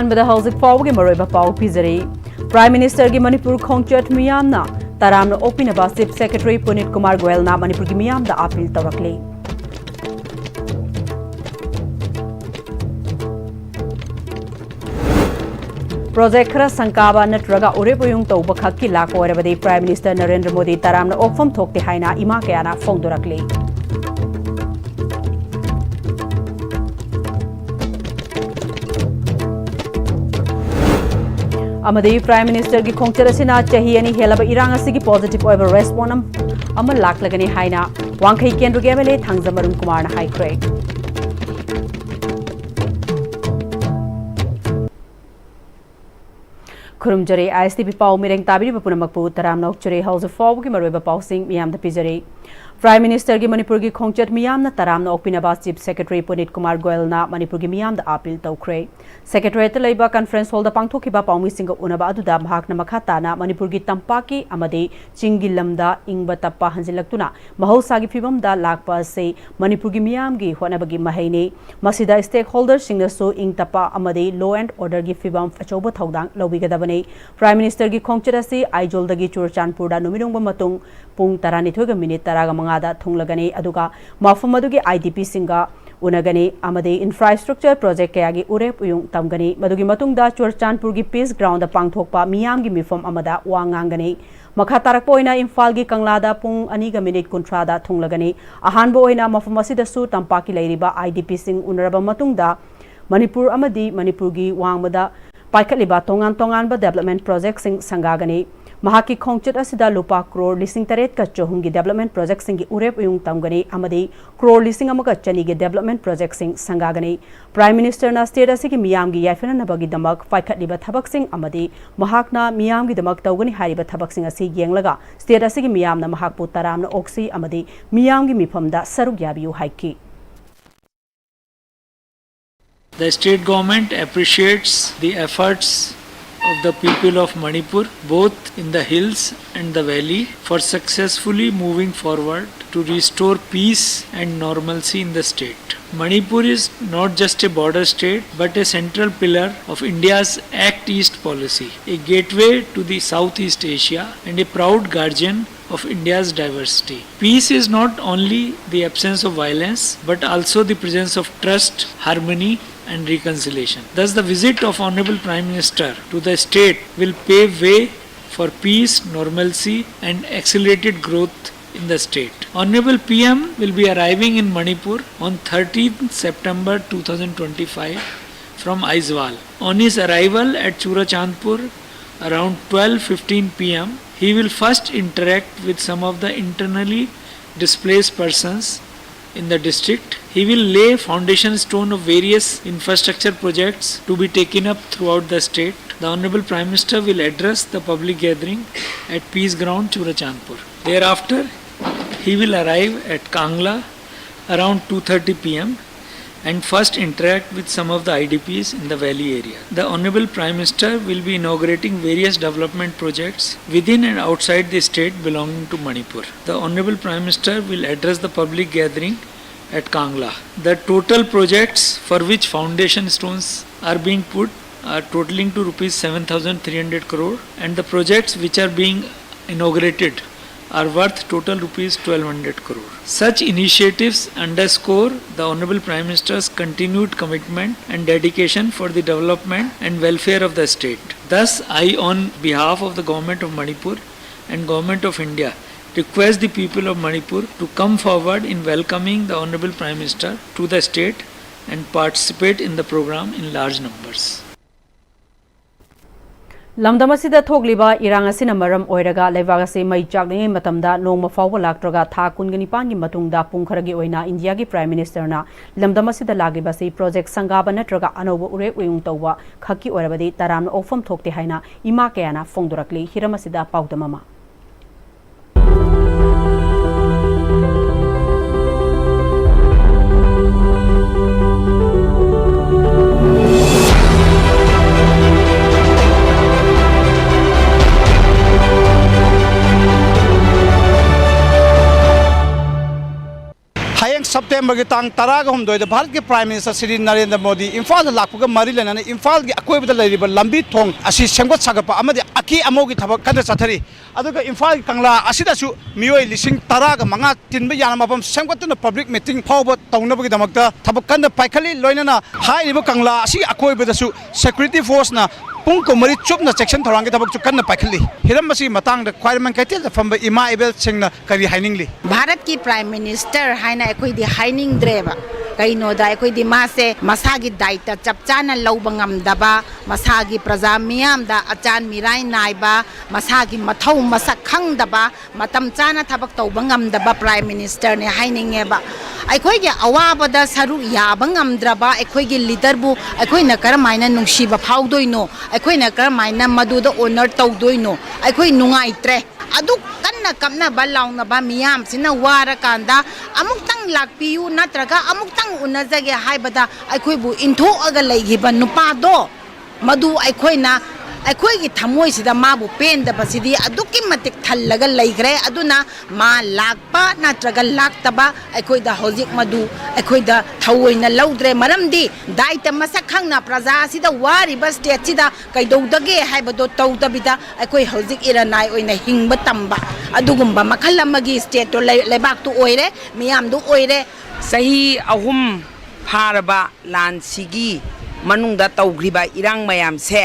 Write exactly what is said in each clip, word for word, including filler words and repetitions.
ꯑꯍꯥꯟꯕꯗ ꯍꯧꯖꯤꯛ ꯐꯥꯎꯕꯒꯤ ꯃꯔꯨꯑꯣꯏꯕ ꯄꯥꯎ ꯄꯤꯖꯔꯤ꯫ Prime Ministerꯒꯤ ꯃꯅꯤꯄꯨꯔ ꯈꯣꯡꯆꯠ ꯃꯤꯌꯥꯝꯅ ꯇꯔꯥꯝꯅ ꯑꯣꯛꯄꯤꯅꯕ Chief Secretary ꯄꯨꯅꯤꯠ ꯀꯨꯃꯥꯔ ꯒꯣꯌꯜꯅ ꯃꯅꯤꯄꯨꯔꯒꯤ ꯃꯤꯌꯥꯝꯗ appeal ꯇꯧꯔꯛꯂꯤ꯫ Project ꯈꯔ ꯁꯪꯀꯥꯕ ꯅꯠꯇ꯭ꯔꯒ ꯎꯔꯦꯞ ꯎꯌꯨꯡ ꯇꯧꯕ ꯈꯛꯀꯤ ꯂꯥꯛꯄ ꯑꯣꯏꯔꯕꯗꯤ Prime Minister ꯅꯔꯦꯟꯗ꯭ꯔ ꯃꯣꯗꯤ ꯇꯔꯥꯝꯅ ꯑꯣꯛꯐꯝ ꯊꯣꯛꯇꯦ ꯍꯥꯏꯅ ꯏꯃꯥ ꯀꯌꯥꯅ ꯐꯣꯡꯗꯣꯔꯛꯂꯤ꯫ ꯑꯃꯗꯤ Prime Ministerꯒꯤ ꯈꯣꯡꯆꯠ ꯑꯁꯤꯅ ꯆꯍꯤ ꯑꯅꯤ ꯍꯦꯜꯂꯕ ꯏꯔꯥꯡ ꯑꯁꯤꯒꯤ positive ꯑꯣꯏꯕ response ꯑꯃ, ꯑꯃ ꯂꯥꯛꯂꯒꯅꯤ ꯍꯥꯏꯅ ꯋꯥꯡꯈꯩ ꯀꯦꯟꯗ꯭ꯔꯒꯤ MLA ꯊꯥꯡꯖꯝ ꯑꯔꯨꯟ ꯀꯨꯃꯥꯔꯅ ꯍꯥꯏꯈ꯭ꯔꯦ꯫ ꯈꯨꯔꯨꯝꯖꯔꯤ, ISTV ꯄꯥꯎ ꯃꯤꯔꯦꯡ ꯇꯥꯕꯤꯔꯤꯕ ꯄꯨꯝꯅꯃꯛꯄꯨ ꯇꯔꯥꯝꯅ ꯑꯣꯛꯆꯔꯤ꯫ ꯍꯧꯖꯤꯛ ꯐꯥꯎꯕꯒꯤ ꯃꯔꯨꯑꯣꯏꯕ ꯄꯥꯎꯁꯤꯡ ꯃꯤꯌꯥꯝꯗ ꯄꯤꯖꯔꯤ꯫ Prime Ministerꯒꯤ ꯃꯅꯤꯄꯨꯔꯒꯤ ꯈꯣꯡꯆꯠ ꯃꯤꯌꯥꯝꯅ ꯇꯔꯥꯝꯅ ꯑꯣꯛꯄꯤꯅꯕ Chief Secretary ꯄꯨꯅꯤꯠ ꯀꯨꯃꯥꯔ ꯒꯣꯌꯜꯅ ꯃꯅꯤꯄꯨꯔꯒꯤ ꯃꯤꯌꯥꯝꯗ appeal ꯇꯧꯈ꯭ꯔꯦ꯫ Secretariatꯇ ꯂꯩꯕ conference hallꯗ ꯄꯥꯡꯊꯣꯛꯈꯤꯕ ꯄꯥꯎꯃꯤꯁꯤꯡꯒ ꯎꯅꯕ ꯑꯗꯨꯗ ꯃꯍꯥꯛꯅ ꯃꯈꯥ ꯇꯥꯅ ꯃꯅꯤꯄꯨꯔꯒꯤ ꯇꯝꯄꯥꯛꯀꯤ ꯑꯃꯗꯤ ꯆꯤꯡꯒꯤ ꯂꯝꯗ ꯏꯪꯕ ꯇꯞꯄ ꯍꯟꯖꯤꯜꯂꯛꯇꯨꯅ ꯃꯍꯧꯁꯥꯒꯤ ꯐꯤꯕꯝꯗ ꯂꯥꯛꯄ ꯑꯁꯤ ꯃꯅꯤꯄꯨꯔꯒꯤ ꯃꯤꯌꯥꯝꯒꯤ ꯍꯣꯠꯅꯕꯒꯤ ꯃꯍꯩꯅꯤ꯫ ꯃꯁꯤꯗ stakeholderꯁꯤꯡꯅꯁꯨ ꯏꯪ ꯇꯞꯄ ꯑꯃꯗꯤ law and orderꯒꯤ ꯐꯤꯕꯝ ꯑꯆꯧꯕ ꯊꯧꯗꯥꯡ ꯂꯧꯕꯤꯒꯗꯕꯅꯤ꯫ Prime Ministerꯒꯤ ꯈꯣꯡꯆꯠ ꯑꯁꯤ ꯑꯥꯏꯖꯣꯜꯗꯒꯤ ꯆꯨꯔꯆꯥꯟꯄꯨꯔꯗ ꯅꯨꯃꯤꯠ ꯌꯨꯡꯕ ꯃꯇꯨꯡ ꯄꯨꯡ ꯇꯔꯥꯅꯤꯊꯣꯏꯒ minute ꯇꯔꯥꯒ ꯃꯉꯥꯗ ꯊꯨꯡꯂꯒꯅꯤ, ꯑꯗꯨꯒ ꯃꯐꯝ ꯑꯗꯨꯒꯤ IDPꯁꯤꯡꯒ ꯎꯅꯒꯅꯤ ꯑꯃꯗꯤ infrastructure project ꯀꯌꯥꯒꯤ ꯎꯔꯦꯞ ꯎꯌꯨꯡ ꯇꯝꯒꯅꯤ꯫ ꯃꯗꯨꯒꯤ ꯃꯇꯨꯡꯗ ꯆꯨꯔꯆꯥꯟꯄꯨꯔꯒꯤ Peace Groundꯗ ꯄꯥꯡꯊꯣꯛꯄ ꯃꯤꯌꯥꯝꯒꯤ ꯃꯤꯐꯝ ꯑꯃꯗ ꯋꯥ ꯉꯥꯡꯒꯅꯤ꯫ ꯃꯈꯥ ꯇꯥꯔꯛꯄ ꯑꯣꯏꯅ ꯏꯝꯐꯥꯜꯒꯤ ꯀꯪꯂꯥꯗ ꯄꯨꯡ ꯑꯅꯤꯒ minute ꯀꯨꯟꯊ꯭ꯔꯥꯗ ꯊꯨꯡꯂꯒꯅꯤ꯫ ꯑꯍꯥꯟꯕ ꯑꯣꯏꯅ ꯃꯐꯝ ꯑꯁꯤꯗꯁꯨ ꯇꯝꯄꯥꯛꯀꯤ ꯂꯩꯔꯤꯕ IDPꯁꯤꯡ ꯎꯅꯔꯕ ꯃꯇꯨꯡꯗ ꯃꯅꯤꯄꯨꯔ ꯑꯃꯗꯤ ꯃꯅꯤꯄꯨꯔꯒꯤ ꯋꯥꯡꯃꯗ ꯄꯥꯏꯈꯠꯂꯤꯕ ꯇꯣꯉꯥꯟ ꯇꯣꯉꯥꯟꯕ development projectꯁꯤꯡ ꯁꯪꯒꯥꯒꯅꯤ꯫ ꯃꯍꯥꯛꯀꯤ ꯈꯣꯡꯆꯠ ꯑꯁꯤꯗ ꯂꯨꯄꯥ ꯀ꯭ꯔꯣꯔ ꯂꯤꯁꯤꯡ ꯇꯔꯦꯠꯀ ꯆꯍꯨꯝꯒꯤ development projectꯁꯤꯡꯒꯤ ꯎꯔꯦꯞ ꯎꯌꯨꯡ ꯇꯝꯒꯅꯤ ꯑꯃꯗꯤ ꯀ꯭ꯔꯣꯔ ꯂꯤꯁꯤꯡ ꯑꯃꯒ ꯆꯅꯤꯒꯤ development projectꯁꯤꯡ ꯁꯪꯒꯥꯒꯅꯤ꯫ Prime Ministerꯅ state ꯑꯁꯤꯒꯤ ꯃꯤꯌꯥꯝꯒꯤ ꯌꯥꯏꯐꯅꯅꯕꯒꯤꯗꯃꯛ ꯄꯥꯏꯈꯠꯂꯤꯕ ꯊꯕꯛꯁꯤꯡ ꯑꯃꯗꯤ ꯃꯍꯥꯛꯅ ꯃꯤꯌꯥꯝꯒꯤꯗꯃꯛ ꯇꯧꯒꯅꯤ ꯍꯥꯏꯔꯤꯕ ꯊꯕꯛꯁꯤꯡ ꯑꯁꯤ ꯌꯦꯡꯂꯒ state ꯑꯁꯤꯒꯤ ꯃꯤꯌꯥꯝꯅ ꯃꯍꯥꯛꯄꯨ ꯇꯔꯥꯝꯅ ꯑꯣꯛꯁꯤ ꯑꯃꯗꯤ ꯃꯤꯌꯥꯝꯒꯤ ꯃꯤꯐꯝꯗ ꯁꯔꯨꯛ ꯌꯥꯕꯤꯌꯨ ꯍꯥꯏꯈꯤ꯫ The state government appreciates the efforts of the people of Manipur, both in the hills and the valley, for successfully moving forward to restore peace and normalcy in the state. Manipur is not just a border state, but a central pillar of India's Act East policy, a gateway to the Southeast Asia, and a proud guardian of India's diversity. Peace is not only the absence of violence, but also the presence of trust, harmony, and reconciliation. Thus, the visit of Honorable Prime Minister to the state will pave way for peace, normalcy, and accelerated growth in the state. Honorable P M will be arriving in Manipur on thirteenth September two thousand twenty-five from Aizawl. On his arrival at Churachandpur around twelve fifteen p m, he will first interact with some of the internally displaced persons in the district. He will lay foundation stone of various infrastructure projects to be taken up throughout the state. The Honorable Prime Minister will address the public gathering at Peace Ground, Churachandpur. Thereafter, he will arrive at Kangla around two thirty p m and first interact with some of the I D Ps in the valley area. The Honorable Prime Minister will be inaugurating various development projects within and outside the state belonging to Manipur. The Honorable Prime Minister will address the public gathering at Kangla. The total projects for which foundation stones are being put are totaling to rupees seven thousand three hundred crore, and the projects which are being inaugurated are worth total rupees twelve hundred crore. Such initiatives underscore the Honorable Prime Minister's continued commitment and dedication for the development and welfare of the state. Thus, I, on behalf of the Government of Manipur and Government of India, request the people of Manipur to come forward in welcoming the Honorable Prime Minister to the state and participate in the program in large numbers. ꯂꯝꯗꯝ ꯑꯁꯤꯗ ꯊꯣꯛꯂꯤꯕ ꯏꯔꯥꯡ ꯑꯁꯤꯅ ꯃꯔꯝ ꯑꯣꯏꯔꯒ ꯂꯩꯕꯥꯛ ꯑꯁꯤ ꯃꯩ ꯆꯥꯛꯂꯤꯉꯩ ꯃꯇꯝꯗ ꯅꯣꯡꯃ ꯐꯥꯎꯕ ꯂꯥꯛꯇ꯭ꯔꯒ ꯊꯥ ꯀꯨꯟꯒ ꯅꯤꯄꯥꯟꯒꯤ ꯃꯇꯨꯡꯗ ꯄꯨꯡ ꯈꯔꯒꯤ ꯑꯣꯏꯅ ꯏꯟꯗꯤꯌꯥꯒꯤ Prime Ministerꯅ ꯂꯝꯗꯝ ꯑꯁꯤꯗ ꯂꯥꯛꯂꯤꯕ ꯑꯁꯤ ꯄ꯭ꯔꯣꯖꯦꯛ ꯁꯪꯒꯥꯕ ꯅꯠꯇ꯭ꯔꯒ ꯑꯅꯧꯕ ꯎꯔꯦꯞ ꯎꯌꯨꯡ ꯇꯧꯕ ꯈꯛꯀꯤ ꯑꯣꯏꯔꯕꯗꯤ ꯇꯔꯥꯝꯅ ꯑꯣꯛꯐꯝ ꯊꯣꯛꯇꯦ ꯍꯥꯏꯅ ꯏꯃꯥ ꯀꯌꯥꯅ ꯐꯣꯡꯗꯣꯔꯛꯂꯤ꯫ ꯍꯤꯔꯝ ꯑꯁꯤꯗ ꯄꯥꯎꯗꯝ ꯑꯃ꯫ ꯁꯦꯞꯇꯦꯝꯕꯔꯒꯤ ꯇꯥꯡ ꯇꯔꯥꯒ ꯍꯨꯝꯗꯣꯏꯗ ꯚꯥꯔꯠꯀꯤ Prime Minister ꯁ꯭ꯔꯤ ꯅꯔꯦꯟꯗ꯭ꯔ ꯃꯣꯗꯤ ꯏꯝꯐꯥꯜꯗ ꯂꯥꯛꯄꯒ ꯃꯔꯤ ꯂꯩꯅꯅ ꯏꯝꯐꯥꯜꯒꯤ ꯑꯀꯣꯏꯕꯗ ꯂꯩꯔꯤꯕ ꯂꯝꯕꯤ ꯊꯣꯡ ꯑꯁꯤ ꯁꯦꯝꯒꯠ ꯁꯥꯒꯠꯄ ꯑꯃꯗꯤ ꯑꯀꯦ ꯑꯃꯧꯒꯤ ꯊꯕꯛ ꯀꯟꯅ ꯆꯠꯊꯔꯤ꯫ ꯑꯗꯨꯒ ꯏꯝꯐꯥꯜꯒꯤ ꯀꯪꯂꯥ ꯑꯁꯤꯗꯁꯨ ꯃꯤꯑꯣꯏ ꯂꯤꯁꯤꯡ ꯇꯔꯥꯒ ꯃꯉꯥ ꯇꯤꯟꯕ ꯌꯥꯅ ꯃꯐꯝ ꯁꯦꯝꯒꯠꯇꯨꯅ public meeting ꯐꯥꯎꯕ ꯇꯧꯅꯕꯒꯤꯗꯃꯛꯇ ꯊꯕꯛ ꯀꯟꯅ ꯄꯥꯏꯈꯠꯂꯤ꯫ ꯂꯣꯏꯅꯅ ꯍꯥꯏꯔꯤꯕ ꯀꯪꯂꯥ ꯑꯁꯤꯒꯤ ꯑꯀꯣꯏꯕꯗꯁꯨ security force ꯅ ꯄꯨꯡ ꯀꯨꯟꯃꯔꯤ ꯆꯨꯞꯅ ꯆꯦꯛꯁꯤꯟ ꯊꯧꯔꯥꯡꯒꯤ ꯊꯕꯛꯁꯨ ꯀꯟꯅ ꯄꯥꯏꯈꯠꯂꯤ꯫ ꯍꯤꯔꯝ ꯑꯁꯤꯒꯤ ꯃꯇꯥꯡꯗ ꯈ꯭ꯋꯥꯏꯔꯝꯕꯟ ꯀꯩꯊꯦꯜꯗ ꯐꯝꯕ ꯏꯃꯥ ꯏꯕꯦꯜꯁꯤꯡꯅ ꯀꯔꯤ ꯍꯥꯏꯅꯤꯡꯂꯤ? ꯚꯥꯔꯠꯀꯤ Prime Minister ꯍꯥꯏꯅ ꯑꯩꯈꯣꯏꯗꯤ ꯍꯥꯏꯅꯤꯡꯗ꯭ꯔꯦꯕ꯫ ꯀꯩꯅꯣꯗ ꯑꯩꯈꯣꯏꯗꯤ ꯃꯥꯁꯦ ꯃꯁꯥꯒꯤ ꯗꯥꯏꯇ ꯆꯞ ꯆꯥꯅ ꯂꯧꯕ ꯉꯝꯗꯕ, ꯃꯁꯥꯒꯤ ꯄ꯭ꯔꯖꯥ ꯃꯤꯌꯥꯝꯗ ꯑꯆꯥꯟ ꯃꯤꯔꯥꯏ ꯅꯥꯏꯕ, ꯃꯁꯥꯒꯤ ꯃꯊꯧ ꯃꯁꯛ ꯈꯪꯗꯕ, ꯃꯇꯝ ꯆꯥꯅ ꯊꯕꯛ ꯇꯧꯕ ꯉꯝꯗꯕ Prime Minister ꯅꯦ ꯍꯥꯏꯅꯤꯡꯉꯦꯕ꯫ ꯑꯩꯈꯣꯏꯒꯤ ꯑꯋꯥꯕꯗ ꯁꯔꯨꯛ ꯌꯥꯕ ꯉꯝꯗ꯭ꯔꯕ ꯑꯩꯈꯣꯏꯒꯤ leader ꯕꯨ ꯑꯩꯈꯣꯏꯅ ꯀꯔꯝ ꯍꯥꯏꯅ ꯅꯨꯡꯁꯤꯕ ꯐꯥꯎꯗꯣꯏꯅꯣ? ꯑꯩꯈꯣꯏꯅ ꯀꯔꯝ ꯍꯥꯏꯅ ꯃꯗꯨꯗ honor ꯇꯧꯗꯣꯏꯅꯣ? ꯑꯩꯈꯣꯏ ꯅꯨꯡꯉꯥꯏꯇ꯭ꯔꯦ꯫ ꯑꯗꯨꯛ ꯀꯟꯅ ꯀꯞꯅꯕ ꯂꯥꯎꯅꯕ ꯃꯤꯌꯥꯝꯁꯤꯅ ꯋꯥꯔꯀꯥꯟꯗ ꯑꯃꯨꯛꯇꯪ ꯂꯥꯛꯄꯤꯌꯨ ꯅꯠꯇ꯭ꯔꯒ ꯑꯃꯨꯛꯇꯪ ꯎꯅꯖꯒꯦ ꯍꯥꯏꯕꯗ ꯑꯩꯈꯣꯏꯕꯨ ꯏꯟꯊꯣꯛꯑꯒ ꯂꯩꯈꯤꯕ ꯅꯨꯄꯥꯗꯣ, ꯃꯗꯨ ꯑꯩꯈꯣꯏꯅ, ꯑꯩꯈꯣꯏꯒꯤ ꯊꯃꯣꯏꯁꯤꯗ ꯃꯥꯕꯨ ꯄꯦꯟꯗꯕꯁꯤꯗꯤ ꯑꯗꯨꯛꯀꯤ ꯃꯇꯤꯛ ꯊꯜꯂꯒ ꯂꯩꯈ꯭ꯔꯦ꯫ ꯑꯗꯨꯅ ꯃꯥ ꯂꯥꯛꯄ ꯅꯠꯇ꯭ꯔꯒ ꯂꯥꯛꯇꯕ ꯑꯩꯈꯣꯏꯗ ꯍꯧꯖꯤꯛ ꯃꯗꯨ ꯑꯩꯈꯣꯏꯗ ꯊꯑꯣꯏꯅ ꯂꯧꯗ꯭ꯔꯦ꯫ ꯃꯔꯝꯗꯤ ꯗꯥꯏꯇ ꯃꯁꯛ ꯈꯪꯅ ꯄ꯭ꯔꯖꯥ ꯑꯁꯤꯗ ꯋꯥꯔꯤꯕ state ꯁꯤꯗ ꯀꯩꯗꯧꯗꯒꯦ ꯍꯥꯏꯕꯗꯣ ꯇꯧꯗꯕꯤꯗ ꯑꯩꯈꯣꯏ ꯍꯧꯖꯤꯛ ꯏꯔꯅꯥꯏ ꯑꯣꯏꯅ ꯍꯤꯡꯕ ꯇꯝꯕ ꯑꯗꯨꯒꯨꯝꯕ ꯃꯈꯜ ꯑꯃꯒꯤ state ꯇꯣ ꯂꯩ-, ꯂꯩꯕꯥꯛꯇꯨ ꯑꯣꯏꯔꯦ, ꯃꯤꯌꯥꯝꯗꯨ ꯑꯣꯏꯔꯦ꯫ ꯆꯍꯤ ꯑꯍꯨꯝ ꯐꯥꯔꯕ ꯂꯥꯟꯁꯤꯒꯤ ꯃꯅꯨꯡꯗ ꯇꯧꯈ꯭ꯔꯤꯕ ꯏꯔꯥꯡ ꯃꯌꯥꯝꯁꯦ,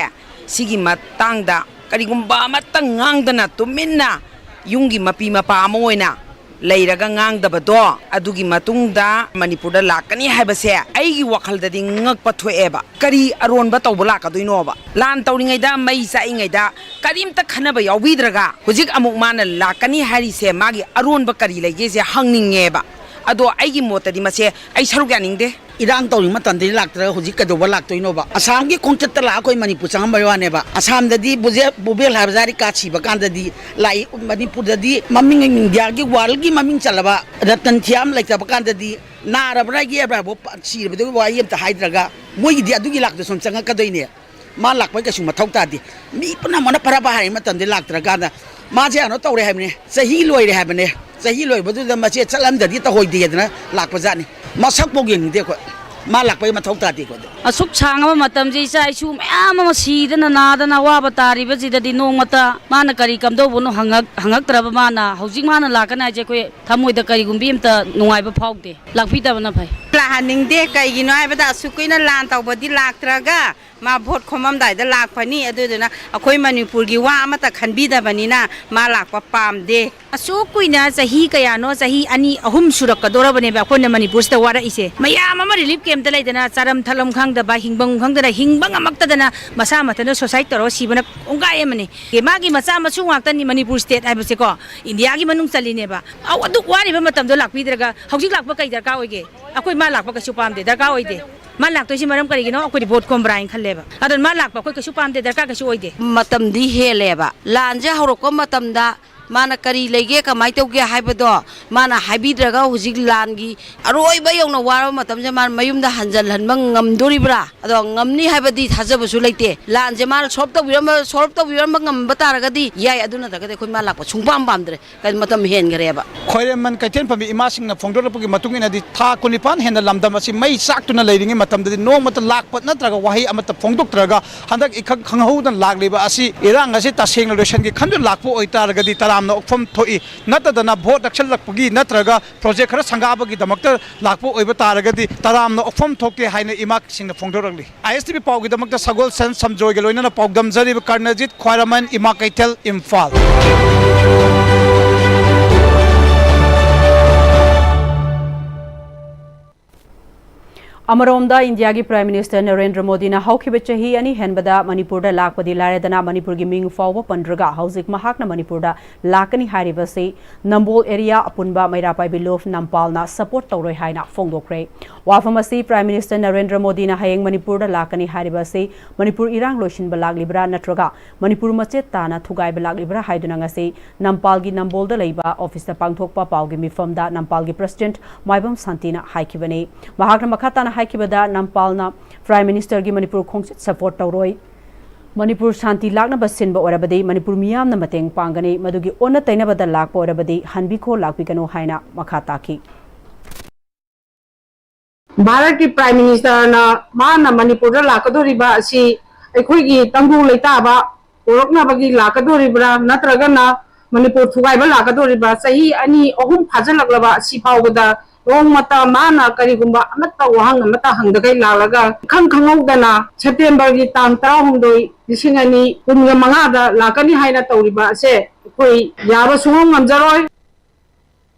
ꯁꯤꯒꯤ ꯃꯇꯥꯡꯗ ꯀꯔꯤꯒꯨꯝꯕ ꯑꯃꯠꯇ ꯉꯥꯡꯗꯅ ꯇꯨꯃꯤꯟꯅ ꯌꯨꯝꯒꯤ ꯃꯄꯤ ꯃꯄꯥ ꯑꯃ ꯑꯣꯏꯅ ꯂꯩꯔꯒ ꯉꯥꯡꯗꯕꯗꯣ, ꯑꯗꯨꯒꯤ ꯃꯇꯨꯡꯗ ꯃꯅꯤꯄꯨꯔꯗ ꯂꯥꯛꯀꯅꯤ ꯍꯥꯏꯕꯁꯦ ꯑꯩꯒꯤ ꯋꯥꯈꯜꯗꯗꯤ ꯉꯛꯄ ꯊꯣꯛꯑꯦꯕ꯫ ꯀꯔꯤ ꯑꯔꯣꯟꯕ ꯇꯧꯕ ꯂꯥꯛꯀꯗꯣꯏꯅꯣꯕ? ꯂꯥꯟ ꯇꯧꯔꯤꯉꯩꯗ, ꯃꯩ ꯆꯥꯛꯏꯉꯩꯗ ꯀꯔꯤꯝꯇ ꯈꯟꯅꯕ ꯌꯥꯎꯕꯤꯗ꯭ꯔꯒ ꯍꯧꯖꯤꯛ ꯑꯃꯨꯛ ꯃꯥꯅ ꯂꯥꯛꯀꯅꯤ ꯍꯥꯏꯔꯤꯁꯦ ꯃꯥꯒꯤ ꯑꯔꯣꯟꯕ ꯀꯔꯤ ꯂꯩꯒꯦꯁꯦ ꯍꯪꯅꯤꯡꯉꯦꯕ꯫ ꯑꯗꯣ ꯑꯩꯒꯤ ꯃꯣꯠꯇꯗꯤ ꯃꯁꯦ ꯑꯩ ꯁꯔꯨꯛ ꯌꯥꯅꯤꯡꯗꯦ꯫ ꯏꯔꯥꯡ ꯇꯧꯔꯤ ꯃꯇꯝꯗꯗꯤ ꯂꯥꯛꯇ꯭ꯔꯒ ꯍꯧꯖꯤꯛ ꯀꯩꯗꯧꯕ ꯂꯥꯛꯇꯣꯏꯅꯣꯕ? ꯑꯁꯥꯝꯒꯤ ꯈꯣꯡꯆꯠꯇ ꯂꯥꯛꯑ ꯑꯩꯈꯣꯏ ꯃꯅꯤꯄꯨꯔ ꯆꯪꯉꯝꯕꯩ ꯋꯥꯅꯦꯕ꯫ ꯑꯁꯥꯝꯗꯗꯤ ꯕꯨꯖꯦ-, ꯚꯨꯄꯦꯟ ꯍꯖꯥꯔꯤꯀꯥ ꯁꯤꯕ ꯀꯥꯟꯗꯗꯤ ꯂꯥꯛꯏ, ꯃꯅꯤꯄꯨꯔꯗꯗꯤ ꯃꯃꯤꯡ ꯏꯟꯗꯤꯌꯥꯒꯤ, world ꯀꯤ ꯃꯃꯤꯡ ꯆꯜꯂꯕ ꯔꯇꯟ ꯊꯤꯌꯥꯝ ꯂꯩꯇꯕ ꯀꯥꯟꯗꯗꯤ ꯅꯥꯔꯕ꯭ꯔꯥ ꯌꯦꯛꯑꯕ꯭ꯔꯥ ꯍꯥꯏꯕ ꯁꯤꯔꯕꯗꯨꯒꯤ ꯋꯥꯔꯤ ꯑꯝꯇ ꯍꯥꯏꯗ꯭ꯔꯒ ꯃꯣꯏꯒꯤꯗꯤ ꯑꯗꯨꯒꯤ ꯂꯥꯛꯇ ꯁꯨꯝ ꯆꯪꯉꯛꯀꯗꯣꯏꯅꯦ꯫ ꯃꯥ ꯂꯥꯛꯄꯩ ꯀꯩꯁꯨ ꯃꯊꯧ ꯇꯥꯗꯦ꯫ ꯃꯤ ꯄꯨꯝꯅꯃꯛꯅ ꯐꯔꯕ ꯍꯥꯏꯔꯤ ꯃꯇꯝꯗ ꯂꯥꯛꯇ꯭ꯔꯀꯥꯟꯗ ꯃꯥꯁꯦ ꯀꯩꯅꯣ ꯇꯧꯔꯦ ꯍꯥꯏꯕꯅꯦ, ꯆꯍꯤ ꯂꯣꯏꯔꯦ ꯍꯥꯏꯕꯅꯦ꯫ ꯆꯍꯤ ꯂꯣꯏꯕꯗꯨꯗ ꯃꯆꯦ ꯆꯠꯂꯝꯗꯗꯤ ꯇꯧꯍꯣꯏꯗꯦꯗꯅ ꯂꯥꯛꯄꯖꯥꯠꯅꯤ꯫ ꯃꯁꯛꯐꯥꯎ ꯌꯦꯡꯅꯤꯡꯗꯦ ꯑꯩꯈꯣꯏ꯫ ꯃꯥ ꯂꯥꯛꯄꯒꯤ ꯃꯊꯧ ꯇꯥꯗꯦ ꯑꯩꯈꯣꯏꯗ꯫ ꯑꯁꯨꯛ ꯁꯥꯡꯉꯕ ꯃꯇꯝꯁꯦ ꯏꯆꯥ ꯏꯁꯨ ꯃꯌꯥꯝ ꯑꯃ ꯁꯤꯗꯅ ꯅꯥꯗꯅ ꯑꯋꯥꯕ ꯇꯥꯔꯤꯕꯁꯤꯗꯗꯤ ꯅꯣꯡꯃꯇ ꯃꯥꯅ ꯀꯔꯤ ꯀꯝꯗꯧꯕꯅꯣ ꯍꯪꯉꯛ-, ꯍꯪꯉꯛꯇ꯭ꯔꯕ ꯃꯥꯅ ꯍꯧꯖꯤꯛ ꯃꯥꯅ ꯂꯥꯛꯀꯅꯤ ꯍꯥꯏꯁꯦ ꯑꯩꯈꯣꯏ ꯊꯃꯣꯏꯗ ꯀꯔꯤꯒꯨꯝꯕꯤ ꯑꯝꯇ ꯅꯨꯡꯉꯥꯏꯕ ꯐꯥꯎꯗꯦ꯫ ꯂꯥꯛꯄꯤꯗꯕꯅ ꯐꯩ꯫ ꯂꯥꯛꯍꯟꯅꯤꯡꯗꯦ꯫ ꯀꯩꯒꯤꯅꯣ ꯍꯥꯏꯕꯗ ꯑꯁꯨꯛ ꯀꯨꯏꯅ ꯂꯥꯟ ꯇꯧꯕꯗꯤ ꯂꯥꯛꯇ꯭ꯔꯒ ꯃꯥ ꯚꯣꯠ ꯈꯣꯝꯃꯝꯗꯥꯏꯗ ꯂꯥꯛꯄꯅꯤ꯫ ꯑꯗꯨꯗꯨꯅ ꯑꯩꯈꯣꯏ ꯃꯅꯤꯄꯨꯔꯒꯤ ꯋꯥ ꯑꯃꯠꯇ ꯈꯟꯕꯤꯗꯕꯅꯤꯅ ꯃꯥ ꯂꯥꯛꯄ ꯄꯥꯝꯗꯦ꯫ ꯑꯁꯨꯛ ꯀꯨꯏꯅ ꯆꯍꯤ ꯀꯌꯥꯅꯣ, ꯆꯍꯤ ꯑꯅꯤ, ꯑꯍꯨꯝ ꯁꯨꯔꯛꯀꯗꯧꯔꯕꯅꯦꯕ ꯑꯩꯈꯣꯏꯅ ꯃꯅꯤꯄꯨꯔꯁꯤꯗ ꯋꯥꯔꯛꯏꯁꯦ꯫ ꯃꯌꯥꯝ ꯑꯃ relief camp ꯇ ꯂꯩꯗꯅ, ꯆꯥꯔꯝ ꯊꯛꯂꯝ ꯈꯪꯗꯕ, ꯍꯤꯡꯐꯝ ꯈꯪꯗꯅ, ꯍꯤꯡꯕ ꯉꯝꯃꯛꯇꯗꯅ ꯃꯁꯥ ꯃꯊꯟꯇ suicide ꯇꯧꯔꯒ ꯁꯤꯕꯅ ꯀꯣꯡꯒꯥꯏ ꯑꯃꯅꯤ꯫ ꯑꯦ, ꯃꯥꯒꯤ ꯃꯆꯥ ꯃꯁꯨ ꯉꯥꯛꯇꯅꯤ ꯃꯅꯤꯄꯨꯔ state ꯍꯥꯏꯕꯁꯦꯀꯣ, ꯏꯟꯗꯤꯌꯥꯒꯤ ꯃꯅꯨꯡ ꯆꯜꯂꯤꯅꯦꯕ꯫ ꯑꯧ, ꯑꯗꯨꯛ ꯋꯥꯔꯤꯕ ꯃꯇꯝꯗꯣ ꯂꯥꯛꯄꯤꯗ꯭ꯔꯒ ꯍꯧꯖꯤꯛ ꯂꯥꯛꯄ ꯀꯩ ꯗꯔꯀꯥꯔ ꯑꯣꯏꯒꯦ? ꯑꯩꯈꯣꯏ ꯃꯥ ꯂꯥꯛꯄ ꯀꯩꯁꯨ ꯄꯥꯝꯗꯦ, ꯗꯔꯀꯥꯔ ꯑꯣꯏꯗꯦ꯫ ꯃꯥ ꯂꯥꯛꯇꯣꯏꯁꯤ ꯃꯔꯝ ꯀꯔꯤꯒꯤꯅꯣ? ꯑꯩꯈꯣꯏꯗꯤ ꯚꯣꯠ ꯈꯣꯝꯕ꯭ꯔꯥ ꯍꯥꯏꯅ ꯈꯜꯂꯦꯕ꯫ ꯑꯗꯨꯅ ꯃꯥ ꯂꯥꯛꯄ ꯑꯩꯈꯣꯏ ꯀꯩꯁꯨ ꯄꯥꯝꯗꯦ, ꯗꯔꯀꯥꯔ ꯀꯩꯁꯨ ꯑꯣꯏꯗꯦ꯫ ꯃꯇꯝꯗꯤ ꯍꯦꯜꯂꯦꯕ꯫ ꯂꯥꯟꯁꯦ ꯍꯧꯔꯛꯄ ꯃꯇꯝꯗ ꯃꯥꯅ ꯀꯔꯤ ꯂꯩꯒꯦ, ꯀꯃꯥꯏꯅ ꯇꯧꯒꯦ ꯍꯥꯏꯕꯗꯣ ꯃꯥꯅ ꯍꯥꯏꯕꯤꯗ꯭ꯔꯒ ꯍꯧꯖꯤꯛ ꯂꯥꯟꯒꯤ ꯑꯔꯣꯏꯕ ꯌꯧꯅ ꯋꯥꯔꯕ ꯃꯇꯝꯁꯤꯗ ꯃꯥꯅ ꯃꯌꯨꯝꯗ ꯍꯟꯖꯜꯍꯟꯕ ꯉꯝꯗꯣꯔꯤꯕ꯭ꯔꯥ? ꯑꯗꯣ ꯉꯝꯅꯤ ꯍꯥꯏꯕꯗꯤ ꯊꯥꯖꯕꯁꯨ ꯂꯩꯇꯦ꯫ ꯂꯥꯟꯁꯦ ꯃꯥꯅ solve ꯇꯧꯕꯤꯔꯝꯕ, solve ꯇꯧꯕꯤꯔꯝꯕ ꯉꯝꯕ ꯇꯥꯔꯒꯗꯤ ꯌꯥꯏ, ꯑꯗꯨ ꯅꯠꯇ꯭ꯔꯒꯗꯤ ꯑꯩꯈꯣꯏ ꯃꯥ ꯂꯥꯛꯄ ꯁꯨꯡꯄꯥꯝ ꯄꯥꯝꯗ꯭ꯔꯦ꯫ ꯀꯩ-, ꯃꯇꯝ ꯍꯦꯟꯈ꯭ꯔꯦꯕ꯫ ꯈ꯭ꯋꯥꯏꯔꯦꯝꯕꯟ ꯀꯩꯊꯦꯜ ꯐꯝꯕꯤ ꯏꯃꯥꯁꯤꯡꯅ ꯐꯣꯡꯗꯣꯔꯛꯄꯒꯤ ꯃꯇꯨꯡ ꯏꯟꯅꯗꯤ, ꯊꯥ ꯀꯨꯟꯅꯤꯄꯥꯟ ꯍꯦꯟꯅ ꯂꯝꯗꯝ ꯑꯁꯤ ꯃꯩ ꯆꯥꯛꯇꯨꯅ ꯂꯩꯔꯤꯉꯩ ꯃꯇꯝꯗꯗꯤ ꯅꯣꯡꯃꯇ ꯂꯥꯛꯄ ꯅꯠꯇ꯭ꯔꯒ ꯋꯥꯍꯩ ꯑꯃꯠꯇ ꯐꯣꯡꯗꯣꯛꯇ꯭ꯔꯒ ꯍꯟꯗꯛ ꯏꯈꯪ ꯈꯪꯍꯧꯗꯅ ꯂꯥꯛꯂꯤꯕ ꯑꯁꯤ, ꯏꯔꯥꯡ ꯑꯁꯤ ꯇꯁꯦꯡꯅ ꯂꯣꯏꯁꯤꯟꯒꯦ ꯈꯟꯗꯨꯅ ꯂꯥꯛꯄ ꯑꯣꯏꯇꯥꯔꯒꯗꯤ ꯇꯔꯥꯝꯅ ꯑꯣꯛꯐꯝ ꯊꯣꯛꯏ꯫ ꯅꯠꯇꯗꯅ ꯚꯣꯠ ꯅꯛꯁꯜꯂꯛꯄꯒꯤ ꯅꯠꯇ꯭ꯔꯒ project ꯈꯔ ꯁꯪꯒꯥꯕꯒꯤꯗꯃꯛꯇ ꯂꯥꯛꯄ ꯑꯣꯏꯕ ꯇꯥꯔꯒꯗꯤ ꯇꯔꯥꯝꯅ ꯑꯣꯛꯐꯝ ꯊꯣꯛꯇꯦ ꯍꯥꯏꯅ ꯏꯃꯥꯁꯤꯡꯅ ꯐꯣꯡꯗꯣꯔꯛꯂꯤ꯫ ꯑꯥꯏ ꯑꯦꯁ ꯇꯤ ꯚꯤ ꯄꯥꯎꯒꯤꯗꯃꯛꯇ ꯁꯒꯣꯜꯁꯦꯟ ꯁꯝꯖꯣꯏꯒ ꯂꯣꯏꯅꯅ ꯄꯥꯎꯗꯝꯖꯔꯤꯕ ꯀꯔꯅꯖꯤꯠ, ꯈ꯭ꯋꯥꯏꯔꯝꯕꯟ, ꯏꯃꯥ ꯀꯩꯊꯦꯜ, ꯏꯝꯐꯥꯜ꯫ ꯑꯃꯔꯣꯝꯗ ꯏꯟꯗꯤꯌꯥꯒꯤ Prime Minister ꯅꯔꯦꯟꯗ꯭ꯔ ꯃꯣꯗꯤꯅ ꯍꯧꯈꯤꯕ ꯆꯍꯤ ꯑꯅꯤ ꯍꯦꯟꯕꯗ ꯃꯅꯤꯄꯨꯔꯗ ꯂꯥꯛꯄꯗꯤ ꯂꯥꯏꯔꯗꯅ ꯃꯅꯤꯄꯨꯔꯒꯤ ꯃꯤꯡ ꯐꯥꯎꯕ ꯄꯟꯗ꯭ꯔꯒ ꯍꯧꯖꯤꯛ ꯃꯍꯥꯛꯅ ꯃꯅꯤꯄꯨꯔꯗ ꯂꯥꯛꯀꯅꯤ ꯍꯥꯏꯔꯤꯕꯁꯤ ꯅꯝꯕꯣꯜ area ꯑꯄꯨꯟꯕ ꯃꯩꯔꯥ ꯄꯥꯏꯕꯤ ꯂꯨꯞ ꯅꯝꯄꯥꯜꯅ support ꯇꯧꯔꯣꯏ ꯍꯥꯏꯅ ꯐꯣꯡꯗꯣꯛꯈ꯭ꯔꯦ꯫ ꯋꯥꯐꯝ ꯑꯁꯤ Prime Minister ꯅꯔꯦꯟꯗ꯭ꯔ ꯃꯣꯗꯤꯅ ꯍꯌꯦꯡ ꯃꯅꯤꯄꯨꯔꯗ ꯂꯥꯛꯀꯅꯤ ꯍꯥꯏꯔꯤꯕ ꯑꯁꯤ ꯃꯅꯤꯄꯨꯔ ꯏꯔꯥꯡ ꯂꯣꯏꯁꯤꯟꯕ ꯂꯥꯛꯂꯤꯕ꯭ꯔꯥ ꯅꯠꯇ꯭ꯔꯒ ꯃꯅꯤꯄꯨꯔ ꯃꯆꯦꯠ ꯇꯥꯅ ꯊꯨꯒꯥꯏꯕ ꯂꯥꯛꯂꯤꯕ꯭ꯔꯥ ꯍꯥꯏꯗꯨꯅ ꯉꯁꯤ ꯅꯝꯄꯥꯜꯒꯤ ꯅꯝꯕꯣꯜꯗ ꯂꯩꯕ office ꯇ ꯄꯥꯡꯊꯣꯛꯄ ꯄꯥꯎꯒꯤ ꯃꯤꯐꯝꯗ ꯅꯝꯄꯥꯜꯒꯤ President ꯃꯥꯏꯕꯝ ꯁꯥꯟꯇꯤꯅ ꯍꯥꯏꯈꯤꯕꯅꯤ꯫ ꯃꯍꯥꯛꯅ ꯃꯈꯥ ꯇꯥꯅ ꯍꯥꯏꯈꯤꯕꯗ, ꯅꯝꯄꯥꯜꯅ Prime Minister ꯒꯤ ꯃꯅꯤꯄꯨꯔ ꯈꯣꯡꯆꯠ support ꯇꯧꯔꯣꯏ꯫ ꯃꯅꯤꯄꯨꯔ ꯁꯥꯟꯇꯤ ꯂꯥꯛꯅꯕ ꯁꯤꯟꯕ ꯑꯣꯏꯔꯕꯗꯤ ꯃꯅꯤꯄꯨꯔ ꯃꯤꯌꯥꯝꯅ ꯃꯇꯦꯡ ꯄꯥꯡꯒꯅꯤ, ꯃꯗꯨꯒꯤ ꯑꯣꯟꯅ ꯇꯩꯅꯕꯗ ꯂꯥꯛꯄ ꯑꯣꯏꯔꯕꯗꯤ ꯍꯟꯕꯤꯈꯣ ꯂꯥꯛꯄꯤꯒꯅꯨ ꯍꯥꯏꯅ ꯃꯈꯥ ꯇꯥꯈꯤ꯫ ꯚꯥꯔꯠꯀꯤ Prime Ministerꯅ ꯃꯥꯅ ꯃꯅꯤꯄꯨꯔꯗ ꯂꯥꯛꯀꯗꯧꯔꯤꯕ ꯑꯁꯤ ꯑꯩꯈꯣꯏꯒꯤ ꯇꯪꯗꯨ ꯂꯩꯇꯥꯕ ꯄꯨꯔꯛꯅꯕꯒꯤ ꯂꯥꯛꯀꯗꯧꯔꯤꯕ꯭ꯔꯥ, ꯅꯠꯇ꯭ꯔꯒꯅ ꯃꯅꯤꯄꯨꯔ ꯊꯨꯒꯥꯏꯕ ꯂꯥꯛꯀꯗꯧꯔꯤꯕ꯭ꯔꯥ? ꯆꯍꯤ ꯑꯅꯤ ꯑꯍꯨꯝ ꯐꯥꯖꯤꯜꯂꯛꯂꯕ ꯑꯁꯤ ꯐꯥꯎꯕꯗ ꯅꯣꯡꯃꯇ ꯃꯥꯅ ꯀꯔꯤꯒꯨꯝꯕ ꯑꯃꯠꯇ ꯋꯥꯍꯪ ꯑꯃꯠꯇ ꯍꯪꯗꯈꯩ ꯂꯥꯛꯂꯒ ꯏꯈꯪ ꯈꯪꯍꯧꯗꯅ Septemberꯒꯤ ꯇꯥꯡ ꯇꯔꯥꯍꯨꯝꯗꯣꯏ, ꯂꯤꯁꯤꯡ ꯑꯅꯤ ꯀꯨꯟꯒ ꯃꯉꯥꯗ ꯂꯥꯛꯀꯅꯤ ꯍꯥꯏꯅ ꯇꯧꯔꯤꯕ ꯑꯁꯦ ꯑꯩꯈꯣꯏ ꯌꯥꯕ ꯁꯨꯡꯉꯝ ꯉꯝꯖꯔꯣꯏ꯫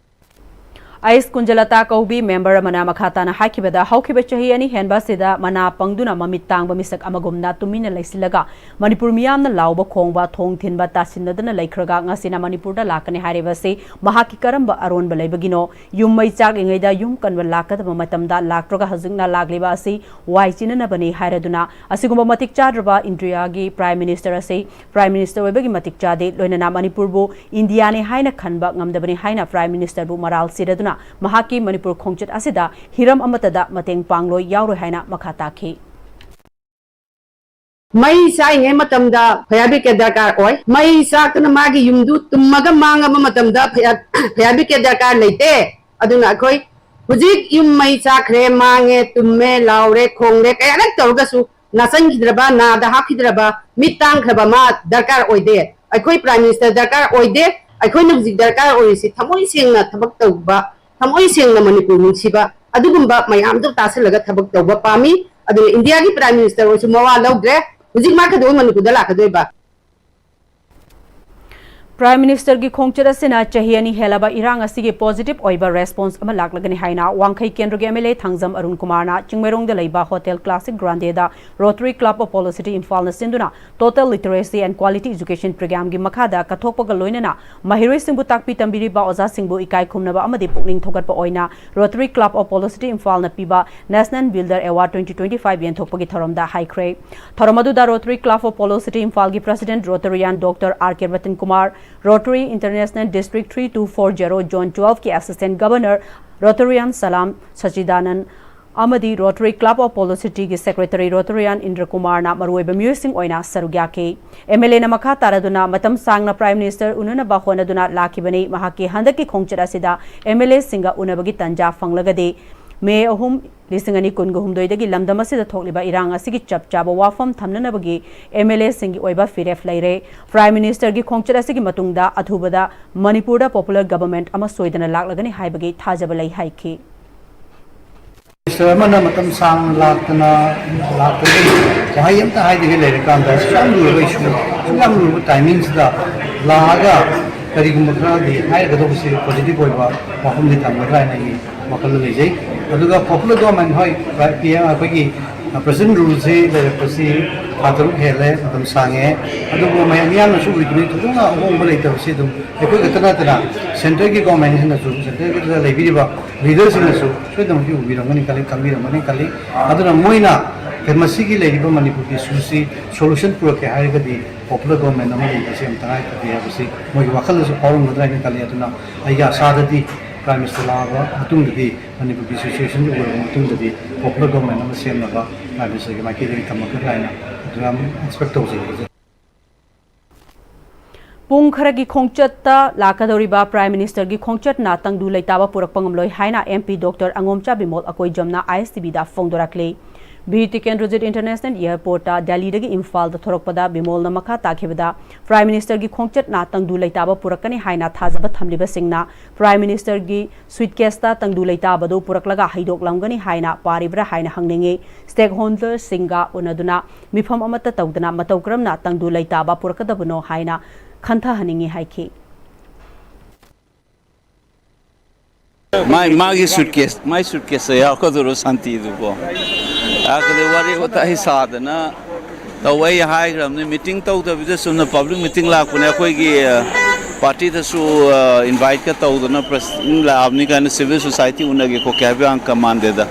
ꯑꯩꯁ ꯀꯨꯟꯖꯂꯇꯥ ꯀꯧꯕꯤ member ꯑꯃꯅ ꯃꯈꯥ ꯇꯥꯅ ꯍꯥꯏꯈꯤꯕꯗ, ꯍꯧꯈꯤꯕ ꯆꯍꯤ ꯑꯅꯤ ꯍꯦꯟꯕ ꯑꯁꯤꯗ ꯃꯅꯥ ꯄꯪꯗꯨꯅ ꯃꯃꯤꯠ ꯇꯥꯡꯕ ꯃꯤꯁꯛ ꯑꯃꯒꯨꯝꯅ ꯇꯨꯃꯤꯟꯅ ꯂꯩꯁꯤꯜꯂꯒ ꯃꯅꯤꯄꯨꯔ ꯃꯤꯌꯥꯝꯅ ꯂꯥꯎꯕ ꯈꯣꯡꯕ, ꯊꯣꯡ ꯊꯤꯟꯕ, ꯇꯥꯁꯤꯟꯅꯗꯅ ꯂꯩꯈ꯭ꯔꯒ ꯉꯁꯤꯅ ꯃꯅꯤꯄꯨꯔꯗ ꯂꯥꯛꯀꯅꯤ ꯍꯥꯏꯔꯤꯕ ꯑꯁꯤ ꯃꯍꯥꯛꯀꯤ ꯀꯔꯝꯕ ꯑꯔꯣꯟꯕ ꯂꯩꯕꯒꯤꯅꯣ? ꯌꯨꯝ ꯃꯩ ꯆꯥꯛꯂꯤꯉꯩꯗ ꯌꯨꯝ ꯀꯟꯕ ꯂꯥꯛꯀꯗꯕ ꯃꯇꯝꯗ ꯂꯥꯛꯇ꯭ꯔꯒ ꯍꯧꯖꯤꯛꯅ ꯂꯥꯛꯂꯤꯕ ꯑꯁꯤ ꯋꯥꯏ ꯆꯤꯟꯅꯅꯕꯅꯤ ꯍꯥꯏꯔꯗꯨꯅ, ꯑꯁꯤꯒꯨꯝꯕ ꯃꯇꯤꯛ ꯆꯥꯗ꯭ꯔꯕ ꯏꯟꯗꯤꯌꯥꯒꯤ Prime Minister ꯑꯁꯤ Prime Minister ꯑꯣꯏꯕꯒꯤ ꯃꯇꯤꯛ ꯆꯥꯗꯦ, ꯂꯣꯏꯅꯅ ꯃꯅꯤꯄꯨꯔꯕꯨ ꯏꯟꯗꯤꯌꯥꯅꯤ ꯍꯥꯏꯅ ꯈꯟꯕ ꯉꯝꯗꯕꯅꯤ ꯍꯥꯏꯅ Prime Ministerꯕꯨ ꯃꯔꯥꯜ ꯁꯤꯔꯗꯨꯅ ꯃꯍꯥꯛꯀꯤ ꯃꯅꯤꯄꯨꯔ ꯈꯣꯡꯆꯠ ꯑꯁꯤꯗ ꯍꯤꯔꯝ ꯑꯃꯠꯇꯗ ꯃꯇꯦꯡ ꯄꯥꯡꯂꯣꯏ, ꯌꯥꯎꯔꯣꯏ ꯍꯥꯏꯅ ꯃꯈꯥ ꯇꯥꯈꯤ꯫ ꯃꯩ ꯆꯥꯛꯏꯉꯩ ꯃꯇꯝꯗ fire brigade ꯗꯔꯀꯥꯔ ꯑꯣꯏ꯫ ꯃꯩ ꯆꯥꯛꯇꯅ ꯃꯥꯒꯤ ꯌꯨꯝꯗꯨ ꯇꯨꯝꯃꯒ ꯃꯥꯡꯉꯕ ꯃꯇꯝꯗ fire, fire brigade ꯗꯔꯀꯥꯔ ꯂꯩꯇꯦ꯫ ꯑꯗꯨꯅ ꯑꯩꯈꯣꯏ ꯍꯧꯖꯤꯛ ꯌꯨꯝ ꯃꯩ ꯆꯥꯛꯈ꯭ꯔꯦ, ꯃꯥꯡꯉꯦ, ꯇꯨꯝꯃꯦ, ꯂꯥꯎꯔꯦ, ꯈꯣꯡꯂꯦ, ꯀꯌꯥꯔꯛ ꯇꯧꯔꯒꯁꯨ ꯅꯥꯆꯟꯈꯤꯗ꯭ꯔꯕ, ꯅꯥꯗ ꯍꯥꯞꯈꯤꯗ꯭ꯔꯕ, ꯃꯤꯠ ꯇꯥꯡꯈ꯭ꯔꯕ ꯃꯥ ꯗꯔꯀꯥꯔ ꯑꯣꯏꯗꯦ꯫ ꯑꯩꯈꯣꯏ Prime Minister ꯗꯔꯀꯥꯔ ꯑꯣꯏꯗꯦ꯫ ꯑꯩꯈꯣꯏꯅ ꯍꯧꯖꯤꯛ ꯗꯔꯀꯥꯔ ꯑꯣꯏꯔꯤꯁꯤ ꯊꯃꯣꯏ ꯁꯦꯡꯅ ꯊꯕꯛ ꯇꯧꯕ, ꯊꯃꯣꯏ ꯁꯦꯡꯅ ꯃꯅꯤꯄꯨꯔ ꯅꯨꯡꯁꯤꯕ, ꯑꯗꯨꯒꯨꯝꯕ ꯃꯌꯥꯝꯗꯨ ꯇꯥꯁꯤꯜꯂꯒ ꯊꯕꯛ ꯇꯧꯕ ꯄꯥꯝꯃꯤ꯫ ꯑꯗꯨꯅ ꯏꯟꯗꯤꯌꯥꯒꯤ Prime Minister ꯑꯣꯏꯔꯁꯨ ꯃꯋꯥ ꯂꯧꯗ꯭ꯔꯦ꯫ ꯍꯧꯖꯤꯛ ꯃꯥ ꯀꯩꯗꯧꯕꯩ ꯃꯅꯤꯄꯨꯔꯗ ꯂꯥꯛꯀꯗꯣꯏꯕ? Prime Ministerꯒꯤ ꯈꯣꯡꯆꯠ ꯑꯁꯤꯅ ꯆꯍꯤ ꯑꯅꯤ ꯍꯦꯜꯂꯕ ꯏꯔꯥꯡ ꯑꯁꯤꯒꯤ positive ꯑꯣꯏꯕ response ꯑꯃ ꯂꯥꯛꯂꯒꯅꯤ ꯍꯥꯏꯅ ꯋꯥꯡꯈꯩ ꯀꯦꯟꯗ꯭ꯔꯒꯤ MLA ꯊꯥꯡꯖꯝ ꯑꯔꯨꯟ ꯀꯨꯃꯥꯔꯅ ꯆꯤꯡꯃꯩꯔꯣꯡꯗ ꯂꯩꯕ Hotel Classic Grandeꯗ Rotary Club of Polo City ꯏꯝꯐꯥꯜꯅ ꯁꯤꯟꯗꯨꯅ Total Literacy and Quality Education Programꯒꯤ ꯃꯈꯥꯗ ꯀꯠꯊꯣꯛꯄꯒ ꯂꯣꯏꯅꯅ ꯃꯍꯩꯔꯣꯏꯁꯤꯡꯕꯨ ꯇꯥꯛꯄꯤ ꯇꯝꯕꯤꯔꯤꯕ ꯑꯣꯖꯥꯁꯤꯡꯕꯨ ꯏꯀꯥꯏ ꯈꯨꯝꯅꯕ ꯑꯃꯗꯤ ꯄꯨꯛꯅꯤꯡ ꯊꯧꯒꯠꯄ ꯑꯣꯏꯅ Rotary Club of Polo City ꯏꯝꯐꯥꯜꯅ ꯄꯤꯕ National Builder Award twenty twenty-five ꯌꯦꯟꯊꯣꯛꯄꯒꯤ ꯊꯧꯔꯝꯗ ꯍꯥꯏꯈ꯭ꯔꯦ꯫ ꯊꯧꯔꯝ ꯑꯗꯨꯗ Rotary Club of Polo City ꯏꯝꯐꯥꯜꯒꯤ President Rotarian Doctor R K Ratan Kumar, Rotary International District three two four zero Zone twelveꯀꯤ Assistant Governor Rotarian ꯁꯂꯥꯝ ꯁꯆꯤꯗꯥꯅꯟ, ꯑꯃꯗꯤ Rotary Club of Polo City ꯒꯤ Secretary Rotarian ꯏꯟꯗ꯭ꯔ ꯀꯨꯃꯥꯔꯅ ꯃꯔꯨꯑꯣꯏꯕ ꯃꯤꯑꯣꯏꯁꯤꯡ ꯑꯣꯏꯅ ꯁꯔꯨꯛ ꯌꯥꯈꯤ꯫ MLA ꯅ ꯃꯈꯥ ꯇꯥꯔꯗꯨꯅ ꯃꯇꯝ ꯁꯥꯡꯅ Prime Minister ꯎꯅꯅꯕ ꯍꯣꯠꯅꯗꯨꯅ ꯂꯥꯛꯈꯤꯕꯅꯤ꯫ ꯃꯍꯥꯛꯀꯤ ꯍꯟꯗꯛꯀꯤ ꯈꯣꯡꯆꯠ ꯑꯁꯤꯗ MLA ꯁꯤꯡꯒ ꯎꯅꯕꯒꯤ ꯇꯟꯖꯥ ꯐꯪꯂꯒꯗꯤ May ꯑꯍꯨꯝ, ꯂꯤꯁꯤꯡ ꯑꯅꯤ ꯀꯨꯟꯒ ꯍꯨꯝꯗꯣꯏꯗꯒꯤ ꯂꯝꯗꯝ ꯑꯁꯤꯗ ꯊꯣꯛꯂꯤꯕ ꯏꯔꯥꯡ ꯑꯁꯤꯒꯤ ꯆꯞ ꯆꯥꯕ ꯋꯥꯐꯝ ꯊꯝꯅꯅꯕꯒꯤ MLA ꯁꯤꯡꯒꯤ ꯑꯣꯏꯕ ꯐꯤꯔꯦꯞ ꯂꯩꯔꯦ꯫ Prime Minister ꯒꯤ ꯈꯣꯡꯆꯠ ꯑꯁꯤꯒꯤ ꯃꯇꯨꯡꯗ ꯑꯊꯨꯕꯗ ꯃꯅꯤꯄꯨꯔꯗ popular government ꯑꯃ ꯁꯣꯏꯗꯅ ꯂꯥꯛꯂꯒꯅꯤ ꯍꯥꯏꯕꯒꯤ ꯊꯥꯖꯕ ꯂꯩ ꯍꯥꯏꯈꯤ꯫ Minister ꯑꯃꯅ ꯃꯇꯝ ꯁꯥꯡꯅ ꯂꯥꯛꯇꯅ ꯂꯥꯛꯇꯅ ꯋꯥꯍꯩ ꯑꯝꯇ ꯍꯥꯏꯗꯕꯤ ꯂꯩꯔꯀꯥꯟꯗ ꯑꯁꯨꯛ ꯌꯥꯝ ꯂꯨꯔꯕ issue, ꯑꯁꯨꯛ ꯌꯥꯝ ꯂꯨꯔꯕ timing ꯁꯤꯗ ꯂꯥꯛꯑꯒ ꯀꯔꯤꯒꯨꯝꯕ ꯈꯔꯗꯤ ꯍꯥꯏꯔꯒꯗꯧꯕꯁꯤ positive ꯑꯣꯏꯕ ꯋꯥꯐꯝꯗꯤ ꯊꯝꯒꯗ꯭ꯔꯥ ꯍꯥꯏꯅ ꯑꯩꯒꯤ ꯋꯥꯈꯜꯗ ꯂꯩꯖꯩ꯫ ꯑꯗꯨꯒ popular government, ꯍꯣꯏ, ꯄꯤ ꯑꯦꯝ ꯑꯩꯈꯣꯏꯒꯤ President Rule ꯁꯤ ꯂꯩꯔꯛꯄꯁꯤ ꯊꯥ ꯇꯔꯨꯛ ꯍꯦꯜꯂꯦ, ꯃꯇꯝ ꯁꯥꯡꯉꯦ꯫ ꯑꯗꯨꯕꯨ ꯃꯌꯥꯝ ꯃꯤꯌꯥꯝꯅꯁꯨ ꯎꯔꯤꯗꯨꯅꯤ, ꯊꯣꯏꯗꯣꯛꯅ ꯑꯍꯣꯡꯕ ꯂꯩꯇꯕꯁꯤ ꯑꯗꯨꯝ ꯑꯩꯈꯣꯏ ꯈꯛꯇ ꯅꯠꯇꯅ centre ꯒꯤ government ꯁꯤꯅꯁꯨ, centre ꯗ ꯂꯩꯕꯤꯔꯤꯕ leader ꯁꯤꯡꯅꯁꯨ ꯁꯣꯏꯗꯅꯃꯛꯀꯤ ꯎꯕꯤꯔꯝꯒꯅꯤ ꯈꯜꯂꯤ, ꯈꯪꯕꯤꯔꯝꯒꯅꯤ ꯈꯜꯂꯤ꯫ ꯑꯗꯨꯅ ꯃꯣꯏꯅ ꯃꯁꯤꯒꯤ ꯂꯩꯔꯤꯕ ꯃꯅꯤꯄꯨꯔꯒꯤ issue ꯁꯤ solution ꯄꯨꯔꯛꯀꯦ ꯍꯥꯏꯔꯒꯗꯤ popular government ꯑꯃ ꯂꯩꯕꯁꯤ ꯌꯥꯝ ꯇꯉꯥꯏ ꯐꯗꯦ ꯍꯥꯏꯕꯁꯤ ꯃꯣꯏꯒꯤ ꯋꯥꯈꯜꯗꯁꯨ ꯐꯥꯎꯔꯝꯒꯗ꯭ꯔꯥ ꯍꯥꯏꯅ ꯈꯜꯂꯤ꯫ ꯑꯗꯨꯅ ꯑꯩꯒꯤ ꯑꯁꯥꯗꯗꯤ Prime Minister ꯂꯥꯛꯑꯕ ꯃꯇꯨꯡꯗꯗꯤ ꯃꯅꯤꯄꯨꯔꯒꯤ situation ꯁꯤ ꯎꯔꯕ ꯃꯇꯨꯡꯗꯗꯤ popular government ꯑꯃ ꯁꯦꯝꯅꯕ Prime Minister ꯒꯤ ꯃꯥꯏꯀꯩꯗꯒꯤ ꯊꯝꯃꯛꯀꯗ꯭ꯔꯥ ꯍꯥꯏꯅ ꯑꯗꯨ ꯌꯥꯝ expect ꯇꯧꯖꯩ꯫ ꯄꯨꯡ ꯈꯔꯒꯤ ꯈꯣꯡꯆꯠꯇ ꯂꯥꯛꯀꯗꯧꯔꯤꯕ Prime Minister ꯒꯤ ꯈꯣꯡꯆꯠꯅ ꯇꯪꯗꯨ ꯂꯩꯇꯥꯕ ꯄꯨꯔꯛꯄ ꯉꯝꯂꯣꯏ ꯍꯥꯏꯅ MP Doctor ꯑꯉꯣꯝꯆꯥ ꯕꯤꯃꯣꯜ ꯑꯀꯣꯏꯖꯝꯅ ISTV ꯗ ꯐꯣꯡꯗꯣꯔꯛꯂꯤ꯫ ꯚꯤꯔ ꯇꯤꯀꯦꯟꯗ꯭ꯔꯖꯤꯠ International Airport ꯇ ꯗꯦꯜꯂꯤꯗꯒꯤ ꯏꯝꯐꯥꯜꯗ ꯊꯣꯔꯛꯄꯗ ꯕꯤꯃꯣꯜꯅ ꯃꯈꯥ ꯇꯥꯈꯤꯕꯗ, Prime Minister ꯒꯤ ꯈꯣꯡꯆꯠꯅ ꯇꯪꯗꯨ ꯂꯩꯇꯥꯕ ꯄꯨꯔꯛꯀꯅꯤ ꯍꯥꯏꯅ ꯊꯥꯖꯕ ꯊꯝꯂꯤꯕꯁꯤꯡꯅ Prime Minister ꯒꯤ suitcase ꯇ ꯇꯪꯗꯨ ꯂꯩꯇꯥꯕꯗꯨ ꯄꯨꯔꯛꯂꯒ ꯍꯩꯗꯣꯛꯂꯝꯒꯅꯤ ꯍꯥꯏꯅ ꯄꯥꯔꯤꯕ꯭ꯔꯥ ꯍꯥꯏꯅ ꯍꯪꯅꯤꯡꯏ꯫ Stakeholder ꯁꯤꯡꯒ ꯎꯅꯗꯨꯅ ꯃꯤꯐꯝ ꯑꯃꯠꯇ ꯇꯧꯗꯅ ꯃꯇꯧ ꯀꯔꯝꯅ ꯇꯪꯗꯨ ꯂꯩꯇꯥꯕ ꯄꯨꯔꯛꯀꯗꯕꯅꯣ ꯍꯥꯏꯅ ꯈꯟꯊꯍꯟꯅꯤꯡꯏ ꯍꯥꯏꯈꯤ꯫ ꯃꯥꯏ ꯃꯥꯒꯤ suitcase, ꯃꯥꯏ suitcase ꯇ ꯌꯥꯎꯔꯛꯀꯗꯧꯔꯣ ꯁꯥꯟꯇꯤꯗꯨꯕꯣ? ꯑꯗꯨꯗꯤ ꯋꯥꯔꯤ ꯋꯥꯇꯥꯏ ꯁꯥꯗꯅ ꯇꯧꯕ ꯑꯩ ꯍꯥꯏꯈ꯭ꯔꯕꯅꯤ, meeting ꯇꯧꯗꯕꯤꯗ ꯆꯨꯝꯅ public meeting ꯂꯥꯛꯄꯅꯦ꯫ ꯑꯩꯈꯣꯏꯒꯤ party ꯗꯁꯨ invite ꯀ ꯇꯧꯗꯅ press ꯂꯥꯛꯑꯕꯅꯤ ꯀꯥꯏꯅ civil society ꯎꯅꯒꯦ ꯈꯣꯠꯀꯦ ꯍꯥꯏꯕ ꯌꯥꯝ ꯀꯃꯥꯟꯗꯦꯗ꯫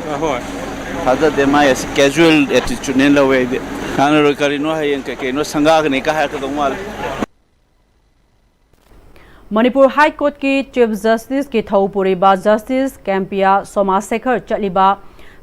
ꯊꯥꯖꯗꯦ, ꯃꯥꯏ ꯑꯁꯤ casual attitude ꯅꯦꯅ ꯂꯧꯋꯦ ꯑꯩꯗꯤ꯫ ꯀꯥꯟꯅꯔꯣꯏ, ꯀꯔꯤꯅꯣ ꯍꯌꯦꯡ ꯀꯩ ꯀꯩꯅꯣ ꯁꯪꯒꯥꯒꯅꯤ ꯀ ꯍꯥꯏꯔꯛꯀꯗꯧ ꯃꯥꯜꯂꯦ꯫ ꯃꯅꯤꯄꯨꯔ High Court ꯀꯤ Chief Justice ꯀꯤ ꯊꯧ ꯄꯨꯔꯤꯕ Justice ꯀꯦꯝꯄꯤꯌꯥ ꯁꯣꯃꯥꯁꯦꯈꯔ ꯆꯠꯂꯤꯕ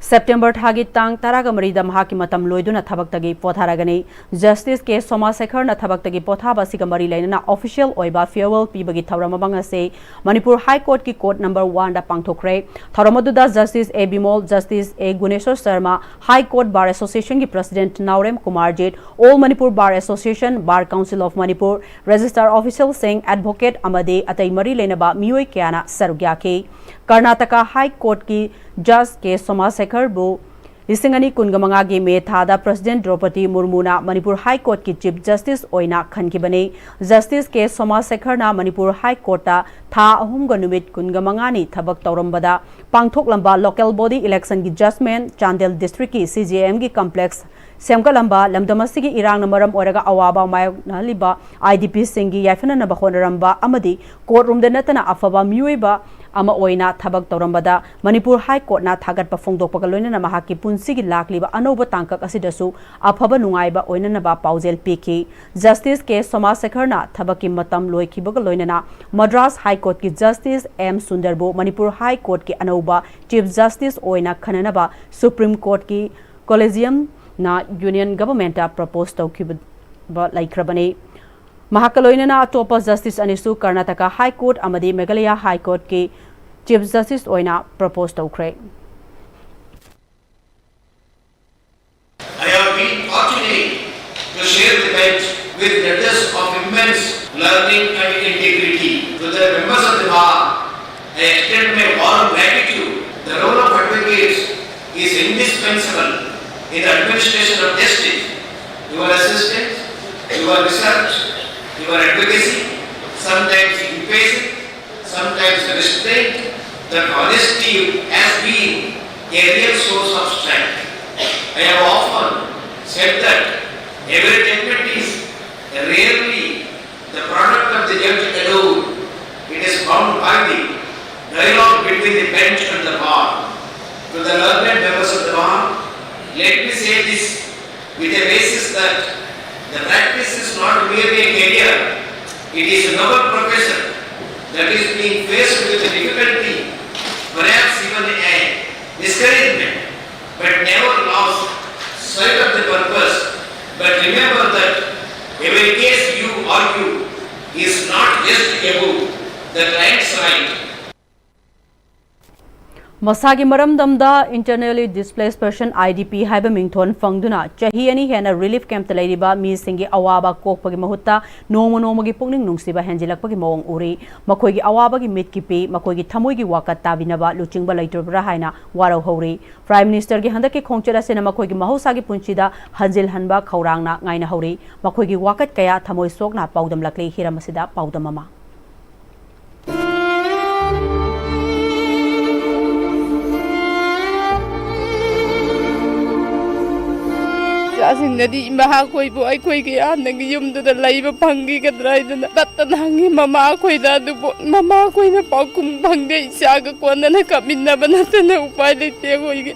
ꯁꯦꯞꯇꯦꯝꯕꯔ ꯊꯥꯒꯤ ꯇꯥꯡ ꯇꯔꯥꯒ ꯃꯔꯤꯗ ꯃꯍꯥꯛꯀꯤ ꯃꯇꯝ ꯂꯣꯏꯗꯨꯅ ꯊꯕꯛꯇꯒꯤ ꯄꯣꯊꯥꯔꯒꯅꯤ꯫ ꯖꯁꯇꯤꯁ ꯀꯦ ꯁꯣꯃꯥꯁꯦꯈꯔꯅ ꯊꯕꯛꯇꯒꯤ ꯄꯣꯊꯥꯕ ꯑꯁꯤꯒ ꯃꯔꯤ ꯂꯩꯅꯅ ꯑꯣꯐꯤꯁꯤꯌꯦꯜ ꯑꯣꯏꯕ farewell ꯄꯤꯕꯒꯤ ꯊꯧꯔꯝ ꯑꯃ ꯉꯁꯤ ꯃꯅꯤꯄꯨꯔ ꯍꯥꯏ ꯀꯣꯔꯠꯀꯤ ꯀꯣꯔꯠ ꯅꯝꯕꯔ ꯋꯥꯟꯗ ꯄꯥꯡꯊꯣꯛꯈ꯭ꯔꯦ꯫ ꯊꯧꯔꯝ ꯑꯗꯨꯗ justice A Bimol, justice A Guneshwar Sharma, high court bar ꯑꯦꯁꯣꯁꯤꯌꯦꯁꯟꯒꯤ president Naorem Kumarjit, All Manipur Bar Association, Bar Council of Manipur, registrar ꯑꯣꯐꯤꯁꯤꯌꯦꯜꯁꯤꯡ, ꯑꯦꯗꯚꯣꯀꯦꯠ ꯑꯃꯗꯤ ꯑꯇꯩ ꯃꯔꯤ ꯂꯩꯅꯕ ꯃꯤꯑꯣꯏ ꯀꯌꯥꯅ ꯁꯔꯨꯛ ꯌꯥꯈꯤ꯫ ꯀꯔꯅꯥꯇꯀꯥ ꯍꯥꯏ ꯀꯣꯔꯠꯀꯤ ꯖꯖ ꯀꯦ ꯁꯣꯃꯥꯁꯦꯈꯔꯕꯨ ꯂꯤꯁꯤꯡ ꯑꯅꯤ ꯀꯨꯟꯒ ꯃꯉꯥꯒꯤ ꯃꯦ ꯊꯥꯗ president ꯗ꯭ꯔꯧꯄꯗꯤ ꯃꯨꯔꯃꯨꯅ Manipur high ꯀꯣꯔꯠꯀꯤ chief justice ꯑꯣꯏꯅ ꯈꯟꯈꯤꯕꯅꯤ꯫ ꯖꯁꯇꯤꯁ ꯀꯦ ꯁꯣꯃꯥꯁꯦꯈꯔꯅ ꯃꯅꯤꯄꯨꯔ ꯍꯥꯏ ꯀꯣꯔꯠꯇ ꯊꯥ ꯑꯍꯨꯝꯒ ꯅꯨꯃꯤꯠ ꯀꯨꯟꯒ ꯃꯉꯥꯅꯤ ꯊꯕꯛ ꯇꯧꯔꯝꯕꯗ ꯄꯥꯡꯊꯣꯛꯂꯝꯕ ꯂꯣꯀꯦꯜ ꯕꯣꯗꯤ ꯏꯂꯦꯛꯁꯟꯒꯤ ꯖꯖꯃꯦꯟꯠ, ꯆꯥꯟꯗꯦꯜ ꯗꯤꯁꯇ꯭ꯔꯤꯛꯀꯤ ꯁꯤ ꯖꯦ ꯑꯦꯝꯒꯤ ꯀꯝꯄ꯭ꯂꯦꯛꯁ ꯁꯦꯝꯒꯠꯂꯝꯕ, ꯂꯝꯗꯝ ꯑꯁꯤꯒꯤ ꯏꯔꯥꯡꯅ ꯃꯔꯝ ꯑꯣꯏꯔꯒ ꯑꯋꯥꯕ ꯃꯥꯌꯣꯛꯅꯍꯜꯂꯤꯕ ꯑꯥꯏ ꯗꯤ ꯄꯤꯁꯤꯡꯒꯤ ꯌꯥꯏꯐꯅꯅꯕ ꯍꯣꯠꯅꯔꯝꯕ ꯑꯃꯗꯤ ꯀꯣꯔꯠ ꯔꯨꯝꯗ ꯅꯠꯇꯅ ꯑꯐꯕ ꯃꯤꯑꯣꯏꯕ ꯑꯃ ꯑꯣꯏꯅ ꯊꯕꯛ ꯇꯧꯔꯝꯕꯗ ꯃꯅꯤꯄꯨꯔ ꯍꯥꯏ ꯀꯣꯔꯠꯅ ꯊꯥꯒꯠꯄ ꯐꯣꯡꯗꯣꯛꯄꯒ ꯂꯣꯏꯅꯅ ꯃꯍꯥꯛꯀꯤ ꯄꯨꯟꯁꯤꯒꯤ ꯂꯥꯛꯂꯤꯕ ꯑꯅꯧꯕ ꯇꯥꯡꯀꯛ ꯑꯁꯤꯗꯁꯨ ꯑꯐꯕ ꯅꯨꯡꯉꯥꯏꯕ ꯑꯣꯏꯅꯅꯕ ꯄꯥꯎꯖꯦꯜ ꯄꯤꯈꯤ꯫ ꯖꯁꯇꯤꯁ ꯀꯦ ꯁꯣꯃꯥꯁꯦꯈꯔꯅ ꯊꯕꯛꯀꯤ ꯃꯇꯝ ꯂꯣꯏꯈꯤꯕꯒ ꯂꯣꯏꯅꯅ ꯃꯗ꯭ꯔꯥꯁ ꯍꯥꯏ ꯀꯣꯔꯠꯀꯤ ꯖꯁꯇꯤꯁ ꯑꯦꯝ ꯁꯨꯟꯗꯔꯕꯨ ꯃꯅꯤꯄꯨꯔ ꯍꯥꯏ ꯀꯣꯔꯠꯀꯤ ꯑꯅꯧꯕ ꯆꯤꯐ ꯖꯁꯇꯤꯁ ꯑꯣꯏꯅ ꯈꯟꯅꯅꯕ ꯁꯨꯄ꯭ꯔꯤꯝ ꯀꯣꯔꯠꯀꯤ ꯀꯣꯂꯦꯖꯤꯌꯝꯅ ꯌꯨꯅꯤꯌꯟ ꯒꯚꯔꯟꯃꯦꯟꯠꯇ ꯄ꯭ꯔꯄꯣꯖ ꯇꯧꯈꯤꯕ ꯂꯩꯈ꯭ꯔꯕꯅꯤ꯫ ꯃꯍꯥꯛꯀ ꯂꯣꯏꯅꯅ ꯑꯇꯣꯞꯄ ꯖꯁꯇꯤꯁ ꯑꯅꯤꯁꯨ ꯀꯔꯅꯥꯇꯀꯥ ꯍꯥꯏ ꯀꯣꯔꯠ ꯑꯃꯗꯤ ꯃꯦꯘꯥꯂꯌꯥ ꯍꯥꯏ ꯀꯣꯔꯠꯀꯤ ꯆꯤꯐ ꯖꯁꯇꯤꯁ ꯑꯣꯏꯅ ꯄ꯭ꯔꯄꯣꯖ ꯇꯧꯈ꯭ꯔꯦ꯫ I have been fortunate to share the bench with letters of immense learning and integrity to the members of the bar. I extend my warm gratitude. The role of advocates is indispensable in the administration of justice. Your assistance, your research, your advocacy, sometimes impatient, sometimes restraint, that honesty has been a real source of strength. I have often said that every judgment is rarely the product of the judge alone. It is formed by the dialogue between the bench and the bar. To the learned members of the bar, let me say this with a basis that the practice is not merely a career, it is a noble profession that is being faced with difficulty, perhaps even a discouragement. But never lost sight of the purpose. But remember that every case you argue is not just about the client's right. ꯃꯁꯥꯒꯤ ꯃꯔꯝꯗꯝꯗ Internally Displaced Person, I D P, ꯍꯥꯏꯕ ꯃꯤꯡꯊꯣꯟ ꯐꯪꯗꯨꯅ ꯆꯍꯤ ꯑꯅꯤ ꯍꯦꯟꯅ relief ꯀꯦꯝꯞꯇ ꯂꯩꯔꯤꯕ ꯃꯤꯁꯤꯡꯒꯤ ꯑꯋꯥꯕ ꯀꯣꯛꯄꯒꯤ ꯃꯍꯨꯠꯇ ꯅꯣꯡꯃ ꯅꯣꯡꯃꯒꯤ ꯄꯨꯛꯅꯤꯡ ꯅꯨꯡꯁꯤꯕ ꯍꯦꯟꯖꯤꯜꯂꯛꯄꯒꯤ ꯃꯑꯣꯡ ꯎꯔꯤ꯫ ꯃꯈꯣꯏꯒꯤ ꯑꯋꯥꯕꯒꯤ ꯃꯤꯠꯀꯤ ꯄꯤ, ꯃꯈꯣꯏꯒꯤ ꯊꯃꯣꯏꯒꯤ ꯋꯥꯀꯠ ꯇꯥꯕꯤꯅꯕ ꯂꯨꯆꯤꯡꯕ ꯂꯩꯇ꯭ꯔꯕ꯭ꯔꯥ ꯍꯥꯏꯅ ꯋꯥꯔꯧꯍꯧꯔꯤ꯫ Prime Ministerꯒꯤ ꯍꯟꯗꯛꯀꯤ ꯈꯣꯡꯆꯠ ꯑꯁꯤꯅ ꯃꯈꯣꯏꯒꯤ ꯃꯍꯧꯁꯥꯒꯤ ꯄꯨꯟꯁꯤꯗ ꯍꯟꯖꯤꯜꯍꯟꯕ ꯈꯧꯔꯥꯡꯅ ꯉꯥꯏꯅꯍꯧꯔꯤ꯫ ꯃꯈꯣꯏꯒꯤ ꯋꯥꯀꯠ ꯀꯌꯥ ꯊꯃꯣꯏ ꯁꯣꯛꯅ ꯄꯥꯎꯗꯝꯂꯛꯂꯤ꯫ ꯍꯤꯔꯝ ꯑꯁꯤꯗ ꯄꯥꯎꯗꯝ ꯑꯃ꯫ ꯏꯆꯥꯁꯤꯡꯅꯗꯤ ꯏꯃꯥ ꯑꯩꯈꯣꯏꯕꯨ ꯑꯩꯈꯣꯏꯒꯤ ꯍꯥꯟꯅꯒꯤ ꯌꯨꯝꯗꯨꯗ ꯂꯩꯕ ꯐꯪꯈꯤꯒꯗ꯭ꯔꯥ ꯍꯥꯏꯗꯅ ꯇꯠꯇꯅ ꯍꯪꯉꯤ ꯃꯃꯥ ꯑꯩꯈꯣꯏꯗ꯫ ꯑꯗꯨꯕꯨ ꯃꯃꯥ ꯑꯩꯈꯣꯏꯅ ꯄꯥꯎꯈꯨꯝ ꯐꯪꯗꯦ꯫ ꯏꯆꯥꯒ ꯀꯣꯟꯅꯅ ꯀꯞꯃꯤꯟꯅꯕ ꯅꯠꯇꯅ ꯎꯄꯥꯏ ꯂꯩꯇꯦ ꯑꯩꯈꯣꯏꯒꯤ꯫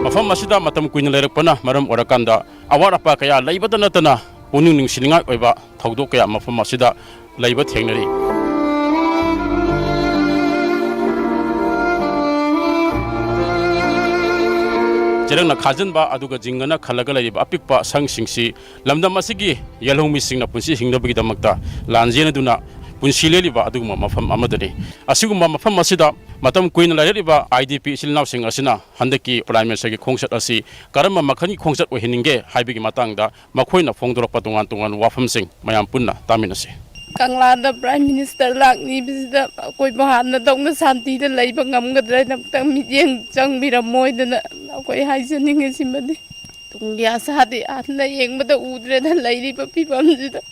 ꯃꯐꯝ ꯑꯁꯤꯗ ꯃꯇꯝ ꯀꯨꯏꯅ ꯂꯩꯔꯛꯄꯅ ꯃꯔꯝ ꯑꯣꯏꯔꯀꯥꯟꯗ ꯑꯋꯥꯠ ꯑꯄꯥ ꯀꯌꯥ ꯂꯩꯕꯇ ꯅꯠꯇꯅ ꯄꯨꯛꯅꯤꯡ ꯅꯨꯡꯁꯤꯅꯤꯡꯉꯥꯏ ꯑꯣꯏꯕ ꯊꯧꯗꯣꯛ ꯀꯌꯥ ꯃꯐꯝ ꯑꯁꯤꯗ ꯂꯩꯕ ꯊꯦꯡꯅꯔꯤ꯫ ꯆꯦꯔꯪꯅ ꯈꯥꯖꯤꯟꯕ ꯑꯗꯨꯒ ꯖꯤꯡꯒꯅ ꯈꯜꯂꯒ ꯂꯩꯔꯤꯕ ꯑꯄꯤꯛꯄ ꯁꯪꯁꯤꯡꯁꯤ ꯂꯝꯗꯝ ꯑꯁꯤꯒꯤ ꯌꯦꯜꯍꯧꯃꯤꯁꯤꯡꯅ ꯄꯨꯟꯁꯤ ꯍꯤꯡꯅꯕꯒꯤꯗꯃꯛꯇ ꯂꯥꯟꯖꯦꯟꯅꯗꯨꯅ ꯄꯨꯟꯁꯤ ꯂꯦꯜꯂꯤꯕ ꯑꯗꯨꯒꯨꯝꯕ ꯃꯐꯝ ꯑꯃꯗꯅꯤ꯫ ꯑꯁꯤꯒꯨꯝꯕ ꯃꯐꯝ ꯑꯁꯤꯗ ꯃꯇꯝ ꯀꯨꯏꯅ ꯂꯩꯔꯛꯂꯤꯕ I D P ꯏꯆꯤꯜ ꯏꯅꯥꯎꯁꯤꯡ ꯑꯁꯤꯅ ꯍꯟꯗꯛꯀꯤ Prime Ministerꯒꯤ ꯈꯣꯡꯆꯠ ꯑꯁꯤ ꯀꯔꯝꯕ ꯃꯈꯜꯒꯤ ꯈꯣꯡꯆꯠ ꯑꯣꯏꯍꯟꯅꯤꯡꯒꯦ ꯍꯥꯏꯕꯒꯤ ꯃꯇꯥꯡꯗ ꯃꯈꯣꯏꯅ ꯐꯣꯡꯗꯣꯔꯛꯄ ꯇꯣꯉꯥꯟ ꯇꯣꯉꯥꯟꯕ ꯋꯥꯐꯝꯁꯤꯡ ꯃꯌꯥꯝ ꯄꯨꯟꯅ ꯇꯥꯃꯤꯟꯅꯁꯤ꯫ ꯀꯪꯂꯥꯗ Prime Minister ꯂꯥꯛꯂꯤꯕꯁꯤꯗ ꯑꯩꯈꯣꯏꯕꯨ ꯍꯥꯟꯅꯗꯧꯅ ꯁꯥꯟꯇꯤꯗ ꯂꯩꯕ ꯉꯝꯒꯗ꯭ꯔꯥ ꯍꯥꯏꯅ ꯑꯃꯨꯛꯇꯪ ꯃꯤꯠꯌꯦꯡ ꯆꯪꯕꯤꯔꯝꯃꯣꯏꯗꯅ ꯑꯩꯈꯣꯏ ꯍꯥꯏꯖꯅꯤꯡꯉꯤ꯫ ꯁꯤꯃꯗꯤ ꯇꯨꯡꯒꯤ ꯑꯁꯥꯗꯤ ꯍꯟꯅ ꯌꯦꯡꯕꯗ ꯎꯗ꯭ꯔꯦꯗ꯫ ꯂꯩꯔꯤꯕ ꯐꯤꯕꯝꯁꯤꯗ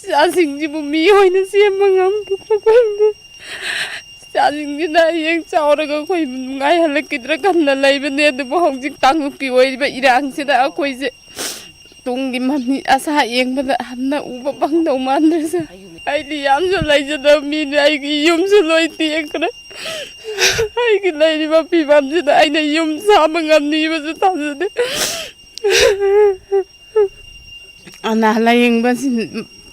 ꯏꯆꯥꯁꯤꯡꯁꯤꯕꯨ ꯃꯤ ꯑꯣꯏꯅ ꯁꯦꯝꯕ ꯉꯝꯒꯗ꯭ꯔꯥ ꯈꯪꯗꯦ꯫ ꯏꯆꯥꯁꯤꯡꯁꯤꯅ ꯍꯌꯦꯡ ꯆꯥꯎꯔꯒ ꯑꯩꯈꯣꯏꯕꯨ ꯅꯨꯡꯉꯥꯏꯍꯜꯂꯛꯈꯤꯗ꯭ꯔꯥ ꯈꯟꯅ ꯂꯩꯕꯅꯦ꯫ ꯑꯗꯨꯕꯨ ꯍꯧꯖꯤꯛ ꯇꯥꯡꯂꯨꯞꯀꯤ ꯑꯣꯏꯔꯤꯕ ꯏꯔꯥꯡꯁꯤꯗ ꯑꯩꯈꯣꯏꯁꯦ ꯇꯨꯡꯒꯤ ꯃꯃꯤ ꯑꯁꯥ ꯌꯦꯡꯕꯗ ꯍꯟꯅ ꯎꯕ ꯐꯪꯗꯧ ꯃꯥꯟꯗ꯭ꯔꯦ ꯁꯥꯔ꯫ ꯑꯩꯗꯤ ꯌꯥꯝꯁꯨ ꯂꯩꯖꯗꯕ ꯃꯤꯅꯤ꯫ ꯑꯩꯒꯤ ꯌꯨꯝꯁꯨ ꯂꯣꯏ ꯇꯦꯛꯈ꯭ꯔꯦ꯫ ꯑꯩꯒꯤ ꯂꯩꯔꯤꯕ ꯐꯤꯕꯝꯁꯤꯗ ꯑꯩꯅ ꯌꯨꯝ ꯁꯥꯕ ꯉꯝꯅꯤꯕꯁꯨ ꯊꯥꯖꯗꯦ꯫ ꯑꯅꯥ ꯂꯥꯌꯦꯡꯕꯁꯤ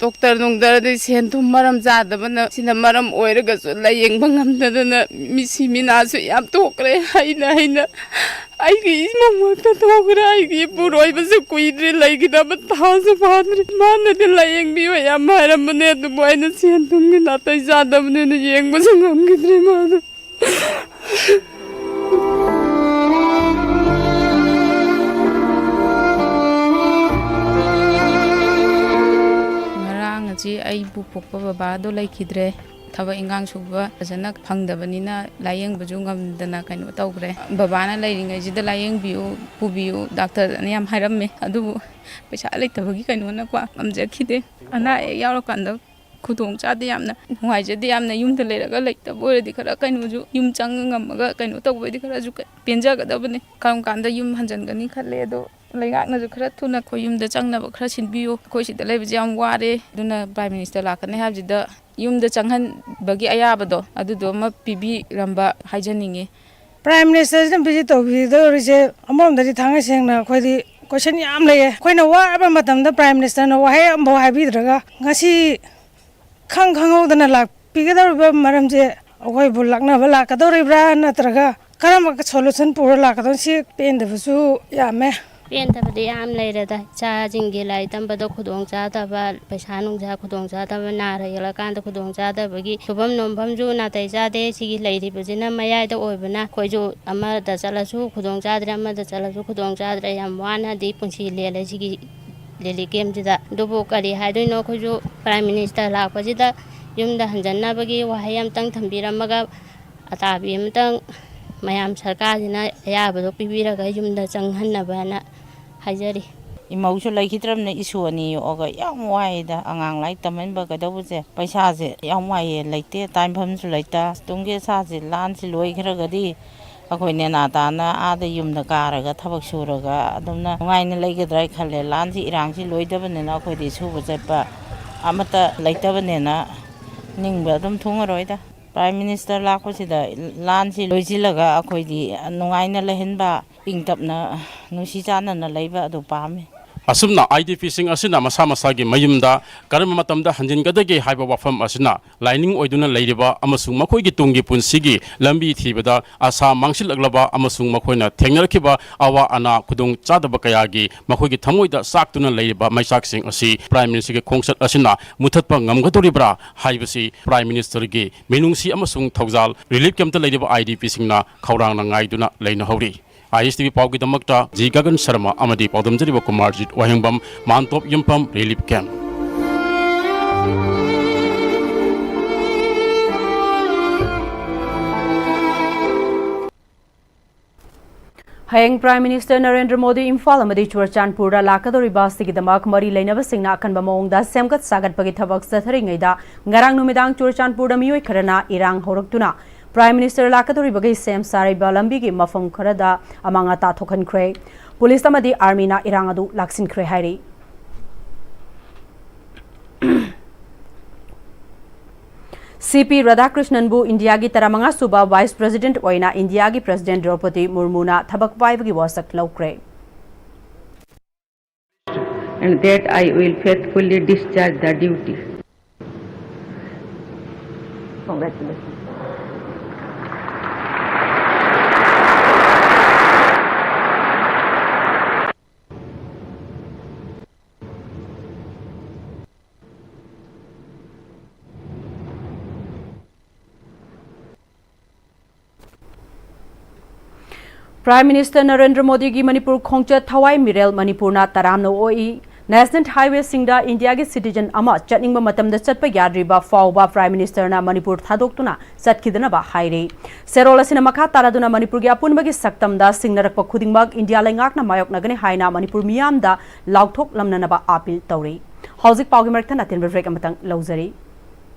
ꯗꯣꯛꯇꯔ ꯅꯨꯡꯗꯔꯗꯤ ꯁꯦꯟ ꯊꯨꯝ ꯃꯔꯝ ꯆꯥꯗꯕꯅ ꯁꯤꯅ ꯃꯔꯝ ꯑꯣꯏꯔꯒꯁꯨ ꯂꯥꯌꯦꯡꯕ ꯉꯝꯗꯗꯅ ꯃꯤꯁꯤ ꯃꯤꯅꯥꯁꯨ ꯌꯥꯝ ꯊꯣꯛꯈ꯭ꯔꯦ꯫ ꯑꯩꯅ ꯑꯩꯅ ꯑꯩꯒꯤ ꯏꯃꯨꯡ ꯉꯥꯛꯇ ꯊꯣꯛꯈ꯭ꯔꯦ꯫ ꯑꯩꯒꯤ ꯏꯄꯨꯔꯣꯏꯕꯁꯨ ꯀꯨꯏꯗ꯭ꯔꯦ, ꯂꯩꯈꯤꯗꯕ ꯊꯥꯁꯨ ꯐꯥꯗ꯭ꯔꯦ꯫ ꯃꯥꯅꯗꯤ ꯂꯥꯌꯦꯡꯕꯤꯌꯨ ꯌꯥꯝ ꯍꯥꯏꯔꯝꯕꯅꯦ, ꯑꯗꯨꯕꯨ ꯑꯩꯅ ꯁꯦꯟ ꯊꯨꯝꯒꯤ ꯅꯥꯇꯩ ꯆꯥꯗꯕꯅꯤꯅ ꯌꯦꯡꯕꯁꯨ ꯉꯝꯈꯤꯗ꯭ꯔꯦ ꯃꯥꯗꯣ꯫ ꯉꯔꯥꯡ ꯑꯁꯤ ꯑꯩꯕꯨ ꯄꯣꯛꯄ ꯕꯕꯥꯗꯣ ꯂꯩꯈꯤꯗ꯭ꯔꯦ꯫ ꯊꯕꯛ ꯏꯟꯈꯥꯡ ꯁꯨꯕ ꯐꯖꯅ ꯐꯪꯗꯕꯅꯤꯅ ꯂꯥꯌꯦꯡꯕꯁꯨ ꯉꯝꯗꯅ ꯀꯩꯅꯣ ꯇꯧꯈ꯭ꯔꯦ꯫ ꯕꯕꯥꯅ ꯂꯩꯔꯤꯉꯩꯁꯤꯗ ꯂꯥꯌꯦꯡꯕꯤꯌꯨ, ꯄꯨꯕꯤꯌꯨ, ꯗꯥꯛꯇꯔꯅ ꯌꯥꯝ ꯍꯥꯏꯔꯝꯃꯦ꯫ ꯑꯗꯨꯕꯨ ꯄꯩꯁꯥ ꯂꯩꯇꯕꯒꯤ ꯀꯩꯅꯣꯅꯀꯣ ꯉꯝꯖꯈꯤꯗꯦ꯫ ꯑꯅꯥ ꯑꯌꯦꯛ ꯌꯥꯎꯔꯀꯥꯟꯗ ꯈꯨꯗꯣꯡ ꯆꯥꯗꯦ ꯌꯥꯝꯅ꯫ ꯅꯨꯡꯉꯥꯏꯖꯗꯦ ꯌꯥꯝꯅ꯫ ꯌꯨꯝꯗ ꯂꯩꯔꯒ ꯂꯩꯇꯕ ꯑꯣꯏꯔꯗꯤ ꯈꯔ ꯀꯩꯅꯣꯁꯨ ꯌꯨꯝ ꯆꯪꯉ ꯉꯝꯃꯒ ꯀꯩꯅꯣ ꯇꯧꯕ ꯑꯣꯏꯗꯤ ꯈꯔꯁꯨ ꯀ-, ꯄꯦꯟꯖꯒꯗꯕꯅꯦ꯫ ꯀꯔꯝ ꯀꯥꯟꯗ ꯌꯨꯝ ꯍꯟꯖꯟꯒꯅꯤ ꯈꯜꯂꯦ꯫ ꯑꯗꯣ ꯂꯩꯉꯥꯛꯅꯁꯨ ꯈꯔ ꯊꯨꯅ ꯑꯩꯈꯣꯏ ꯌꯨꯝꯗ ꯆꯪꯅꯕ ꯈꯔ ꯁꯤꯟꯕꯤꯌꯨ꯫ ꯑꯩꯈꯣꯏ ꯁꯤꯗ ꯂꯩꯕꯁꯦ ꯌꯥꯝ ꯋꯥꯔꯦ꯫ ꯑꯗꯨꯅ ꯄ꯭ꯔꯥꯏꯝ ꯃꯤꯅꯤꯁꯇꯔ ꯂꯥꯛꯀꯅꯤ ꯍꯥꯏꯕꯁꯤꯗ ꯌꯨꯝꯗ ꯆꯪꯍꯟꯕꯒꯤ ꯑꯌꯥꯕꯗꯣ ꯑꯗꯨꯗꯣ ꯑꯃ ꯄꯤꯕꯤꯔꯝꯕ ꯍꯥꯏꯖꯅꯤꯡꯉꯤ꯫ ꯄ꯭ꯔꯥꯏꯝ ꯃꯤꯅꯤꯁꯇꯔꯁꯤꯅ ꯚꯤꯖꯤꯠ ꯇꯧꯕꯤꯗꯧꯔꯤꯁꯦ ꯑꯃꯔꯣꯝꯗꯗꯤ ꯊꯥꯡꯉꯩ ꯁꯦꯡꯅ ꯑꯩꯈꯣꯏꯗꯤ ꯀꯣꯏꯁꯟ ꯌꯥꯝ ꯂꯩꯌꯦ꯫ ꯑꯩꯈꯣꯏꯅ ꯋꯥꯔꯕ ꯃꯇꯝꯗ ꯄ꯭ꯔꯥꯏꯝ ꯃꯤꯅꯤꯁꯇꯔꯅ ꯋꯥꯍꯩ ꯑꯃꯐꯥꯎ ꯍꯥꯏꯕꯤꯗ꯭ꯔꯒ ꯉꯁꯤ ꯈꯪ ꯈꯪꯍꯧꯗꯅ ꯂꯥꯛꯄꯤꯒꯗꯧꯔꯤꯕ ꯃꯔꯝꯁꯦ ꯑꯩꯈꯣꯏꯕꯨ ꯂꯛꯅꯕ ꯂꯥꯛꯀꯗꯧꯔꯤꯕ꯭ꯔꯥ, ꯅꯠꯇ꯭ꯔꯒ ꯀꯔꯝꯕ ꯁꯣꯂꯨꯁꯟ ꯄꯨꯔ ꯂꯥꯛꯀꯗꯧꯔꯤ? ꯁꯤ ꯄꯦꯟꯗꯕꯁꯨ ꯌꯥꯝꯃꯦ꯫ ꯄꯦꯟꯗꯕꯗꯤ ꯌꯥꯝ ꯂꯩꯔꯦꯗ꯫ ꯏꯆꯥꯁꯤꯡꯒꯤ ꯂꯥꯏꯔꯤꯛ ꯇꯝꯕꯗ ꯈꯨꯗꯣꯡ ꯆꯥꯗꯕ, ꯄꯩꯁꯥ ꯅꯨꯡꯁꯥ ꯈꯨꯗꯣꯡ ꯆꯥꯗꯕ, ꯅꯥꯔ ꯌꯦꯛꯂꯀꯥꯟꯗ ꯈꯨꯗꯣꯡ ꯆꯥꯗꯕꯒꯤ ꯁꯨꯐꯝ ꯅꯣꯝꯐꯝꯁꯨ ꯅꯥꯇꯩ ꯆꯥꯗꯦ꯫ ꯁꯤꯒꯤ ꯂꯩꯔꯤꯕꯁꯤꯅ ꯃꯌꯥꯏꯗ ꯑꯣꯏꯕꯅ ꯑꯩꯈꯣꯏꯁꯨ ꯑꯃꯗ ꯆꯠꯂꯁꯨ ꯈꯨꯗꯣꯡ ꯆꯥꯗ꯭ꯔꯦ, ꯑꯃꯗ ꯆꯠꯂꯁꯨ ꯈꯨꯗꯣꯡ ꯆꯥꯗ꯭ꯔꯦ꯫ ꯌꯥꯝ ꯋꯥꯅꯗꯤ ꯄꯨꯟꯁꯤ ꯂꯦꯜꯂꯦ ꯁꯤꯒꯤ ꯂꯤꯂꯤ ꯀꯦꯝꯁꯤꯗ꯫ ꯑꯗꯨꯕꯨ ꯀꯔꯤ ꯍꯥꯏꯗꯣꯏꯅꯣ, ꯑꯩꯈꯣꯏꯁꯨ ꯄ꯭ꯔꯥꯏꯝ ꯃꯤꯅꯤꯁꯇꯔ ꯂꯥꯛꯄꯁꯤꯗ ꯌꯨꯝꯗ ꯍꯟꯖꯟꯅꯕꯒꯤ ꯋꯥꯍꯩ ꯑꯃꯇꯪ ꯊꯝꯕꯤꯔꯝꯃꯒ ꯑꯇꯥꯕꯤ ꯑꯃꯇꯪ ꯃꯌꯥꯝ ꯁꯔꯀꯥꯔꯁꯤꯅ ꯑꯌꯥꯕꯗꯣ ꯄꯤꯕꯤꯔꯒ ꯌꯨꯝꯗ ꯆꯪꯍꯟꯅꯕꯅ ꯍꯥꯏꯖꯔꯤ꯫ ꯏꯃꯧꯁꯨ ꯂꯩꯈꯤꯗ꯭ꯔꯕꯅꯤꯅ ꯏꯁꯨ ꯑꯅꯤ ꯌꯣꯛꯑꯒ ꯌꯥꯝ ꯋꯥꯏꯗ꯫ ꯑꯉꯥꯡ ꯂꯥꯏꯔꯤꯛ ꯇꯝꯍꯟꯕ ꯀꯩꯗꯧꯕꯁꯦ ꯄꯩꯁꯥꯁꯦ ꯌꯥꯝ ꯋꯥꯏꯌꯦ, ꯂꯩꯇꯦ, ꯇꯥꯟꯐꯝꯁꯨ ꯂꯩꯇ꯫ ꯇꯨꯡꯒꯤ ꯑꯁꯥꯁꯦ ꯂꯥꯟꯁꯤ ꯂꯣꯏꯈ꯭ꯔꯒꯗꯤ ꯑꯩꯈꯣꯏ ꯅꯦꯅꯥ ꯇꯥꯅ ꯑꯥꯗ ꯌꯨꯝꯗ ꯀꯥꯔꯒ ꯊꯕꯛ ꯁꯨꯔꯒ ꯑꯗꯨꯝꯅ ꯅꯨꯡꯉꯥꯏꯅ ꯂꯩꯒꯗ꯭ꯔꯥ ꯈꯜꯂꯦ꯫ ꯂꯥꯟꯁꯤ, ꯏꯔꯥꯡꯁꯤ ꯂꯣꯏꯗꯕꯅꯤꯅ ꯑꯩꯈꯣꯏꯗꯤ ꯁꯨꯕ ꯆꯠꯄ ꯑꯃꯠꯇ ꯂꯩꯇꯕꯅꯤꯅ ꯅꯤꯡꯕ ꯑꯗꯨꯝ ꯊꯨꯡꯉꯔꯣꯏꯗ꯫ ꯄ꯭ꯔꯥꯏꯝ ꯃꯤꯅꯤꯁꯇꯔ ꯂꯥꯛꯄꯁꯤꯗ ꯂꯥꯟꯁꯤ ꯂꯣꯏꯁꯤꯜꯂꯒ ꯑꯩꯈꯣꯏꯗꯤ ꯅꯨꯡꯉꯥꯏꯅ ꯂꯩꯍꯟꯕ, ꯏꯪ ꯇꯞꯅ ꯅꯨꯡꯁꯤ ꯆꯥꯟꯅꯅ ꯂꯩꯕ ꯑꯗꯨ ꯄꯥꯝꯃꯤ꯫ ꯑꯁꯨꯝꯅ IDPꯁꯤꯡ ꯑꯁꯤꯅ ꯃꯁꯥ ꯃꯁꯥꯒꯤ ꯃꯌꯨꯝꯗ ꯀꯔꯝꯕ ꯃꯇꯝꯗ ꯍꯟꯖꯤꯟꯒꯗꯒꯦ ꯍꯥꯏꯕ ꯋꯥꯐꯝ ꯑꯁꯤꯅ ꯂꯥꯏꯅꯤꯡ ꯑꯣꯏꯗꯨꯅ ꯂꯩꯔꯤꯕ ꯑꯃꯁꯨꯡ ꯃꯈꯣꯏꯒꯤ ꯇꯨꯡꯒꯤ ꯄꯨꯟꯁꯤꯒꯤ ꯂꯝꯕꯤ ꯊꯤꯕꯗ ꯑꯁꯥ ꯃꯥꯡꯁꯤꯜꯂꯛꯂꯕ ꯑꯃꯁꯨꯡ ꯃꯈꯣꯏꯅ ꯊꯦꯡꯅꯔꯛꯈꯤꯕ ꯑꯋꯥ ꯑꯅꯥ ꯈꯨꯗꯣꯡ ꯆꯥꯗꯕ ꯀꯌꯥꯒꯤ ꯃꯈꯣꯏꯒꯤ ꯊꯃꯣꯏꯗ ꯆꯥꯛꯇꯨꯅ ꯂꯩꯔꯤꯕ ꯃꯩꯆꯥꯛꯁꯤꯡ ꯑꯁꯤ Prime Ministerꯒꯤ ꯈꯣꯡꯆꯠ ꯑꯁꯤꯅ ꯃꯨꯊꯠꯄ ꯉꯝꯒꯗꯧꯔꯤꯕ꯭ꯔꯥ ꯍꯥꯏꯕꯁꯤ Prime Ministerꯒꯤ ꯃꯤꯅꯨꯡꯁꯤ ꯑꯃꯁꯨꯡ ꯊꯧꯖꯥꯜ relief campꯇ ꯂꯩꯔꯤꯕ IDPꯁꯤꯡꯅ ꯈꯧꯔꯥꯡꯅ ꯉꯥꯏꯗꯨꯅ ꯂꯩꯅꯍꯧꯔꯤ꯫ ISTV ꯄꯥꯎꯒꯤꯗꯃꯛꯇ ꯖꯤ ꯒꯒꯟ ꯁꯔꯃ ꯑꯃꯗꯤ ꯄꯥꯎꯗꯝꯖꯔꯤꯕ ꯀꯨꯃꯥꯔꯖꯤꯠ ꯋꯥꯍꯦꯡꯕꯝ, ꯃꯥꯟꯇꯣꯞ ꯌꯨꯝꯐꯝ, relief camp꯫ ꯍꯌꯦꯡ Prime Minister ꯅꯔꯦꯟꯗ꯭ꯔ ꯃꯣꯗꯤ ꯏꯝꯐꯥꯜ ꯑꯃꯗꯤ ꯆꯨꯔꯆꯥꯟꯄꯨꯔꯗ ꯂꯥꯛꯀꯗꯧꯔꯤꯕ ꯑꯁꯤꯒꯤꯗꯃꯛ ꯃꯔꯤ ꯂꯩꯅꯕꯁꯤꯡꯅ ꯑꯀꯟꯕ ꯃꯑꯣꯡꯗ ꯁꯦꯝꯒꯠ ꯁꯥꯒꯠꯄꯒꯤ ꯊꯕꯛ ꯆꯠꯊꯔꯤꯉꯩꯗ, ꯉꯔꯥꯡ ꯅꯨꯃꯤꯗꯥꯡ ꯆꯨꯔꯆꯥꯟꯄꯨꯔꯗ ꯃꯤꯑꯣꯏ ꯈꯔꯅ ꯏꯔꯥꯡ ꯍꯧꯔꯛꯇꯨꯅ Prime Minister ꯂꯥꯛꯀꯗꯧꯔꯤꯕꯒꯤ ꯁꯦꯝ ꯁꯥꯔꯤꯕ ꯂꯝꯕꯤꯒꯤ ꯃꯐꯝ ꯈꯔꯗ ꯑꯃꯥꯡ ꯑꯇꯥ ꯊꯣꯛꯍꯟꯈ꯭ꯔꯦ꯫ ꯄꯨꯂꯤꯁ ꯑꯃꯗꯤ ꯑꯥꯔꯃꯤꯅ ꯏꯔꯥꯡ ꯑꯗꯨ ꯂꯥꯛꯁꯤꯟꯈ꯭ꯔꯦ ꯍꯥꯏꯔꯤ꯫ ꯁꯤ ꯄꯤ ꯔꯥꯙꯥꯀ꯭ꯔꯤꯁꯅꯟꯕꯨ ꯏꯟꯗꯤꯌꯥꯒꯤ ꯇꯔꯥꯃꯉꯥ ꯁꯨꯕ Vice President ꯑꯣꯏꯅ ꯏꯟꯗꯤꯌꯥꯒꯤ President ꯗ꯭ꯔꯧꯄꯗꯤ ꯃꯨꯔꯃꯨꯅ ꯊꯕꯛ ꯄꯥꯏꯕꯒꯤ ꯋꯥꯁꯛ ꯂꯧꯈ꯭ꯔꯦ꯫ And that I will faithfully discharge the duty. Congratulations. Prime Minister Narendra ꯃꯣꯗꯤꯒꯤ ꯃꯅꯤꯄꯨꯔ ꯈꯣꯡꯆꯠ ꯊꯋꯥꯏ ꯃꯤꯔꯦꯜ ꯃꯅꯤꯄꯨꯔꯅ ꯇꯔꯥꯝꯅ ꯑꯣꯛꯏ꯫ National Highwayꯁꯤꯡꯗ ꯏꯟꯗꯤꯌꯥꯒꯤ citizen ꯑꯃ ꯆꯠꯅꯤꯡꯕ ꯃꯇꯝꯗ ꯆꯠꯄ ꯌꯥꯗ꯭ꯔꯤꯕ ꯐꯥꯎꯕ Prime Ministerꯅ ꯃꯅꯤꯄꯨꯔ ꯊꯥꯗꯣꯛꯇꯨꯅ ꯆꯠꯈꯤꯗꯅꯕ ꯍꯥꯏꯔꯤ꯫ ꯆꯦꯔꯣꯜ ꯑꯁꯤꯅ ꯃꯈꯥ ꯇꯥꯔꯗꯨꯅ ꯃꯅꯤꯄꯨꯔꯒꯤ ꯑꯄꯨꯟꯕꯒꯤ ꯁꯛꯇꯝꯗ ꯁꯤꯡꯅꯔꯛꯄ ꯈꯨꯗꯤꯡꯃꯛ ꯏꯟꯗꯤꯌꯥ ꯂꯩꯉꯥꯛꯅ ꯃꯥꯌꯣꯛꯅꯒꯅꯤ ꯍꯥꯏꯅ ꯃꯅꯤꯄꯨꯔ ꯃꯤꯌꯥꯝꯗ ꯂꯥꯎꯊꯣꯛꯂꯝꯅꯅꯕ appeal ꯇꯧꯔꯤ꯫ ꯍꯧꯖꯤꯛ ꯄꯥꯎꯒꯤ ꯃꯔꯛꯇ ꯑꯇꯦꯟꯕ break ꯑꯃꯇꯪ ꯂꯧꯖꯔꯤ꯫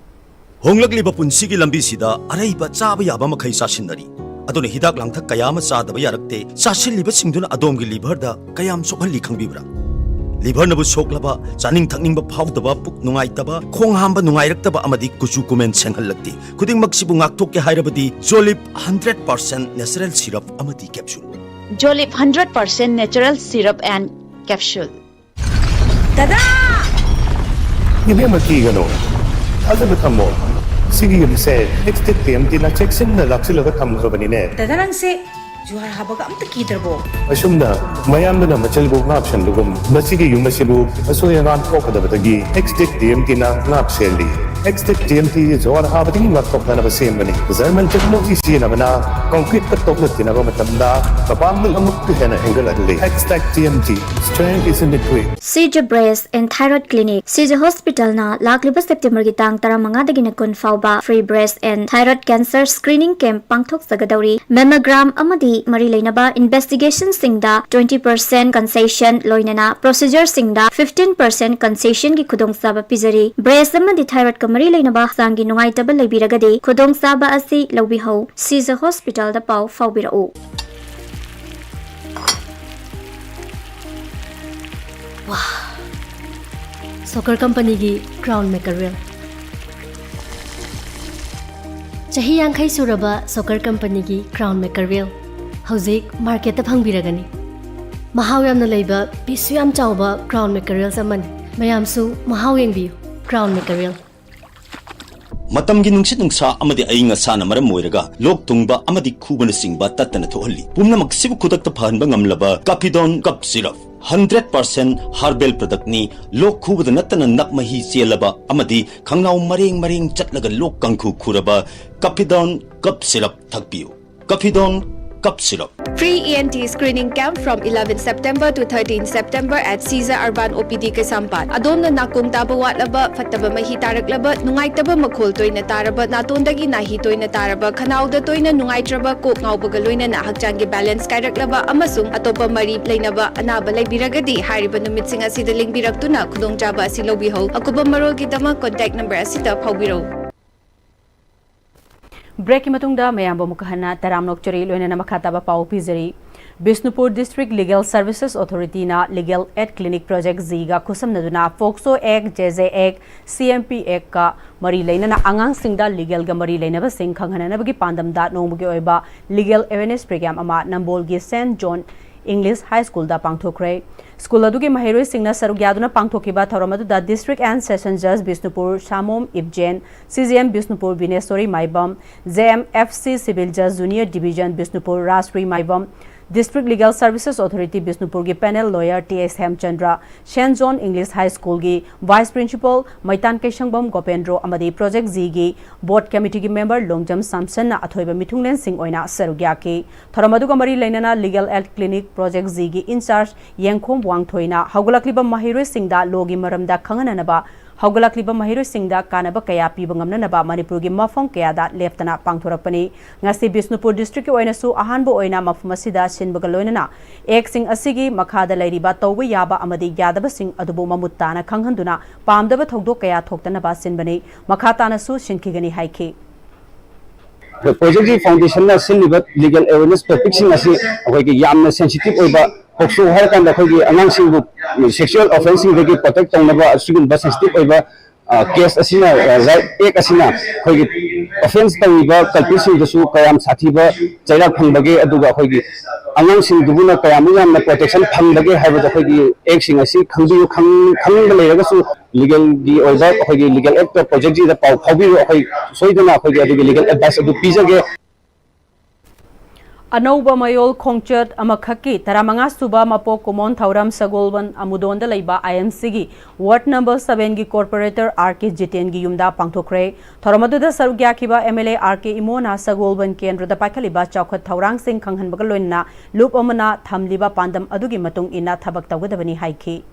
ꯍꯣꯡꯂꯛꯂꯤꯕ ꯄꯨꯟꯁꯤꯒꯤ ꯂꯝꯕꯤꯁꯤꯗ ꯑꯔꯩꯕ ꯆꯥꯕ ꯌꯥꯕ ꯃꯈꯩ ꯆꯥꯁꯤꯟꯅꯔꯤ꯫ ꯑꯗꯨꯅ ꯍꯤꯗꯥꯛ ꯂꯥꯡꯊꯛ ꯀꯌꯥ ꯑꯃ ꯆꯥꯗꯕ ꯌꯥꯔꯛꯇꯦ꯫ ꯆꯥꯁꯤꯜꯂꯤꯕꯁꯤꯡꯗꯨꯅ ꯑꯗꯣꯝꯒꯤ liverꯗ ꯀꯌꯥꯝ ꯁꯣꯛꯍꯜꯂꯤ ꯈꯪꯕꯤꯕ꯭ꯔꯥ? Liverꯅꯕꯨ ꯁꯣꯛꯂꯕ, ꯆꯥꯅꯤꯡ ꯊꯛꯅꯤꯡꯕ ꯐꯥꯎꯗꯕ, ꯄꯨꯛ ꯅꯨꯡꯉꯥꯏꯇꯕ, ꯈꯣꯡ ꯍꯥꯝꯕ ꯅꯨꯡꯉꯥꯏꯔꯛꯇꯕ ꯑꯃꯗꯤ ꯀꯨꯆꯨ ꯀꯨꯃꯦꯟ ꯁꯦꯡꯍꯜꯂꯛꯇꯦ꯫ ꯈꯨꯗꯤꯡꯃꯛꯁꯤꯕꯨ ꯉꯥꯛꯊꯣꯛꯀꯦ ꯍꯥꯏꯔꯕꯗꯤ Jolib hundred percent natural syrup ꯑꯃꯗꯤ capsule꯫ Jolib hundred percent natural syrup and capsule꯫ ꯗꯗꯥ! ꯏꯕꯦꯝꯃ, ꯀꯤꯒꯅꯨ, ꯊꯥꯖꯕ ꯊꯝꯃꯣ꯫ ꯁꯤꯒꯤ ꯌꯨꯝꯁꯦ ꯑꯦꯛꯁꯇꯦꯛ ꯇꯤ ꯑꯦꯝ ꯇꯤꯅ ꯆꯦꯛꯁꯤꯟꯅ ꯂꯥꯛꯁꯤꯜꯂꯒ ꯊꯝꯈ꯭ꯔꯕꯅꯤꯅꯦ꯫ ꯗꯗꯥ, ꯅꯪꯁꯦ ꯖꯨꯍꯥꯔ ꯍꯥꯕꯒ ꯑꯝꯇ ꯀꯤꯗ꯭ꯔꯕꯣ? ꯑꯁꯨꯝꯅ ꯃꯌꯥꯝꯗꯨꯅ ꯃꯆꯜꯕꯨ ꯉꯥꯛ ꯁꯦꯟꯕꯒꯨꯝ, ꯃꯁꯤꯒꯤ ꯌꯨꯝ ꯑꯁꯤꯕꯨ ꯑꯁꯣꯏ ꯑꯉꯥꯝ ꯊꯣꯛꯀꯗꯕꯗꯒꯤ ꯑꯦꯛꯁꯇꯦꯛ ꯇꯤ ꯑꯦꯝ ꯇꯤꯅ ꯉꯥꯛ ꯁꯦꯜꯂꯤ꯫ ꯑꯦꯛꯁꯇꯦꯛ ꯇꯤ ꯑꯦꯝ ꯇꯤ ꯖꯨꯍꯥꯔ ꯍꯥꯕꯗꯒꯤ ꯉꯥꯛꯊꯣꯛꯅꯅꯕ ꯁꯦꯝꯕꯅꯤ꯫ ꯖꯔꯃꯟ ꯇꯦꯛꯅꯣꯂꯣꯖꯤ ꯁꯤꯖꯤꯟꯅꯕꯅ ꯀꯪꯀ꯭ꯔꯤꯠꯀ ꯇꯣꯛꯂꯠꯇꯤꯅꯕ ꯃꯇꯝꯗ ꯃꯄꯥꯡꯒꯜ ꯑꯃꯨꯛꯀ ꯍꯦꯟꯅ ꯍꯦꯟꯒꯠꯍꯜꯂꯤ꯫ ꯑꯦꯛꯁꯇꯦꯛ T M T, strength is in the grit. Shija breast and thyroid clinic. Shija ꯍꯣꯁꯄꯤꯇꯥꯜꯅ ꯂꯥꯛꯂꯤꯕ ꯁꯦꯞꯇꯦꯝꯕꯔꯒꯤ ꯇꯥꯡ ꯇꯔꯥꯃꯉꯥꯗꯒꯤꯅ ꯀꯨꯟ ꯐꯥꯎꯕ free breast and thyroid cancer screening camp ꯄꯥꯡꯊꯣꯛꯆꯒꯗꯧꯔꯤ꯫ ꯃꯦꯃꯣꯒ꯭ꯔꯥꯝ ꯑꯃꯗꯤ ꯃꯔꯤ ꯂꯩꯅꯕ ꯏꯟꯚꯦꯁꯇꯤꯒꯦꯁꯟꯁꯤꯡꯗ twenty percent concession, ꯂꯣꯏꯅꯅ ꯄ꯭ꯔꯣꯁꯤꯖꯔꯁꯤꯡꯗ fifteen percent concessionꯒꯤ ꯈꯨꯗꯣꯡꯆꯥꯕ ꯄꯤꯖꯔꯤ꯫ ꯕ꯭ꯔꯦꯁ ꯑꯃꯗꯤ ꯊꯥꯏꯔꯣꯏꯗꯀ ꯃꯔꯤ ꯂꯩꯅꯕ ꯍꯛꯆꯥꯡꯒꯤ ꯅꯨꯡꯉꯥꯏꯇꯕ ꯂꯩꯕꯤꯔꯒꯗꯤ ꯈꯨꯗꯣꯡꯆꯥꯕ ꯑꯁꯤ ꯂꯧꯕꯤꯍꯧ꯫ ꯁꯤꯖ ꯍꯣꯁꯄꯤꯇꯥꯜꯗ ꯄꯥꯎ ꯐꯥꯎꯕꯤꯔꯛꯎ꯫ ꯁꯣꯀꯔ ꯀꯝꯄꯅꯤꯒꯤ ꯀ꯭ꯔꯥꯎꯟ ꯃꯦꯀꯔꯦꯜ꯫ ꯆꯍꯤ ꯌꯥꯡꯈꯩ ꯁꯨꯔꯕ ꯁꯣꯀꯔ ꯀꯝꯄꯅꯤꯒꯤ ꯀ꯭ꯔꯥꯎꯟ ꯃꯦꯀꯔꯦꯜ ꯍꯧꯖꯤꯛ ꯃꯥꯔꯀꯦꯠꯇ ꯐꯪꯕꯤꯔꯒꯅꯤ꯫ ꯃꯍꯥꯎ ꯌꯥꯝꯅ ꯂꯩꯕ, ꯄꯤꯁꯁꯨ ꯌꯥꯝ ꯆꯥꯎꯕ ꯀ꯭ꯔꯥꯎꯟ ꯃꯦꯀꯔꯦꯜꯁ ꯑꯃꯅꯤ꯫ ꯃꯌꯥꯝꯁꯨ ꯃꯍꯥꯎ ꯌꯦꯡꯕꯤꯌꯨ꯫ ꯀ꯭ꯔꯥꯎꯟ ꯃꯦꯀꯔꯦꯜ꯫ ꯃꯇꯝꯒꯤ ꯅꯨꯡꯁꯤꯠ ꯅꯨꯡꯁꯥ ꯑꯃꯗꯤ ꯑꯏꯪ ꯑꯁꯥꯅ ꯃꯔꯝ ꯑꯣꯏꯔꯒ ꯂꯣꯛ ꯊꯨꯡꯕ ꯑꯃꯗꯤ ꯈꯨꯕꯅꯆꯤꯡꯕ ꯇꯠꯇꯅ ꯊꯣꯛꯍꯜꯂꯤ꯫ ꯄꯨꯝꯅꯃꯛꯁꯤꯕꯨ ꯈꯨꯗꯛꯇ ꯐꯍꯟꯕ ꯉꯝꯂꯕ ꯀꯥꯐꯤꯗꯣꯟ ꯀꯞ ꯁꯤꯔꯞ꯫ Hundred percent herbal productꯅꯤ꯫ ꯂꯣꯛ ꯈꯨꯕꯗ ꯅꯠꯇꯅ ꯅꯞ ꯃꯍꯤ ꯆꯦꯜꯂꯕ ꯑꯃꯗꯤ ꯈꯪꯅꯥꯎ ꯃꯔꯦꯡ ꯃꯔꯦꯡ ꯆꯠꯂꯒ ꯂꯣꯛ ꯀꯥꯡꯈꯨ ꯈꯨꯔꯕ ꯀꯥꯐꯤꯗꯣꯟ ꯀꯞ syrup ꯊꯛꯄꯤꯌꯨ꯫ ꯀꯥꯐꯤꯗꯣꯟ cup syrup. Free E N T screening camp from eleven September to thirteen September at Caesar Urban O P D ꯀꯩꯁꯥꯝꯄꯥꯠ꯫ ꯑꯗꯣꯝꯅ ꯅꯥꯀꯣꯡ ꯇꯥꯕ ꯋꯥꯠꯂꯕ, ꯐꯠꯇꯕ ꯃꯍꯤ ꯇꯥꯔꯛꯂꯕ, ꯅꯨꯡꯉꯥꯏꯇꯕ ꯃꯈꯣꯜ ꯇꯣꯏꯅ ꯇꯥꯔꯕ, ꯅꯥꯇꯣꯟꯗꯒꯤ ꯅꯥꯍꯤ ꯇꯣꯏꯅ ꯇꯥꯔꯕ, ꯈꯅꯥꯎꯗ ꯇꯣꯏꯅ ꯅꯨꯡꯉꯥꯏꯇ꯭ꯔꯕ, ꯀꯣꯛ ꯉꯥꯎꯕꯒ ꯂꯣꯏꯅꯅ ꯍꯛꯆꯥꯡꯒꯤ balance ꯀꯥꯏꯔꯛꯂꯕ ꯑꯃꯁꯨꯡ ꯑꯇꯣꯞꯄ ꯃꯔꯤ ꯂꯩꯅꯕ ꯑꯅꯥꯕ ꯂꯩꯕꯤꯔꯒꯗꯤ ꯍꯥꯏꯔꯤꯕ ꯅꯨꯃꯤꯠꯁꯤꯡ ꯑꯁꯤꯗ ꯂꯦꯡꯕꯤꯔꯛꯇꯨꯅ ꯈꯨꯗꯣꯡꯆꯥꯕ ꯑꯁꯤ ꯂꯧꯕꯤꯍꯧ꯫ ꯑꯀꯨꯞꯄ ꯃꯔꯣꯜꯒꯤꯗꯃꯛ contact number ꯑꯁꯤꯗ ꯐꯥꯎꯕꯤꯔꯧ꯫ ꯕ꯭ꯔꯦꯛꯀꯤ ꯃꯇꯨꯡꯗ ꯃꯌꯥꯝꯕꯨ ꯑꯃꯨꯛꯀ ꯍꯟꯅ ꯇꯔꯥꯝꯅ ꯑꯣꯛꯆꯔꯤ, ꯂꯣꯏꯅꯅ ꯃꯈꯥ ꯇꯥꯕ ꯄꯥꯎ ꯄꯤꯖꯔꯤ꯫ Bishnupur District Legal Services Authorityꯅ Legal Aid Clinic Project Gꯒ ꯈꯨꯠꯁꯝꯅꯗꯨꯅ POCSO Act, JJ Act, C M P Actꯀ ꯃꯔꯤ ꯂꯩꯅꯅ ꯑꯉꯥꯡꯁꯤꯡꯗ legalꯒ ꯃꯔꯤ ꯂꯩꯅꯕꯁꯤꯡ ꯈꯪꯍꯟꯅꯅꯕꯒꯤ ꯄꯥꯟꯗꯝꯗ ꯅꯣꯡꯃꯒꯤ ꯑꯣꯏꯕ legal awareness program ꯑꯃ ꯅꯝꯕꯣꯜꯒꯤ Saint John English High School ꯗ ꯄꯥꯡꯊꯣꯛꯈ꯭ꯔꯦ꯫ ꯁ꯭ꯀꯨꯜ ꯑꯗꯨꯒꯤ ꯃꯍꯩꯔꯣꯏꯁꯤꯡꯅ ꯁꯔꯨꯛ ꯌꯥꯗꯨꯅ ꯄꯥꯡꯊꯣꯛꯈꯤꯕ ꯊꯧꯔꯝ ꯑꯗꯨꯗ District and Session Judge Bishnupur ꯁꯥꯃꯣꯝ ꯏꯕꯖꯦꯟ, C J M Bishnupur ꯕꯤꯅꯦꯁꯣꯔꯤ Maibam, J M F C Civil Judge Junior Division Bishnupur Rajshri Maibam, District Legal Services Authority ꯕꯤꯁꯅꯨꯄꯨꯔꯒꯤ Panel Lawyer T S ꯍꯦꯝꯆꯟꯗ꯭ꯔ, Saint John English High School ꯒꯤ Vice Principal ꯃꯩꯇꯥꯟ ꯀꯩꯁꯪꯕꯝ ꯒꯣꯄꯦꯟꯗ꯭ꯔꯣ ꯑꯃꯗꯤ Project G ꯒꯤ Board Committee ꯒꯤ Member Longjam ꯁꯥꯝꯁꯟꯅ ꯑꯊꯣꯏꯕ ꯃꯤꯊꯨꯡꯂꯦꯟꯁꯤꯡ ꯑꯣꯏꯅ ꯁꯔꯨꯛ ꯌꯥꯈꯤ꯫ ꯊꯧꯔꯝ ꯑꯗꯨꯒ ꯃꯔꯤ ꯂꯩꯅꯅ Legal Aid Clinic Project G ꯒꯤ In Charge ꯌꯦꯡꯈꯣꯝ ꯋꯥꯡꯊꯣꯏꯅ ꯍꯧꯒꯠꯂꯛꯂꯤꯕ ꯃꯍꯩꯔꯣꯏꯁꯤꯡꯗ law ꯒꯤ ꯃꯔꯝꯗ ꯈꯪꯍꯟꯅꯅꯕ, ꯍꯧꯒꯠꯂꯛꯂꯤꯕ ꯃꯍꯩꯔꯣꯏꯁꯤꯡꯗ ꯀꯥꯟꯅꯕ ꯀꯌꯥ ꯄꯤꯕ ꯉꯝꯅꯅꯕ ꯃꯅꯤꯄꯨꯔꯒꯤ ꯃꯐꯝ ꯀꯌꯥꯗ ꯂꯦꯞꯇꯅ ꯄꯥꯡꯊꯣꯔꯛꯄꯅꯤ꯫ ꯉꯁꯤ ꯕꯤꯁꯅꯨꯄꯨꯔ District ꯀꯤ ꯑꯣꯏꯅꯁꯨ ꯑꯍꯥꯟꯕ ꯑꯣꯏꯅ ꯃꯐꯝ ꯑꯁꯤꯗ ꯁꯤꯟꯕꯒ ꯂꯣꯏꯅꯅ Act ꯁꯤꯡ ꯑꯁꯤꯒꯤ ꯃꯈꯥꯗ ꯂꯩꯔꯤꯕ ꯇꯧꯕ ꯌꯥꯕ ꯑꯃꯗꯤ ꯌꯥꯗꯕꯁꯤꯡ ꯑꯗꯨꯕꯨ ꯃꯃꯨꯠ ꯇꯥꯅ ꯈꯪꯍꯟꯗꯨꯅ ꯄꯥꯝꯗꯕ ꯊꯧꯗꯣꯛ ꯀꯌꯥ ꯊꯣꯛꯇꯅꯕ ꯁꯤꯟꯕꯅꯤ꯫ ꯃꯈꯥ ꯇꯥꯅꯁꯨ ꯁꯤꯟꯈꯤꯒꯅꯤ ꯍꯥꯏꯈꯤ꯫ ꯑꯩꯈꯣꯏ Project G Foundation ꯅ ꯁꯤꯜꯂꯤꯕ Legal Awareness Topic ꯁꯤꯡ ꯑꯁꯤ ꯑꯩꯈꯣꯏꯒꯤ ꯌꯥꯝꯅ sensitive ꯑꯣꯏꯕ, POCSO ꯍꯥꯏꯔꯀꯥꯟꯗ ꯑꯩꯈꯣꯏꯒꯤ ꯑꯉꯥꯡꯁꯤꯡꯕꯨ sexual offence ꯁꯤꯡꯗꯒꯤ protect ꯇꯧꯅꯕ ꯑꯁꯤꯒꯨꯝꯕ sensitive ꯑꯣꯏꯕ case ꯑꯁꯤꯅ, Right Act ꯑꯁꯤꯅ ꯑꯩꯈꯣꯏꯒꯤ offence ꯇꯧꯔꯤꯕ culprit ꯁꯤꯡꯗꯁꯨ ꯀꯌꯥꯝ ꯁꯥꯊꯤꯕ ꯆꯩꯔꯥꯛ ꯐꯪꯕꯒꯦ, ꯑꯗꯨꯒ ꯑꯩꯈꯣꯏꯒꯤ ꯑꯉꯥꯡꯁꯤꯡꯗꯨꯕꯨꯅ ꯀꯌꯥꯃꯨꯛ ꯌꯥꯝꯅ protection ꯐꯪꯕꯒꯦ ꯍꯥꯏꯕꯗꯣ ꯑꯩꯈꯣꯏꯒꯤ Act ꯁꯤꯡ ꯑꯁꯤ ꯈꯪꯕꯤꯌꯨ, ꯈꯪ-, ꯈꯪꯅꯤꯡꯕ ꯂꯩꯔꯒꯁꯨ legal ꯒꯤ ꯑꯣꯏꯕ ꯑꯩꯈꯣꯏꯒꯤ Legal Act Project G ꯗ ꯄꯥꯎ ꯐꯥꯎꯕꯤꯌꯨ꯫ ꯑꯩꯈꯣꯏ ꯁꯣꯏꯗꯅ ꯑꯩꯈꯣꯏꯒꯤ ꯑꯗꯨꯒꯤ legal advice ꯑꯗꯨ ꯄꯤꯖꯒꯦ꯫ ꯑꯅꯧꯕ ꯃꯌꯣꯜ ꯈꯣꯡꯆꯠ ꯑꯃꯈꯛꯀꯤ ꯇꯔꯥꯃꯉꯥ ꯁꯨꯕ ꯃꯄꯣꯛ ꯀꯨꯝꯑꯣꯟ ꯊꯧꯔꯝ ꯁꯒꯣꯜꯕꯟ ꯑꯃꯨꯗꯣꯟꯗ ꯂꯩꯕ I M C ꯒꯤ Ward number seven ꯒꯤ Corporator R K ꯖꯤꯇꯦꯟꯒꯤ ꯌꯨꯝꯗ ꯄꯥꯡꯊꯣꯛꯈ꯭ꯔꯦ꯫ ꯊꯧꯔꯝ ꯑꯗꯨꯗ ꯁꯔꯨꯛ ꯌꯥꯈꯤꯕ M L A R K ꯏꯃꯣꯅ ꯁꯒꯣꯜꯕꯟ ꯀꯦꯟꯗ꯭ꯔꯗ ꯄꯥꯏꯈꯠꯂꯤꯕ ꯆꯥꯎꯈꯠ ꯊꯧꯔꯥꯡꯁꯤꯡ ꯈꯪꯍꯟꯕꯒ ꯂꯣꯏꯅꯅ ꯂꯨꯞ ꯑꯃꯅ ꯊꯝꯂꯤꯕ ꯄꯥꯟꯗꯝ ꯑꯗꯨꯒꯤ ꯃꯇꯨꯡ ꯏꯟꯅ ꯊꯕꯛ ꯇꯧꯒꯗꯕꯅꯤ ꯍꯥꯏꯈꯤ꯫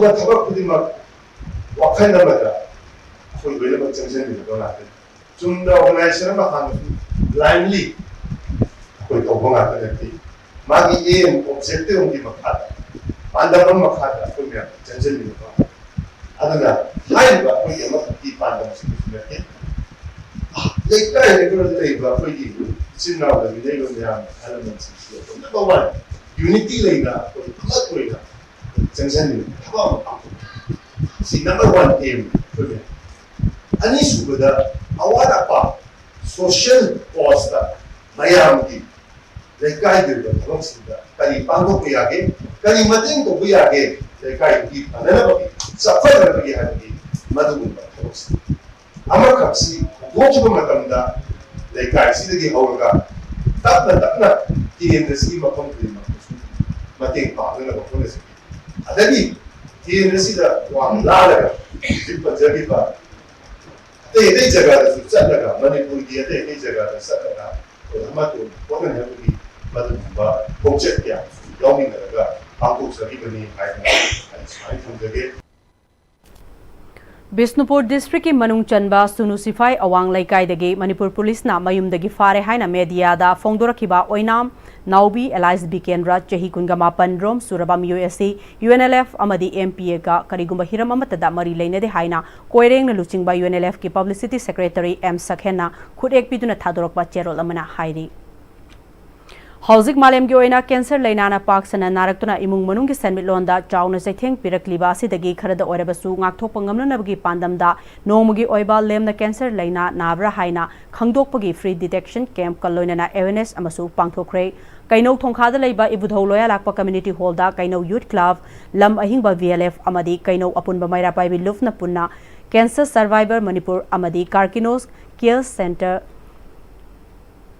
ꯊꯕꯛ ꯈꯨꯗꯤꯡꯃꯛ ꯋꯥꯈꯜ ꯑꯃꯗ ꯑꯩꯈꯣꯏ ꯂꯣꯏꯅꯃꯛ ꯆꯪꯁꯤꯟꯃꯤꯟꯅꯕ ꯉꯥꯛꯇꯅꯤ꯫ ꯆꯨꯝꯅ organization ꯑꯃ ꯍꯥꯡꯕꯁꯨ blindly ꯑꯩꯈꯣꯏ ꯇꯧꯕ ꯉꯥꯛꯇ ꯅꯠꯇꯦ꯫ ꯃꯥꯒꯤ aim, objective ꯑꯃꯒꯤ ꯃꯈꯥꯗ, ꯄꯥꯟꯗꯝ ꯑꯃ ꯃꯈꯥꯗ ꯑꯩꯈꯣꯏ ꯃꯌꯥꯝ ꯆꯪꯁꯤꯟꯃꯤꯟꯅꯕ ꯉꯥꯛꯇꯅꯤ꯫ ꯑꯗꯨꯅ ꯍꯥꯏꯔꯤꯕ ꯑꯩꯈꯣꯏꯒꯤ ꯑꯃꯈꯛꯀꯤ ꯄꯥꯟꯗꯝꯁꯤꯡ ꯑꯁꯤ ꯅꯠꯇꯦ꯫ ꯂꯩꯀꯥꯏ ꯂꯩꯀꯥꯏꯗ ꯂꯩꯕ ꯑꯩꯈꯣꯏꯒꯤ ꯏꯆꯤꯟ ꯏꯅꯥꯎ ꯂꯩꯃꯤꯟꯅꯔꯤꯕ ꯃꯌꯥꯝ ꯑꯍꯜ ꯂꯃꯟꯁꯤꯡꯁꯤ ꯑꯩꯈꯣꯏ number one unity ꯂꯩꯅ ꯑꯩꯈꯣꯏ ꯑꯃꯠꯇ ꯑꯣꯏꯅ ꯆꯪꯁꯤꯟꯃꯤꯟꯅꯕ ꯊꯕꯛ ꯑꯃ ꯄꯥꯡꯊꯣꯛꯄ꯫ ꯁꯤ number one aim ꯑꯩꯈꯣꯏꯒꯤ꯫ ꯑꯅꯤꯁꯨꯕꯗ ꯑꯋꯥꯠ ꯑꯄꯥ social cause ꯇ ꯃꯌꯥꯝꯒꯤ ꯂꯩꯀꯥꯏꯒꯤ ꯑꯣꯏꯕ ꯊꯕꯛꯁꯤꯡꯗ ꯀꯔꯤ ꯄꯥꯡꯊꯣꯛꯄ ꯌꯥꯒꯦ, ꯀꯔꯤ ꯃꯇꯦꯡ ꯇꯧꯕ ꯌꯥꯒꯦ, ꯂꯩꯀꯥꯏꯗꯨꯒꯤ ꯐꯅꯅꯕꯒꯤ, ꯆꯥꯎꯈꯠꯅꯅꯕꯒꯤ ꯍꯥꯏꯕꯒꯤ ꯃꯗꯨꯒꯨꯝꯕ ꯊꯕꯛꯁꯤꯡ ꯑꯃꯈꯛꯁꯤ ꯍꯧꯗꯣꯛꯈꯤꯕ ꯃꯇꯝꯗ ꯂꯩꯀꯥꯏꯁꯤꯗꯒꯤ ꯍꯧꯔꯒ ꯇꯞꯅ ꯇꯞꯅ ꯀꯦꯟꯗ꯭ꯔꯁꯤꯒꯤ ꯃꯐꯝ ꯈꯨꯗꯤꯡꯃꯛꯇꯁꯨ ꯃꯇꯦꯡ ꯄꯥꯡꯅꯅꯕ ꯍꯣꯠꯅꯖꯒꯦ꯫ ꯑꯗꯒꯤ ꯀꯦꯟꯗ꯭ꯔꯁꯤꯗ ꯋꯥ ꯂꯥꯜꯂꯒ ꯍꯧꯖꯤꯛ ꯄꯟꯖꯈꯤꯕ ꯑꯇꯩ ꯑꯇꯩ ꯖꯒꯥꯗꯁꯨ ꯆꯠꯂꯒ, ꯃꯅꯤꯄꯨꯔꯒꯤ ꯑꯇꯩ ꯑꯇꯩ ꯖꯒꯥꯗ ꯆꯠꯂꯒ ꯑꯩꯈꯣꯏ ꯑꯃꯠꯇ ꯍꯣꯠꯅꯅꯕꯒꯤ ꯃꯗꯨꯒꯨꯝꯕ ꯈꯣꯡꯆꯠ ꯀꯌꯥꯁꯨ ꯌꯥꯎꯃꯤꯟꯅꯔꯒ ꯄꯥꯡꯊꯣꯛꯆꯔꯤꯕꯅꯤ ꯍꯥꯏꯗꯅ ꯑꯩ ꯁꯨꯃꯥꯏꯅ ꯊꯝꯖꯒꯦ꯫ ꯕꯤꯁꯅꯨꯄꯨꯔ ꯗꯤꯁꯇ꯭ꯔꯤꯛꯀꯤ ꯃꯅꯨꯡ ꯆꯟꯕ ꯁꯨꯅꯨ ꯁꯤꯐꯥꯏ ꯑꯋꯥꯡ ꯂꯩꯀꯥꯏꯗꯒꯤ ꯃꯅꯤꯄꯨꯔ ꯄꯨꯂꯤꯁꯅ ꯃꯌꯨꯝꯗꯒꯤ ꯐꯥꯔꯦ ꯍꯥꯏꯅ ꯃꯦꯗꯤꯌꯥꯗ ꯐꯣꯡꯗꯣꯔꯛꯈꯤꯕ ꯑꯣꯏꯅꯥꯝ ꯅꯥꯎꯕꯤ alias ꯕꯤꯀꯦꯟꯗ꯭ꯔ, ꯆꯍꯤ ꯀꯨꯟꯒ ꯃꯥꯄꯟ ꯔꯣꯝ ꯁꯨꯔꯕ ꯃꯤꯑꯣꯏ ꯑꯁꯤ ꯌꯨ ꯑꯦꯟ ꯑꯦꯜ ꯑꯦꯐ ꯑꯃꯗꯤ ꯑꯦꯝ ꯄꯤ ꯑꯦꯒ ꯀꯔꯤꯒꯨꯝꯕ ꯍꯤꯔꯝ ꯑꯃꯠꯇꯗ ꯃꯔꯤ ꯂꯩꯅꯗꯦ ꯍꯥꯏꯅ ꯀꯣꯏꯔꯦꯡꯅ ꯂꯨꯆꯤꯡꯕ ꯌꯨ ꯑꯦꯟ ꯑꯦꯜ ꯑꯦꯐꯀꯤ ꯄꯕ꯭ꯂꯤꯁꯤꯇꯤ ꯁꯦꯀ꯭ꯔꯦꯇꯔꯤ ꯑꯦꯝ ꯁꯛꯍꯦꯟꯅ ꯈꯨꯠꯌꯦꯛ ꯄꯤꯗꯨꯅ ꯊꯥꯗꯣꯔꯛꯄ ꯆꯦꯔꯣꯜ ꯑꯃꯅ ꯍꯥꯏꯔꯤ꯫ ꯍꯧꯖꯤꯛ ꯃꯥꯂꯦꯝꯒꯤ ꯑꯣꯏꯅ ꯀꯦꯟꯁꯔ ꯂꯥꯏꯅꯥꯅ ꯄꯥꯛ ꯁꯟꯅ ꯅꯥꯔꯛꯇꯨꯅ ꯏꯃꯨꯡ ꯃꯅꯨꯡꯒꯤ ꯁꯦꯟꯃꯤꯠꯂꯣꯟꯗ ꯆꯥꯎꯅ ꯆꯩꯊꯦꯡ ꯄꯤꯔꯛꯂꯤꯕ ꯑꯁꯤꯗꯒꯤ ꯈꯔꯗ ꯑꯣꯏꯔꯕꯁꯨ ꯉꯥꯛꯊꯣꯛꯄ ꯉꯝꯅꯅꯕꯒꯤ ꯄꯥꯟꯗꯝꯗ ꯅꯣꯡꯃꯒꯤ ꯑꯣꯏꯕ ꯂꯦꯝꯅ ꯀꯦꯟꯁꯔ ꯂꯥꯏꯅꯥ ꯅꯥꯕ꯭ꯔꯥ ꯍꯥꯏꯅ ꯈꯪꯗꯣꯛꯄꯒꯤ free detection campꯀ ꯂꯣꯏꯅꯅ awareness ꯑꯃꯁꯨ ꯄꯥꯡꯊꯣꯛꯈ꯭ꯔꯦ꯫ ꯀꯩꯅꯧ ꯊꯣꯡꯈꯥꯗ ꯂꯩꯕ ꯏꯕꯨꯙꯧ ꯂꯣꯌꯥꯂꯥꯛꯄ community hallꯗ ꯀꯩꯅꯧ youth club, ꯂꯝ ꯑꯍꯤꯡꯕ V L F ꯑꯃꯗꯤ ꯀꯩꯅꯧ ꯑꯄꯨꯟꯕ ꯃꯩꯔꯥ ꯄꯥꯏꯕꯤ ꯂꯨꯞꯅ ꯄꯨꯟꯅ Cancer Survivor ꯃꯅꯤꯄꯨꯔ ꯑꯃꯗꯤ Carcinos Care Centre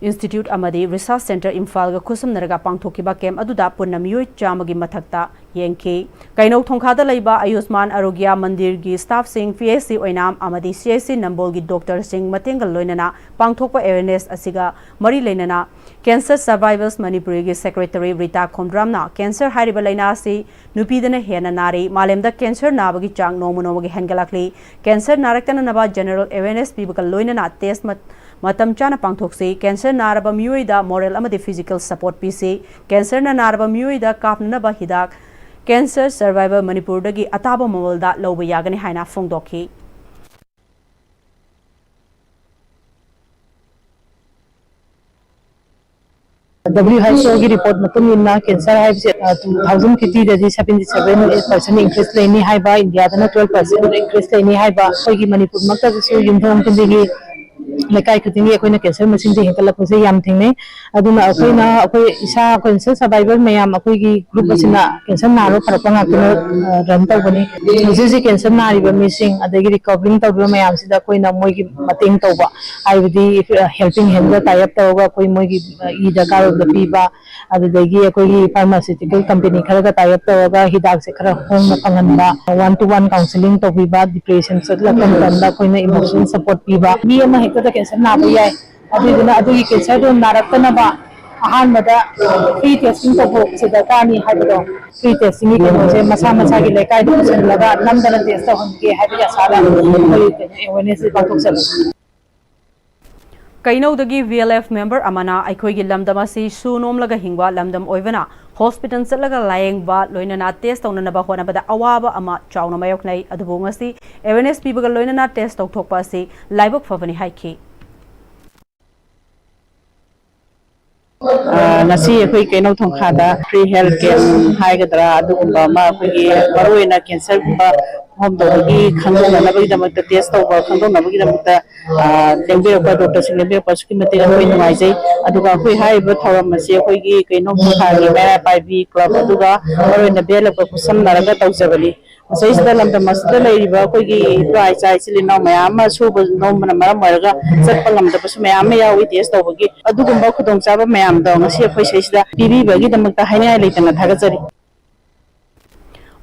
Institute ꯑꯃꯗꯤ Research Centre ꯏꯝꯐꯥꯜꯒ ꯈꯨꯠꯁꯝꯅꯔꯒ ꯄꯥꯡꯊꯣꯛꯈꯤꯕ camp ꯑꯗꯨꯗ ꯄꯨꯟꯅ ꯃꯤꯑꯣꯏ ꯆꯥꯝꯃꯒꯤ ꯃꯊꯛꯇ ꯌꯦꯡꯈꯤ꯫ ꯀꯩꯅꯧ ꯊꯣꯡꯈꯥꯗ ꯂꯩꯕ ꯑꯌꯨꯁꯃꯥꯟ ꯑꯔꯣꯒ꯭ꯌꯥ ꯃꯟꯗꯤꯔꯒꯤ staffꯁꯤꯡ, P H C ꯑꯣꯏꯅꯥꯝ ꯑꯃꯗꯤ C H C ꯅꯝꯕꯣꯜꯒꯤ doctorꯁꯤꯡ ꯃꯇꯦꯡꯒ ꯂꯣꯏꯅꯅ ꯄꯥꯡꯊꯣꯛꯄ awareness ꯑꯁꯤꯒ ꯃꯔꯤ ꯂꯩꯅꯅ Cancer Survivors ꯃꯅꯤꯄꯨꯔꯤꯒꯤ secretary ꯔꯤꯇꯥ ꯈꯣꯝꯗ꯭ꯔꯥꯝꯅ cancer ꯍꯥꯏꯔꯤꯕ ꯂꯥꯏꯅꯥ ꯑꯁꯤ ꯅꯨꯄꯤꯗꯅ ꯍꯦꯟꯅ ꯅꯥꯔꯤ꯫ ꯃꯥꯂꯦꯝꯗ cancer ꯅꯥꯕꯒꯤ ꯆꯥꯡ ꯅꯣꯡꯃ ꯅꯣꯡꯃꯒꯤ ꯍꯦꯟꯒꯠꯂꯛꯂꯤ꯫ Cancer ꯅꯥꯔꯛꯇꯅꯅꯕ general awareness ꯄꯤꯕꯒ ꯂꯣꯏꯅꯅ test ꯃꯠ-, ꯃꯇꯝ ꯆꯥꯅ ꯄꯥꯡꯊꯣꯛꯁꯤ꯫ Cancer ꯅꯥꯔꯕ ꯃꯤꯑꯣꯏꯗ moral ꯑꯃꯗꯤ physical support ꯄꯤꯁꯤ꯫ Cancerꯅ ꯅꯥꯔꯕ ꯃꯤꯑꯣꯏꯗ ꯀꯥꯞꯅꯅꯕ ꯍꯤꯗꯥꯛ Cancer Survivor ꯃꯅꯤꯄꯨꯔꯗꯒꯤ ꯑꯇꯥꯕ ꯃꯃꯜꯗ ꯂꯧꯕ ꯌꯥꯒꯅꯤ ꯍꯥꯏꯅ ꯐꯣꯡꯗꯣꯛꯈꯤ꯫ W H O ꯒꯤ report ꯃꯇꯨꯡ ꯏꯟꯅ cancer ꯍꯥꯏꯕꯁꯦ, ꯑ, two thousand fifty ꯗꯗꯤ seventy seven percent increase ꯂꯩꯅꯤ ꯍꯥꯏꯕ, ꯏꯟꯗꯤꯌꯥꯗꯅ twelve percent increase ꯂꯩꯅꯤ ꯍꯥꯏꯕ, ꯑꯩꯈꯣꯏꯒꯤ ꯃꯅꯤꯄꯨꯔꯃꯛꯇꯗꯁꯨ ꯌꯨꯝꯊꯣꯡ ꯈꯨꯗꯤꯡꯒꯤ ꯂꯩꯀꯥꯏ ꯈꯨꯗꯤꯡꯒꯤ ꯑꯩꯈꯣꯏꯅ ꯀꯦꯟꯁꯔ ꯃꯁꯤꯡꯁꯦ ꯍꯦꯟꯒꯠꯂꯛꯄꯁꯦ ꯌꯥꯝ ꯊꯦꯡꯅꯩ꯫ ꯑꯗꯨꯅ ꯑꯩꯈꯣꯏꯅ, ꯑꯩꯈꯣꯏ ꯏꯁꯥ ꯀꯦꯟꯁꯔ ꯁꯔꯚꯥꯏꯚꯔ ꯃꯌꯥꯝ, ꯑꯩꯈꯣꯏꯒꯤ ꯒ꯭ꯔꯨꯞ ꯑꯁꯤꯅ ꯀꯦꯟꯁꯔ ꯅꯥꯔꯕ ꯐꯔꯛꯄ ꯉꯥꯛꯇꯅ, ꯑ, ꯔꯟ ꯇꯧꯕꯅꯤ꯫ ꯍꯧꯖꯤꯛ ꯍꯧꯖꯤꯛ ꯀꯦꯟꯁꯔ ꯅꯥꯔꯤꯕ ꯃꯤꯁꯤꯡ, ꯑꯗꯒꯤ ꯔꯤꯀꯣꯚꯔꯤꯡ ꯇꯧꯔꯤꯕ ꯃꯌꯥꯝꯁꯤꯗ ꯑꯩꯈꯣꯏꯅ ꯃꯣꯏꯒꯤ ꯃꯇꯦꯡ ꯇꯧꯕ, ꯍꯥꯏꯕꯗꯤ, ꯑ, ꯍꯦꯜꯄꯤꯡ ꯍꯦꯟꯒ ꯇꯥꯏ ꯑꯞ ꯇꯧꯔꯒ ꯑꯩꯈꯣꯏ ꯃꯣꯏꯒꯤ, ꯑ, ꯏ ꯗꯔꯀꯥꯔ ꯑꯣꯏꯕꯗ ꯄꯤꯕ, ꯑꯗꯨꯗꯒꯤ ꯑꯩꯈꯣꯏꯒꯤ ꯐꯥꯔꯃꯥꯁꯤꯇꯤꯀꯦꯜ ꯀꯝꯄꯦꯅꯤ ꯈꯔꯒ ꯇꯥꯏ ꯑꯞ ꯇꯧꯔꯒ ꯍꯤꯗꯥꯛꯁꯦ ꯈꯔ ꯍꯣꯡꯅ ꯐꯪꯍꯟꯕ, ꯋꯥꯟ ꯇꯨ ꯋꯥꯟ ꯀꯥꯎꯟꯁꯤꯂꯤꯡ ꯇꯧꯕꯤꯕ, ꯗꯤꯄ꯭ꯔꯦꯁꯟ ꯆꯠꯂꯛꯄ ꯃꯇꯝꯗ ꯑꯩꯈꯣꯏꯅ ꯏꯃꯣꯁꯅꯦꯜ ꯁꯄꯣꯔꯠ ꯄꯤꯕ꯫ ꯃꯤ ꯑꯃ ꯍꯦꯛꯇꯗ ꯀꯦꯟꯁꯔ ꯅꯥꯕ ꯌꯥꯏ, ꯑꯗꯨꯗꯨꯅ ꯑꯗꯨꯒꯤ ꯀꯦꯟꯁꯔꯗꯨ ꯅꯥꯔꯛꯇꯅꯕ ꯑꯍꯥꯟꯕꯗ ꯐ꯭ꯔꯤ ꯇꯦꯁꯇꯤꯡ ꯇꯧꯊꯣꯛꯄꯁꯦ ꯗꯔꯀꯥꯔꯅꯤ ꯍꯥꯏꯕꯗꯣ, ꯐ꯭ꯔꯤ ꯇꯦꯁꯇꯤꯡꯒꯤ ꯀꯩꯅꯣꯁꯦ ꯃꯁꯥ ꯃꯁꯥꯒꯤ ꯂꯩꯀꯥꯏꯗ ꯄꯨꯁꯤꯜꯂꯒ ꯅꯝꯗꯅ ꯇꯦꯁ ꯇꯧꯍꯟꯒꯦ ꯍꯥꯏꯕꯒꯤ ꯑꯁꯥꯗ ꯑꯩꯈꯣꯏ ꯑꯦꯋꯦꯔꯅꯦꯁꯁꯦ ꯄꯥꯡꯊꯣꯛꯆꯕꯅꯤ꯫ ꯀꯩꯅꯧꯗꯒꯤ V L F member ꯑꯃꯅ ꯑꯩꯈꯣꯏꯒꯤ ꯂꯝꯗꯝ ꯑꯁꯤ ꯁꯨ ꯅꯣꯝꯂꯒ ꯍꯤꯡꯕ ꯂꯝꯗꯝ ꯑꯣꯏꯕꯅ ꯍꯣꯁꯄꯤꯇꯥꯜ ꯆꯠꯂꯒ ꯂꯥꯌꯦꯡꯕ, ꯂꯣꯏꯅꯅ ꯇꯦꯁ ꯇꯧꯅꯅꯕ ꯍꯣꯠꯅꯕꯗ ꯑꯋꯥꯕ ꯑꯃ ꯆꯥꯎꯅ ꯃꯥꯌꯣꯛꯅꯩ꯫ ꯑꯗꯨꯕꯨ ꯉꯁꯤ ꯑꯦꯋꯦꯔꯅꯦꯁ ꯄꯤꯕꯒ ꯂꯣꯏꯅꯅ ꯇꯦꯁ ꯇꯧꯊꯣꯛꯄ ꯑꯁꯤ ꯂꯥꯏꯕꯛ ꯐꯕꯅꯤ ꯍꯥꯏꯈꯤ꯫ ꯑ, ꯉꯁꯤ ꯑꯩꯈꯣꯏ ꯀꯩꯅꯧ ꯊꯣꯡꯈꯥꯗ ꯐ꯭ꯔꯤ ꯍꯦꯜꯊ ꯀꯦꯝꯞ ꯍꯥꯏꯒꯗ꯭ꯔꯥ, ꯑꯗꯨꯒꯨꯝꯕ ꯑꯃ ꯑꯩꯈꯣꯏꯒꯤ ꯃꯔꯨꯑꯣꯏꯅ ꯀꯦꯟꯁꯔꯒꯨꯝꯕ ꯐꯣꯝ ꯇꯧꯕꯒꯤ ꯈꯪꯗꯣꯛꯅꯅꯕꯒꯤꯗꯃꯛꯇ, ꯇꯦꯁ ꯇꯧꯕ ꯈꯪꯗꯣꯛꯅꯕꯒꯤꯗꯃꯛꯇ, ꯑ, ꯂꯦꯡꯕꯤꯔꯛꯄ, ꯗꯣꯛꯇꯔꯁꯤꯡ ꯂꯦꯡꯕꯤꯔꯛꯄ ꯑꯁꯨꯛꯀꯤ ꯃꯇꯤꯛ ꯑꯩꯈꯣꯏ ꯅꯨꯡꯉꯥꯏꯖꯩ꯫ ꯑꯗꯨꯒ ꯑꯩꯈꯣꯏ ꯍꯥꯏꯔꯤꯕ ꯊꯧꯔꯝ ꯑꯁꯤ ꯑꯩꯈꯣꯏꯒꯤ ꯀꯩꯅꯧ ꯊꯣꯡꯈꯥꯒꯤ ꯃꯩꯔꯥ ꯄꯥꯏꯕꯤ ꯀ꯭ꯂꯕ ꯑꯗꯨꯒ ꯃꯔꯨꯑꯣꯏꯅ ꯕꯤ ꯑꯦꯜ ꯑꯦꯐꯀ ꯈꯨꯠꯁꯝꯅꯔꯒ ꯇꯧꯖꯕꯅꯤ꯫ ꯃꯁꯤꯗꯩꯁꯤꯗ ꯂꯝꯗꯝ ꯑꯁꯤꯗ ꯂꯩꯔꯤꯕ ꯑꯩꯈꯣꯏꯒꯤ ꯏꯄꯥ ꯏꯆꯥ ꯏꯆꯤꯜ ꯏꯅꯥꯎ ꯃꯌꯥꯝ ꯑꯃ ꯁꯨꯕ ꯅꯣꯝꯕꯅ ꯃꯔꯝ ꯑꯣꯏꯔꯒ ꯆꯠꯄ ꯉꯝꯗꯕꯁꯨ ꯃꯌꯥꯝ ꯑꯃ ꯌꯥꯎꯏ ꯇꯦꯁ ꯇꯧꯕꯒꯤ꯫ ꯑꯗꯨꯒꯨꯝꯕ ꯈꯨꯗꯣꯡꯆꯥꯕ ꯃꯌꯥꯝꯗꯣ ꯉꯁꯤ ꯑꯩꯈꯣꯏ ꯁꯤꯗꯩꯁꯤꯗ ꯄꯤꯕꯤꯕꯒꯤꯗꯃꯛꯇ ꯍꯥꯏꯅꯤꯡꯉꯥꯏ ꯂꯩꯇꯅ ꯊꯥꯒꯠꯆꯔꯤ꯫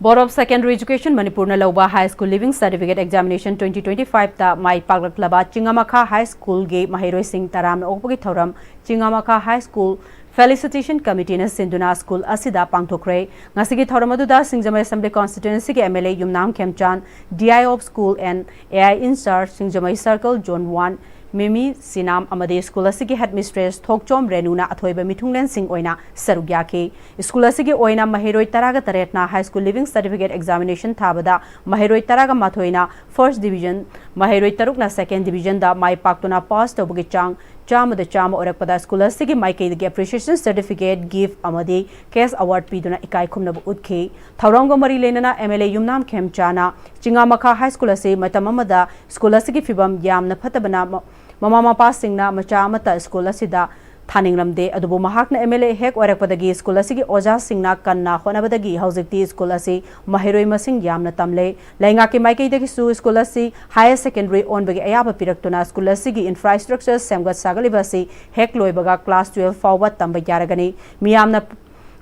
Board of Secondary Education ꯃꯅꯤꯄꯨꯔꯅ ꯂꯧꯕ High School Leaving Certificate Examination twenty twenty-five ꯇ ꯃꯥꯏ ꯄꯥꯛꯂꯛꯂꯕ ꯆꯤꯡꯉꯥꯃꯈꯥ High School ꯒꯤ ꯃꯍꯩꯔꯣꯏꯁꯤꯡ ꯇꯔꯥꯝꯅ ꯑꯣꯛꯄꯒꯤ ꯊꯧꯔꯝ ꯆꯤꯡꯉꯥꯃꯈꯥ High School Felicitation Committee ꯅ ꯁꯤꯟꯗꯨꯅ ꯁ꯭ꯀꯨꯜ ꯑꯁꯤꯗ ꯄꯥꯡꯊꯣꯛꯈ꯭ꯔꯦ꯫ ꯉꯁꯤꯒꯤ ꯊꯧꯔꯝ ꯑꯗꯨꯗ ꯁꯤꯡꯖꯃꯩ Assembly Constituency ꯒꯤ M L A Yumnam ꯈꯦꯝꯆꯥꯟ, D I of School and A I in charge Singjamei Circle Zone one ꯃꯤꯃꯤ ꯁꯤꯅꯥꯝ ꯑꯃꯗꯤ ꯁ꯭ꯀꯨꯜ ꯑꯁꯤꯒꯤ Headmistress ꯊꯣꯛꯆꯣꯝ ꯔꯦꯅꯨꯅ ꯑꯊꯣꯏꯕ ꯃꯤꯊꯨꯡꯂꯦꯟꯁꯤꯡ ꯑꯣꯏꯅ ꯁꯔꯨꯛ ꯌꯥꯈꯤ꯫ ꯁ꯭ꯀꯨꯜ ꯑꯁꯤꯒꯤ ꯑꯣꯏꯅ ꯃꯍꯩꯔꯣꯏ ꯇꯔꯥꯒ ꯇꯔꯦꯠꯅ High School Leaving Certificate Examination ꯊꯥꯕꯗ ꯃꯍꯩꯔꯣꯏ ꯇꯔꯥꯒ ꯃꯥꯊꯣꯏꯅ First Division, ꯃꯍꯩꯔꯣꯏ ꯇꯔꯨꯛꯅ Second Division ꯗ ꯃꯥꯏ ꯄꯥꯛꯇꯨꯅ ꯄꯥꯁ ꯇꯧꯕꯒꯤ ꯆꯥꯡ ꯆꯥꯝꯃꯗ ꯆꯥꯝꯃ ꯑꯣꯏꯔꯛꯄꯗ ꯁ꯭ꯀꯨꯜ ꯑꯁꯤꯒꯤ ꯃꯥꯏꯀꯩꯗꯒꯤ Appreciation Certificate, gift ꯑꯃꯗꯤ cash award ꯄꯤꯗꯨꯅ ꯏꯀꯥꯏ ꯈꯨꯝꯅꯕ ꯎꯠꯈꯤ꯫ ꯊꯧꯔꯝꯒ ꯃꯔꯤ ꯂꯩꯅꯅ M L A Yumnam ꯈꯦꯝꯆꯥꯅ ꯆꯤꯡꯉꯥꯃꯈꯥ High School ꯑꯁꯤ ꯃꯇꯝ ꯑꯃꯗ ꯁ꯭ꯀꯨꯜ ꯑꯁꯤꯒꯤ ꯐꯤꯕꯝ ꯌꯥꯝꯅ ꯐꯠꯇꯕꯅ ꯃ-, ꯃꯃꯥ ꯃꯄꯥꯁꯤꯡꯅ ꯃꯆꯥ ꯑꯃꯠꯇ ꯁ꯭ꯀꯨꯜ ꯑꯁꯤꯗ ꯊꯥꯅꯤꯡꯂꯝꯗꯦ, ꯑꯗꯨꯕꯨ ꯃꯍꯥꯛꯅ MLA ꯍꯦꯛ ꯑꯣꯏꯔꯛꯄꯗꯒꯤ ꯁ꯭ꯀꯨꯜ ꯑꯁꯤꯒꯤ ꯑꯣꯖꯥꯁꯤꯡꯅ ꯀꯟꯅ ꯍꯣꯠꯅꯕꯗꯒꯤ ꯍꯧꯖꯤꯛꯇꯤ ꯁ꯭ꯀꯨꯜ ꯑꯁꯤ ꯃꯍꯩꯔꯣꯏ ꯃꯁꯤꯡ ꯌꯥꯝꯅ ꯇꯝꯂꯦ꯫ ꯂꯩꯉꯥꯛꯀꯤ ꯃꯥꯏꯀꯩꯗꯒꯤꯁꯨ ꯁ꯭ꯀꯨꯜ ꯑꯁꯤ higher secondary ꯑꯣꯟꯕꯒꯤ ꯑꯌꯥꯕ ꯄꯤꯔꯛꯇꯨꯅ ꯁ꯭ꯀꯨꯜ ꯑꯁꯤꯒꯤ infrastructure ꯁꯦꯝꯒꯠ ꯁꯥꯒꯠꯂꯤꯕ ꯑꯁꯤ ꯍꯦꯛ ꯂꯣꯏꯕꯒ class twelve ꯐꯥꯎꯕ ꯇꯝꯕ ꯌꯥꯔꯒꯅꯤ꯫ ꯃꯤꯌꯥꯝꯅ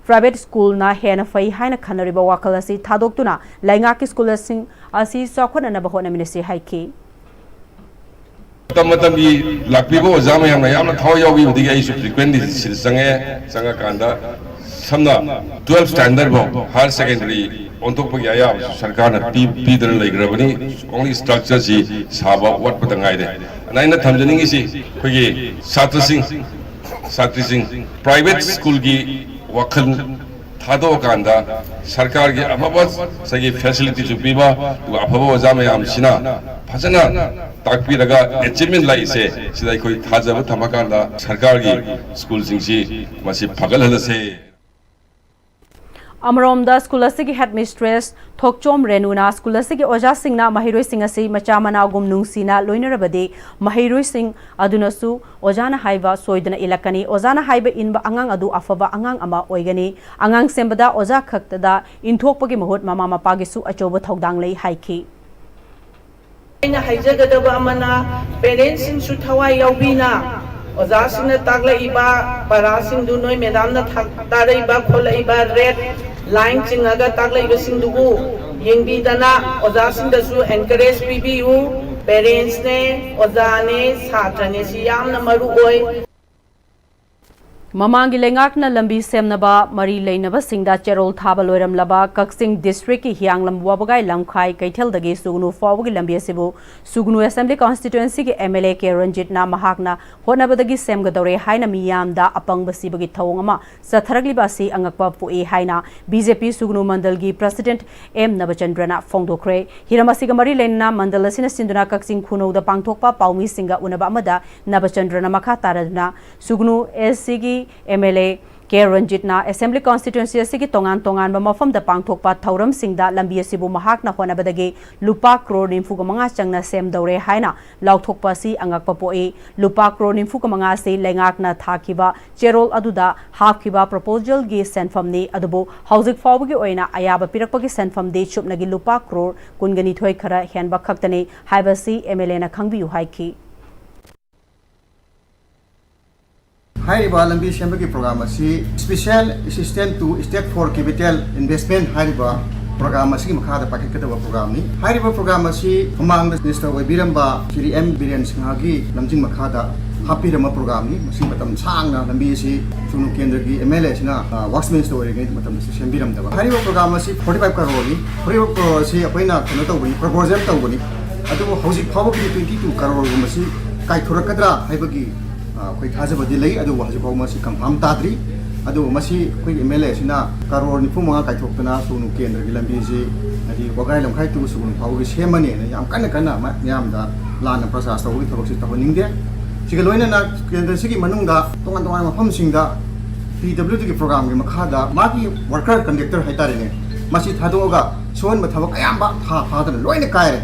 private ꯁ꯭ꯀꯨꯜꯅ ꯍꯦꯟꯅ ꯐꯩ ꯍꯥꯏꯅ ꯈꯟꯅꯔꯤꯕ ꯋꯥꯈꯜ ꯑꯁꯤ ꯊꯥꯗꯣꯛꯇꯨꯅ ꯂꯩꯉꯥꯛꯀꯤ ꯁ꯭ꯀꯨꯜꯁꯤꯡ ꯑꯁꯤ ꯆꯥꯎꯈꯠꯅꯅꯕ ꯍꯣꯠꯅꯃꯤꯟꯅꯁꯤ ꯍꯥꯏꯈꯤ꯫ ꯃꯇꯝ ꯃꯇꯝꯒꯤ ꯂꯥꯛꯄꯤꯕ ꯑꯣꯖꯥ ꯃꯌꯥꯝꯅ ꯌꯥꯝꯅ ꯊꯋꯥꯏ ꯌꯥꯎꯕꯤꯕꯗꯒꯤ ꯑꯩꯁꯨ frequently ꯁꯤꯗ ꯆꯪꯉꯛꯑꯦ꯫ ꯆꯪꯉꯀꯥꯟꯗ ꯁꯝꯅ twelve standard ꯐꯥꯎ higher secondary ꯑꯣꯟꯊꯣꯛꯄꯒꯤ ꯑꯌꯥꯕꯁꯨ ꯁꯔꯀꯥꯔꯅ ꯄꯤ-, ꯄꯤꯗꯅ ꯂꯩꯈ꯭ꯔꯕꯅꯤ꯫ Only structure ꯁꯤ ꯁꯥꯕ ꯋꯥꯠꯄꯗ ꯉꯥꯏꯔꯦ꯫ ꯑꯗ ꯑꯩꯅ ꯊꯝꯖꯅꯤꯡꯉꯤꯁꯤ ꯑꯩꯈꯣꯏꯒꯤ ꯁꯥꯇ꯭ꯔꯁꯤꯡ, ꯁꯥꯇ꯭ꯔꯤꯁꯤꯡ private ꯁ꯭ꯀꯨꯜꯒꯤ ꯋꯥꯈꯜ ꯊꯥꯗꯣꯛꯑꯀꯥꯟꯗ ꯁꯔꯀꯥꯔꯒꯤ ꯑꯐꯕ ꯉꯁꯥꯏꯒꯤ facility ꯁꯨ ꯄꯤꯕ, ꯑꯗꯨꯒ ꯑꯐꯕ ꯑꯣꯖꯥ ꯃꯌꯥꯝꯁꯤꯅ ꯐꯖꯅ ꯇꯥꯛꯄꯤꯔꯒ achievement ꯂꯥꯛꯏꯁꯦ ꯁꯤꯗ ꯑꯩꯈꯣꯏ ꯊꯥꯖꯕ ꯊꯝꯃꯀꯥꯟꯗ ꯁꯔꯀꯥꯔꯒꯤ ꯁ꯭ꯀꯨꯜꯁꯤꯡꯁꯤ ꯃꯁꯤ ꯐꯒꯠꯍꯜꯂꯁꯦ꯫ ꯑꯃꯔꯣꯝꯗ ꯁ꯭ꯀꯨꯜ ꯑꯁꯤꯒꯤ headmistress ꯊꯣꯛꯆꯣꯝ ꯔꯦꯅꯨꯅ ꯁ꯭ꯀꯨꯜ ꯑꯁꯤꯒꯤ ꯑꯣꯖꯥꯁꯤꯡꯅ ꯃꯍꯩꯔꯣꯏꯁꯤꯡ ꯑꯁꯤ ꯃꯆꯥ ꯃꯅꯥꯎꯒꯨꯝ ꯅꯨꯡꯁꯤꯅ ꯂꯣꯏꯅꯔꯕꯗꯤ ꯃꯍꯩꯔꯣꯏꯁꯤꯡ ꯑꯗꯨꯅꯁꯨ ꯑꯣꯖꯥꯅ ꯍꯥꯏꯕ ꯁꯣꯏꯗꯅ ꯏꯜꯂꯛꯀꯅꯤ꯫ ꯑꯣꯖꯥꯅ ꯍꯥꯏꯕ ꯏꯟꯕ ꯑꯉꯥꯡ ꯑꯗꯨ ꯑꯐꯕ ꯑꯉꯥꯡ ꯑꯃ ꯑꯣꯏꯒꯅꯤ꯫ ꯑꯉꯥꯡ ꯁꯦꯝꯕꯗ ꯑꯣꯖꯥ ꯈꯛꯇꯗ ꯏꯟꯊꯣꯛꯄꯒꯤ ꯃꯍꯨꯠ ꯃꯃꯥ ꯃꯄꯥꯒꯤꯁꯨ ꯑꯆꯧꯕ ꯊꯧꯗꯥꯡ ꯂꯩ ꯍꯥꯏꯈꯤ꯫ ꯑꯩꯅ ꯍꯥꯏꯖꯒꯗꯕ ꯑꯃꯅ, parents ꯁꯤꯡꯁꯨ ꯊꯋꯥꯏ ꯌꯥꯎꯕꯤꯅ ꯑꯣꯖꯥꯁꯤꯡꯅ ꯇꯥꯛꯂꯛꯏꯕ ꯄꯔꯥꯁꯤꯡꯗꯨ ꯅꯣꯏ madam ꯅ ꯊꯥ-, ꯇꯥꯔꯛꯏꯕ ꯈꯣꯠꯂꯛꯏꯕ red line ꯆꯤꯡꯉꯒ ꯇꯥꯛꯂꯛꯏꯕꯁꯤꯡꯗꯨꯕꯨ ꯌꯦꯡꯕꯤꯗꯅ ꯑꯣꯖꯥꯁꯤꯡꯗꯁꯨ encourage ꯄꯤꯕꯤꯌꯨ꯫ Parents ꯅꯦ, ꯑꯣꯖꯥꯅꯦ, ꯁꯥꯇ꯭ꯔꯅꯦ, ꯁꯤ ꯌꯥꯝꯅ ꯃꯔꯨ ꯑꯣꯏ꯫ ꯃꯃꯥꯡꯒꯤ ꯂꯩꯉꯥꯛꯅ ꯂꯝꯕꯤ ꯁꯦꯝꯅꯕ ꯃꯔꯤ ꯂꯩꯅꯕꯁꯤꯡꯗ ꯆꯦꯔꯣꯜ ꯊꯥꯕ ꯂꯣꯏꯔꯝꯂꯕ ꯀꯛꯆꯤꯡ district ꯀꯤ ꯍꯤꯌꯥꯡꯂꯝ ꯋꯥꯕꯒꯥꯏ ꯂꯝꯈꯥꯏ ꯀꯩꯊꯦꯜꯗꯒꯤ ꯁꯨꯒꯅꯨ ꯐꯥꯎꯕꯒꯤ ꯂꯝꯕꯤ ꯑꯁꯤꯕꯨ ꯁꯨꯒꯅꯨ assembly constituency ꯒꯤ MLA ꯀꯦ ꯔꯟꯖꯤꯠꯅ ꯃꯍꯥꯛꯅ ꯍꯣꯠꯅꯕꯗꯒꯤ ꯁꯦꯝꯒꯗꯧꯔꯦ ꯍꯥꯏꯅ ꯃꯤꯌꯥꯝꯗ ꯑꯄꯪꯕ ꯁꯤꯕꯒꯤ ꯊꯧꯑꯣꯡ ꯑꯃ ꯆꯠꯊꯔꯛꯂꯤꯕ ꯑꯁꯤ ꯑꯉꯛꯄ ꯄꯣꯛꯏ ꯍꯥꯏꯅ BJP ꯁꯨꯒꯅꯨ ꯃꯟꯗꯜꯒꯤ president ꯑꯦꯝ ꯅꯕꯆꯟꯗ꯭ꯔꯅ ꯐꯣꯡꯗꯣꯛꯈ꯭ꯔꯦ꯫ ꯍꯤꯔꯝ ꯑꯁꯤꯒ ꯃꯔꯤ ꯂꯩꯅꯅ ꯃꯟꯗꯜ ꯑꯁꯤꯅ ꯁꯤꯟꯗꯨꯅ ꯀꯛꯆꯤꯡ ꯈꯨꯅꯧꯗ ꯄꯥꯡꯊꯣꯛꯄ ꯄꯥꯎꯃꯤꯁꯤꯡꯒ ꯎꯅꯕ ꯑꯃꯗ ꯅꯕꯆꯟꯗ꯭ꯔꯅ ꯃꯈꯥ ꯇꯥꯔꯗꯨꯅ ꯁꯨꯒꯅꯨ SC ꯒꯤ MLA ꯀꯦ ꯔꯟꯖꯤꯠꯅ ꯑꯦꯁꯦꯝꯕ꯭ꯂꯤ ꯀꯣꯟꯁꯇꯤꯇ꯭ꯋꯦꯟꯁꯤ ꯑꯁꯤꯒꯤ ꯇꯣꯉꯥꯟ ꯇꯣꯉꯥꯟꯕ ꯃꯐꯝꯗ ꯄꯥꯡꯊꯣꯛꯄ ꯊꯧꯔꯝꯁꯤꯡꯗ ꯂꯝꯕꯤ ꯑꯁꯤꯕꯨ ꯃꯍꯥꯛꯅ ꯍꯣꯠꯅꯕꯗꯒꯤ ꯂꯨꯄꯥ ꯀ꯭ꯔꯣꯔ ꯅꯤꯐꯨꯒ ꯃꯉꯥ ꯆꯪꯅ ꯁꯦꯝꯗꯧꯔꯦ ꯍꯥꯏꯅ ꯂꯥꯎꯊꯣꯛꯄ ꯑꯁꯤ ꯑꯉꯛꯄ ꯄꯣꯛꯏ꯫ ꯂꯨꯄꯥ ꯀ꯭ꯔꯣꯔ ꯅꯤꯐꯨꯒ ꯃꯉꯥ ꯑꯁꯤ ꯂꯩꯉꯥꯛꯅ ꯊꯥꯈꯤꯕ ꯆꯦꯔꯣꯜ ꯑꯗꯨꯗ ꯍꯥꯞꯈꯤꯕ ꯄ꯭ꯔꯣꯄꯣꯖꯦꯜꯒꯤ ꯁꯦꯟꯐꯝꯅꯤ꯫ ꯑꯗꯨꯕꯨ ꯍꯧꯖꯤꯛ ꯐꯥꯎꯕꯒꯤ ꯑꯣꯏꯅ ꯑꯌꯥꯕ ꯄꯤꯔꯛꯄꯒꯤ ꯁꯦꯟꯐꯝꯗꯤ ꯆꯨꯞꯅꯒꯤ ꯂꯨꯄꯥ ꯀ꯭ꯔꯣꯔ ꯀꯨꯟꯒ ꯅꯤꯊꯣꯏ ꯈꯔ ꯍꯦꯟꯕ ꯈꯛꯇꯅꯤ ꯍꯥꯏꯕꯁꯤ ꯑꯦꯝ ꯑꯦꯜ ꯑꯦꯅ ꯈꯪꯕꯤꯌꯨ ꯍꯥꯏꯈꯤ꯫ ꯍꯥꯏꯔꯤꯕ ꯂꯝꯕꯤ ꯁꯦꯝꯕꯒꯤ ꯄ꯭ꯔꯣꯒ꯭ꯔꯥꯝ ꯑꯁꯤ Special Assistance to State for Capital Investment ꯍꯥꯏꯔꯤꯕ ꯄ꯭ꯔꯣꯒ꯭ꯔꯥꯝ ꯑꯁꯤꯒꯤ ꯃꯈꯥꯗ ꯄꯥꯏꯈꯠꯀꯗꯕ ꯄ꯭ꯔꯣꯒ꯭ꯔꯥꯝꯅꯤ꯫ ꯍꯥꯏꯔꯤꯕ ꯄ꯭ꯔꯣꯒ꯭ꯔꯥꯝ ꯑꯁꯤ ꯃꯃꯥꯡꯗ ꯃꯤꯅꯤꯁꯇꯔ ꯑꯣꯏꯕꯤꯔꯝꯕ ꯁ꯭ꯔꯤ ꯑꯦꯝ ꯕꯤꯔꯦꯟ ꯁꯤꯡꯍꯒꯤ ꯂꯝꯖꯤꯡ ꯃꯈꯥꯗ ꯍꯥꯞꯄꯤꯔꯝꯕ ꯄ꯭ꯔꯣꯒ꯭ꯔꯥꯝꯅꯤ꯫ ꯃꯁꯤ ꯃꯇꯝ ꯁꯥꯡꯅ ꯂꯝꯕꯤ ꯑꯁꯤ ꯁꯨꯒꯅꯨ ꯀꯦꯟꯗ꯭ꯔꯒꯤ ꯑꯦꯝ ꯑꯦꯜ ꯑꯦ ꯑꯁꯤꯅ, ꯑ, ꯋꯥꯔꯛꯁ ꯃꯤꯅꯤꯁꯇꯔ ꯑꯣꯏꯔꯤꯉꯩ ꯃꯇꯝꯗꯁꯨ ꯁꯦꯝꯕꯤꯔꯝꯗꯕ꯫ ꯍꯥꯏꯔꯤꯕ ꯄ꯭ꯔꯣꯒ꯭ꯔꯥꯝ ꯑꯁꯤ forty five ꯀꯔꯣꯔꯅꯤ꯫ Forty five crore ꯑꯁꯤ ꯑꯩꯈꯣꯏꯅ ꯀꯩꯅꯣ ꯇꯧꯕꯅꯤ, ꯄ꯭ꯔꯣꯄꯣꯖꯦꯜ ꯇꯧꯕꯅꯤ꯫ ꯑꯗꯨꯕꯨ ꯍꯧꯖꯤꯛ ꯐꯥꯎꯕꯒꯤꯗꯤ twenty two ꯀꯔꯣꯔꯒꯨꯝꯕꯁꯤ ꯀꯥꯏꯊꯣꯔꯛꯀꯗ꯭ꯔꯥ ꯍꯥꯏꯕꯒꯤ, ꯑ, ꯑꯩꯈꯣꯏ ꯊꯥꯖꯕꯗꯤ ꯂꯩ꯫ ꯑꯗꯨꯕꯨ ꯍꯧꯖꯤꯛ ꯐꯥꯎꯕ ꯃꯁꯤ ꯀꯟꯐꯥꯔꯝ ꯇꯥꯗ꯭ꯔꯤ꯫ ꯑꯗꯨꯕꯨ ꯃꯁꯤ ꯑꯩꯈꯣꯏꯒꯤ ꯑꯦꯝ ꯑꯦꯜ ꯑꯦ ꯑꯁꯤꯅ ꯀꯔꯣꯔ ꯅꯤꯐꯨ ꯃꯉꯥ ꯀꯥꯏꯊꯣꯛꯇꯅ ꯁꯨꯒꯅꯨ ꯀꯦꯟꯗ꯭ꯔꯒꯤ ꯂꯝꯕꯤꯁꯤ, ꯍꯥꯏꯗꯤ ꯋꯥꯒꯥꯏ ꯂꯝꯈꯥꯏ to ꯁꯨꯒꯅꯨ ꯐꯥꯎꯕꯒꯤ ꯁꯦꯝꯃꯅꯦꯅ ꯌꯥꯝ ꯀꯟꯅ ꯀꯟꯅ ꯃ-, ꯃꯤꯌꯥꯝꯗ ꯂꯥꯟꯅ ꯄ꯭ꯔꯆꯥꯔ ꯇꯧꯕꯒꯤ ꯊꯕꯛꯁꯤ ꯇꯧꯍꯟꯅꯤꯡꯗꯦ꯫ ꯁꯤꯒ ꯂꯣꯏꯅꯅ ꯀꯦꯟꯗ꯭ꯔꯁꯤꯒꯤ ꯃꯅꯨꯡꯗ ꯇꯣꯉꯥꯟ ꯇꯣꯉꯥꯟꯕ ꯃꯐꯝꯁꯤꯡꯗ ꯄꯤ ꯗꯕ꯭ꯂꯤꯎ ꯗꯤꯒꯤ ꯄ꯭ꯔꯣꯒ꯭ꯔꯥꯝꯒꯤ ꯃꯈꯥꯗ ꯃꯥꯒꯤ ꯋꯥꯔꯀꯔ ꯀꯟꯗꯛꯇꯔ ꯍꯥꯏꯇꯥꯔꯦꯅꯦ, ꯃꯁꯤ ꯊꯥꯗꯣꯛꯑꯒ ꯁꯨꯍꯟꯕ ꯊꯕꯛ ꯑꯌꯥꯝꯕ ꯊꯥ ꯐꯥꯗꯅ ꯂꯣꯏꯅ ꯀꯥꯏꯔꯦ꯫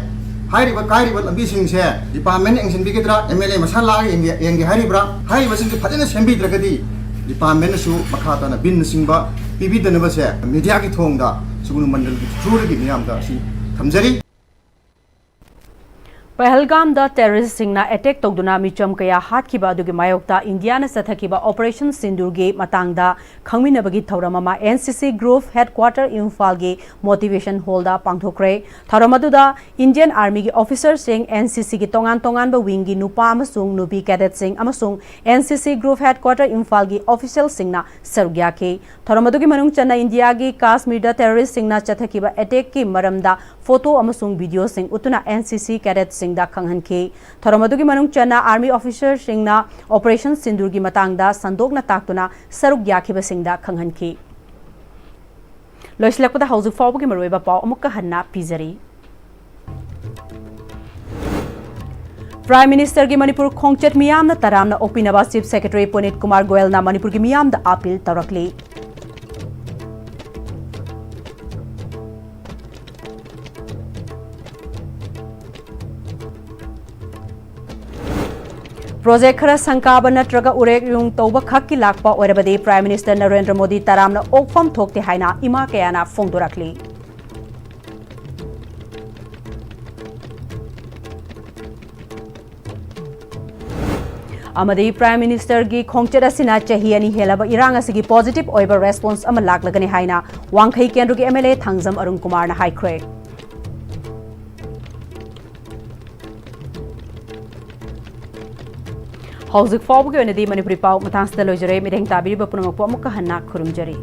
ꯍꯥꯏꯔꯤꯕ ꯀꯥꯏꯔꯤꯕ ꯂꯝꯕꯤꯁꯤꯡꯁꯦ ꯗꯤꯄꯥꯔꯠꯃꯦꯟꯅ ꯌꯦꯡꯁꯤꯟꯕꯤꯒꯗ꯭ꯔꯥ, ꯑꯦꯝ ꯑꯦꯜ ꯑꯦ ꯃꯁꯥ ꯂꯥꯛꯑꯒ ꯌꯦꯡꯒꯦ, ꯌꯦꯡꯒꯦ ꯍꯥꯏꯔꯤꯕ꯭ꯔꯥ? ꯍꯥꯏꯔꯤꯕꯁꯤꯡꯁꯦ ꯐꯖꯅ ꯁꯦꯝꯕꯤꯗ꯭ꯔꯒꯗꯤ ꯗꯤꯄꯥꯔꯠꯃꯦꯟꯅꯁꯨ ꯃꯈꯥ ꯇꯥꯅ ꯕꯤꯟꯅꯆꯤꯡꯕ ꯄꯤꯕꯤꯗꯅꯕꯁꯦ ꯃꯤꯗꯤꯌꯥꯒꯤ ꯊꯣꯡꯗ ꯁꯨꯒꯅꯨ ꯃꯟꯗꯜꯒꯤ ꯊ꯭ꯔꯨꯗꯒꯤ ꯃꯤꯌꯥꯝꯗ ꯑꯁꯤ ꯊꯝꯖꯔꯤ꯫ ꯄꯍꯜꯒꯥꯝꯗ ꯇꯦꯔꯣꯔꯤꯁ꯭ꯠꯁꯤꯡꯅ ꯑꯦꯇꯦꯛ ꯇꯧꯗꯨꯅ ꯃꯤꯆꯝ ꯀꯌꯥ ꯍꯥꯠꯈꯤꯕ ꯑꯗꯨꯒꯤ ꯃꯥꯌꯣꯛꯇ ꯏꯟꯗꯤꯌꯥꯅ ꯆꯠꯊꯈꯤꯕ ꯑꯣꯄꯔꯦꯁꯟ ꯁꯤꯟꯗꯨꯔꯒꯤ ꯃꯇꯥꯡꯗ ꯈꯪꯃꯤꯟꯅꯕꯒꯤ ꯊꯧꯔꯝ ꯑꯃ ꯑꯦꯟ ꯁꯤ ꯁꯤ ꯒ꯭ꯔꯨꯞ ꯍꯦꯗꯀ꯭ꯋꯥꯇꯔ ꯏꯝꯐꯥꯜꯒꯤ ꯃꯣꯇꯤꯚꯦꯁꯟ ꯍꯣꯜꯗ ꯄꯥꯡꯊꯣꯛꯈ꯭ꯔꯦ꯫ ꯊꯧꯔꯝ ꯑꯗꯨꯗ ꯏꯟꯗꯤꯌꯟ ꯑꯥꯔꯃꯤꯒꯤ ꯑꯣꯐꯤꯁꯔꯁꯤꯡ, ꯑꯦꯟ ꯁꯤ ꯁꯤꯒꯤ ꯇꯣꯉꯥꯟ ꯇꯣꯉꯥꯟꯕ ꯋꯤꯡꯒꯤ ꯅꯨꯄꯥ ꯑꯃꯁꯨꯡ ꯅꯨꯄꯤ ꯀꯦꯗꯦꯠꯁꯤꯡ ꯑꯃꯁꯨꯡ ꯑꯦꯟ ꯁꯤ ꯁꯤ ꯒ꯭ꯔꯨꯞ ꯍꯦꯗꯀ꯭ꯋꯥꯇꯔ ꯏꯝꯐꯥꯜꯒꯤ ꯑꯣꯐꯤꯁꯤꯌꯦꯜꯁꯤꯡꯅ ꯁꯔꯨꯛ ꯌꯥꯈꯤ꯫ ꯊꯧꯔꯝ ꯑꯗꯨꯒꯤ ꯃꯅꯨꯡ ꯆꯟꯅ ꯏꯟꯗꯤꯌꯥꯒꯤ ꯀꯥꯁꯃꯤꯔꯗ ꯇꯦꯔꯣꯔꯤꯁ꯭ꯠꯁꯤꯡꯅ ꯆꯠꯊꯈꯤꯕ ꯑꯦꯇꯦꯛꯀꯤ ꯃꯔꯝꯗ ꯐꯣꯇꯣ ꯑꯃꯁꯨꯡ ꯚꯤꯗꯤꯑꯣꯁꯤꯡ ꯎꯠꯇꯨꯅ ꯑꯦꯟ ꯁꯤ ꯁꯤ ꯀꯦꯗꯦꯠꯁꯤꯡꯗ ꯈꯪꯍꯟꯈꯤ꯫ ꯊꯧꯔꯝ ꯑꯗꯨꯒꯤ ꯃꯅꯨꯡ ꯆꯟꯅ ꯑꯥꯔꯃꯤ ꯑꯣꯐꯤꯁꯔꯁꯤꯡꯅ ꯑꯣꯄꯔꯦꯁꯟ ꯁꯤꯟꯗꯨꯔꯒꯤ ꯃꯇꯥꯡꯗ ꯁꯟꯗꯣꯛꯅ ꯇꯥꯛꯇꯨꯅ ꯁꯔꯨꯛ ꯌꯥꯈꯤꯕꯁꯤꯡꯗ ꯈꯪꯍꯟꯈꯤ꯫ ꯂꯣꯏꯁꯤꯜꯂꯛꯄꯗ ꯍꯧꯖꯤꯛ ꯐꯥꯎꯕꯒꯤ ꯃꯔꯨꯑꯣꯏꯕ ꯄꯥꯎ ꯑꯃꯨꯛꯀ ꯍꯟꯅ ꯄꯤꯖꯔꯤ꯫ Prime Ministerꯒꯤ ꯃꯅꯤꯄꯨꯔ ꯈꯣꯡꯆꯠ ꯃꯤꯌꯥꯝꯅ ꯇꯔꯥꯝꯅ ꯑꯣꯛꯄꯤꯅꯕ Chief Secretary ꯄꯨꯅꯤꯠ ꯀꯨꯃꯥꯔ ꯒꯣꯌꯜꯅ ꯃꯅꯤꯄꯨꯔꯒꯤ ꯃꯤꯌꯥꯝꯗ ꯑꯥꯄꯤꯜ ꯇꯧꯔꯛꯂꯤ꯫ ꯄ꯭ꯔꯣꯖꯦꯛ ꯈꯔ ꯁꯪꯀꯥꯕ ꯅꯠꯇ꯭ꯔꯒ ꯎꯔꯦꯛ ꯌꯨꯡ ꯇꯧꯕ ꯈꯛꯀꯤ ꯂꯥꯛꯄ ꯑꯣꯏꯔꯕꯗꯤ Prime Minister ꯅꯔꯦꯟꯗ꯭ꯔ ꯃꯣꯗꯤ ꯇꯔꯥꯝꯅ ꯑꯣꯛꯐꯝ ꯊꯣꯛꯇꯦ ꯍꯥꯏꯅ ꯏꯃꯥ ꯀꯌꯥꯅ ꯐꯣꯡꯗꯣꯔꯛꯂꯤ꯫ ꯑꯃꯗꯤ Prime Ministerꯒꯤ ꯈꯣꯡꯆꯠ ꯑꯁꯤꯅ ꯆꯍꯤ ꯑꯅꯤ ꯍꯦꯜꯂꯕ ꯏꯔꯥꯡ ꯑꯁꯤꯒꯤ positive ꯑꯣꯏꯕ response ꯑꯃ ꯂꯥꯛꯂꯒꯅꯤ ꯍꯥꯏꯅ ꯋꯥꯡꯈꯩ ꯀꯦꯟꯗ꯭ꯔꯒꯤ MLA ꯊꯥꯡꯖꯝ ꯑꯔꯨꯟ ꯀꯨꯃꯥꯔꯅ ꯍꯥꯏꯈ꯭ꯔꯦ꯫ ꯍꯧꯖꯤꯛ ꯐꯥꯎꯕꯒꯤ ꯑꯣꯏꯅꯗꯤ ꯃꯅꯤꯄꯨꯔꯤ ꯄꯥꯎ ꯃꯇꯥꯡꯁꯤꯗ ꯂꯣꯏꯖꯔꯦ꯫ ꯃꯤꯠꯌꯦꯡ ꯇꯥꯕꯤꯔꯤꯕ ꯄꯨꯝꯅꯃꯛꯄꯨ ꯑꯃꯨꯛꯀ ꯍꯟꯅ ꯈꯨꯔꯨꯝꯖꯔꯤ꯫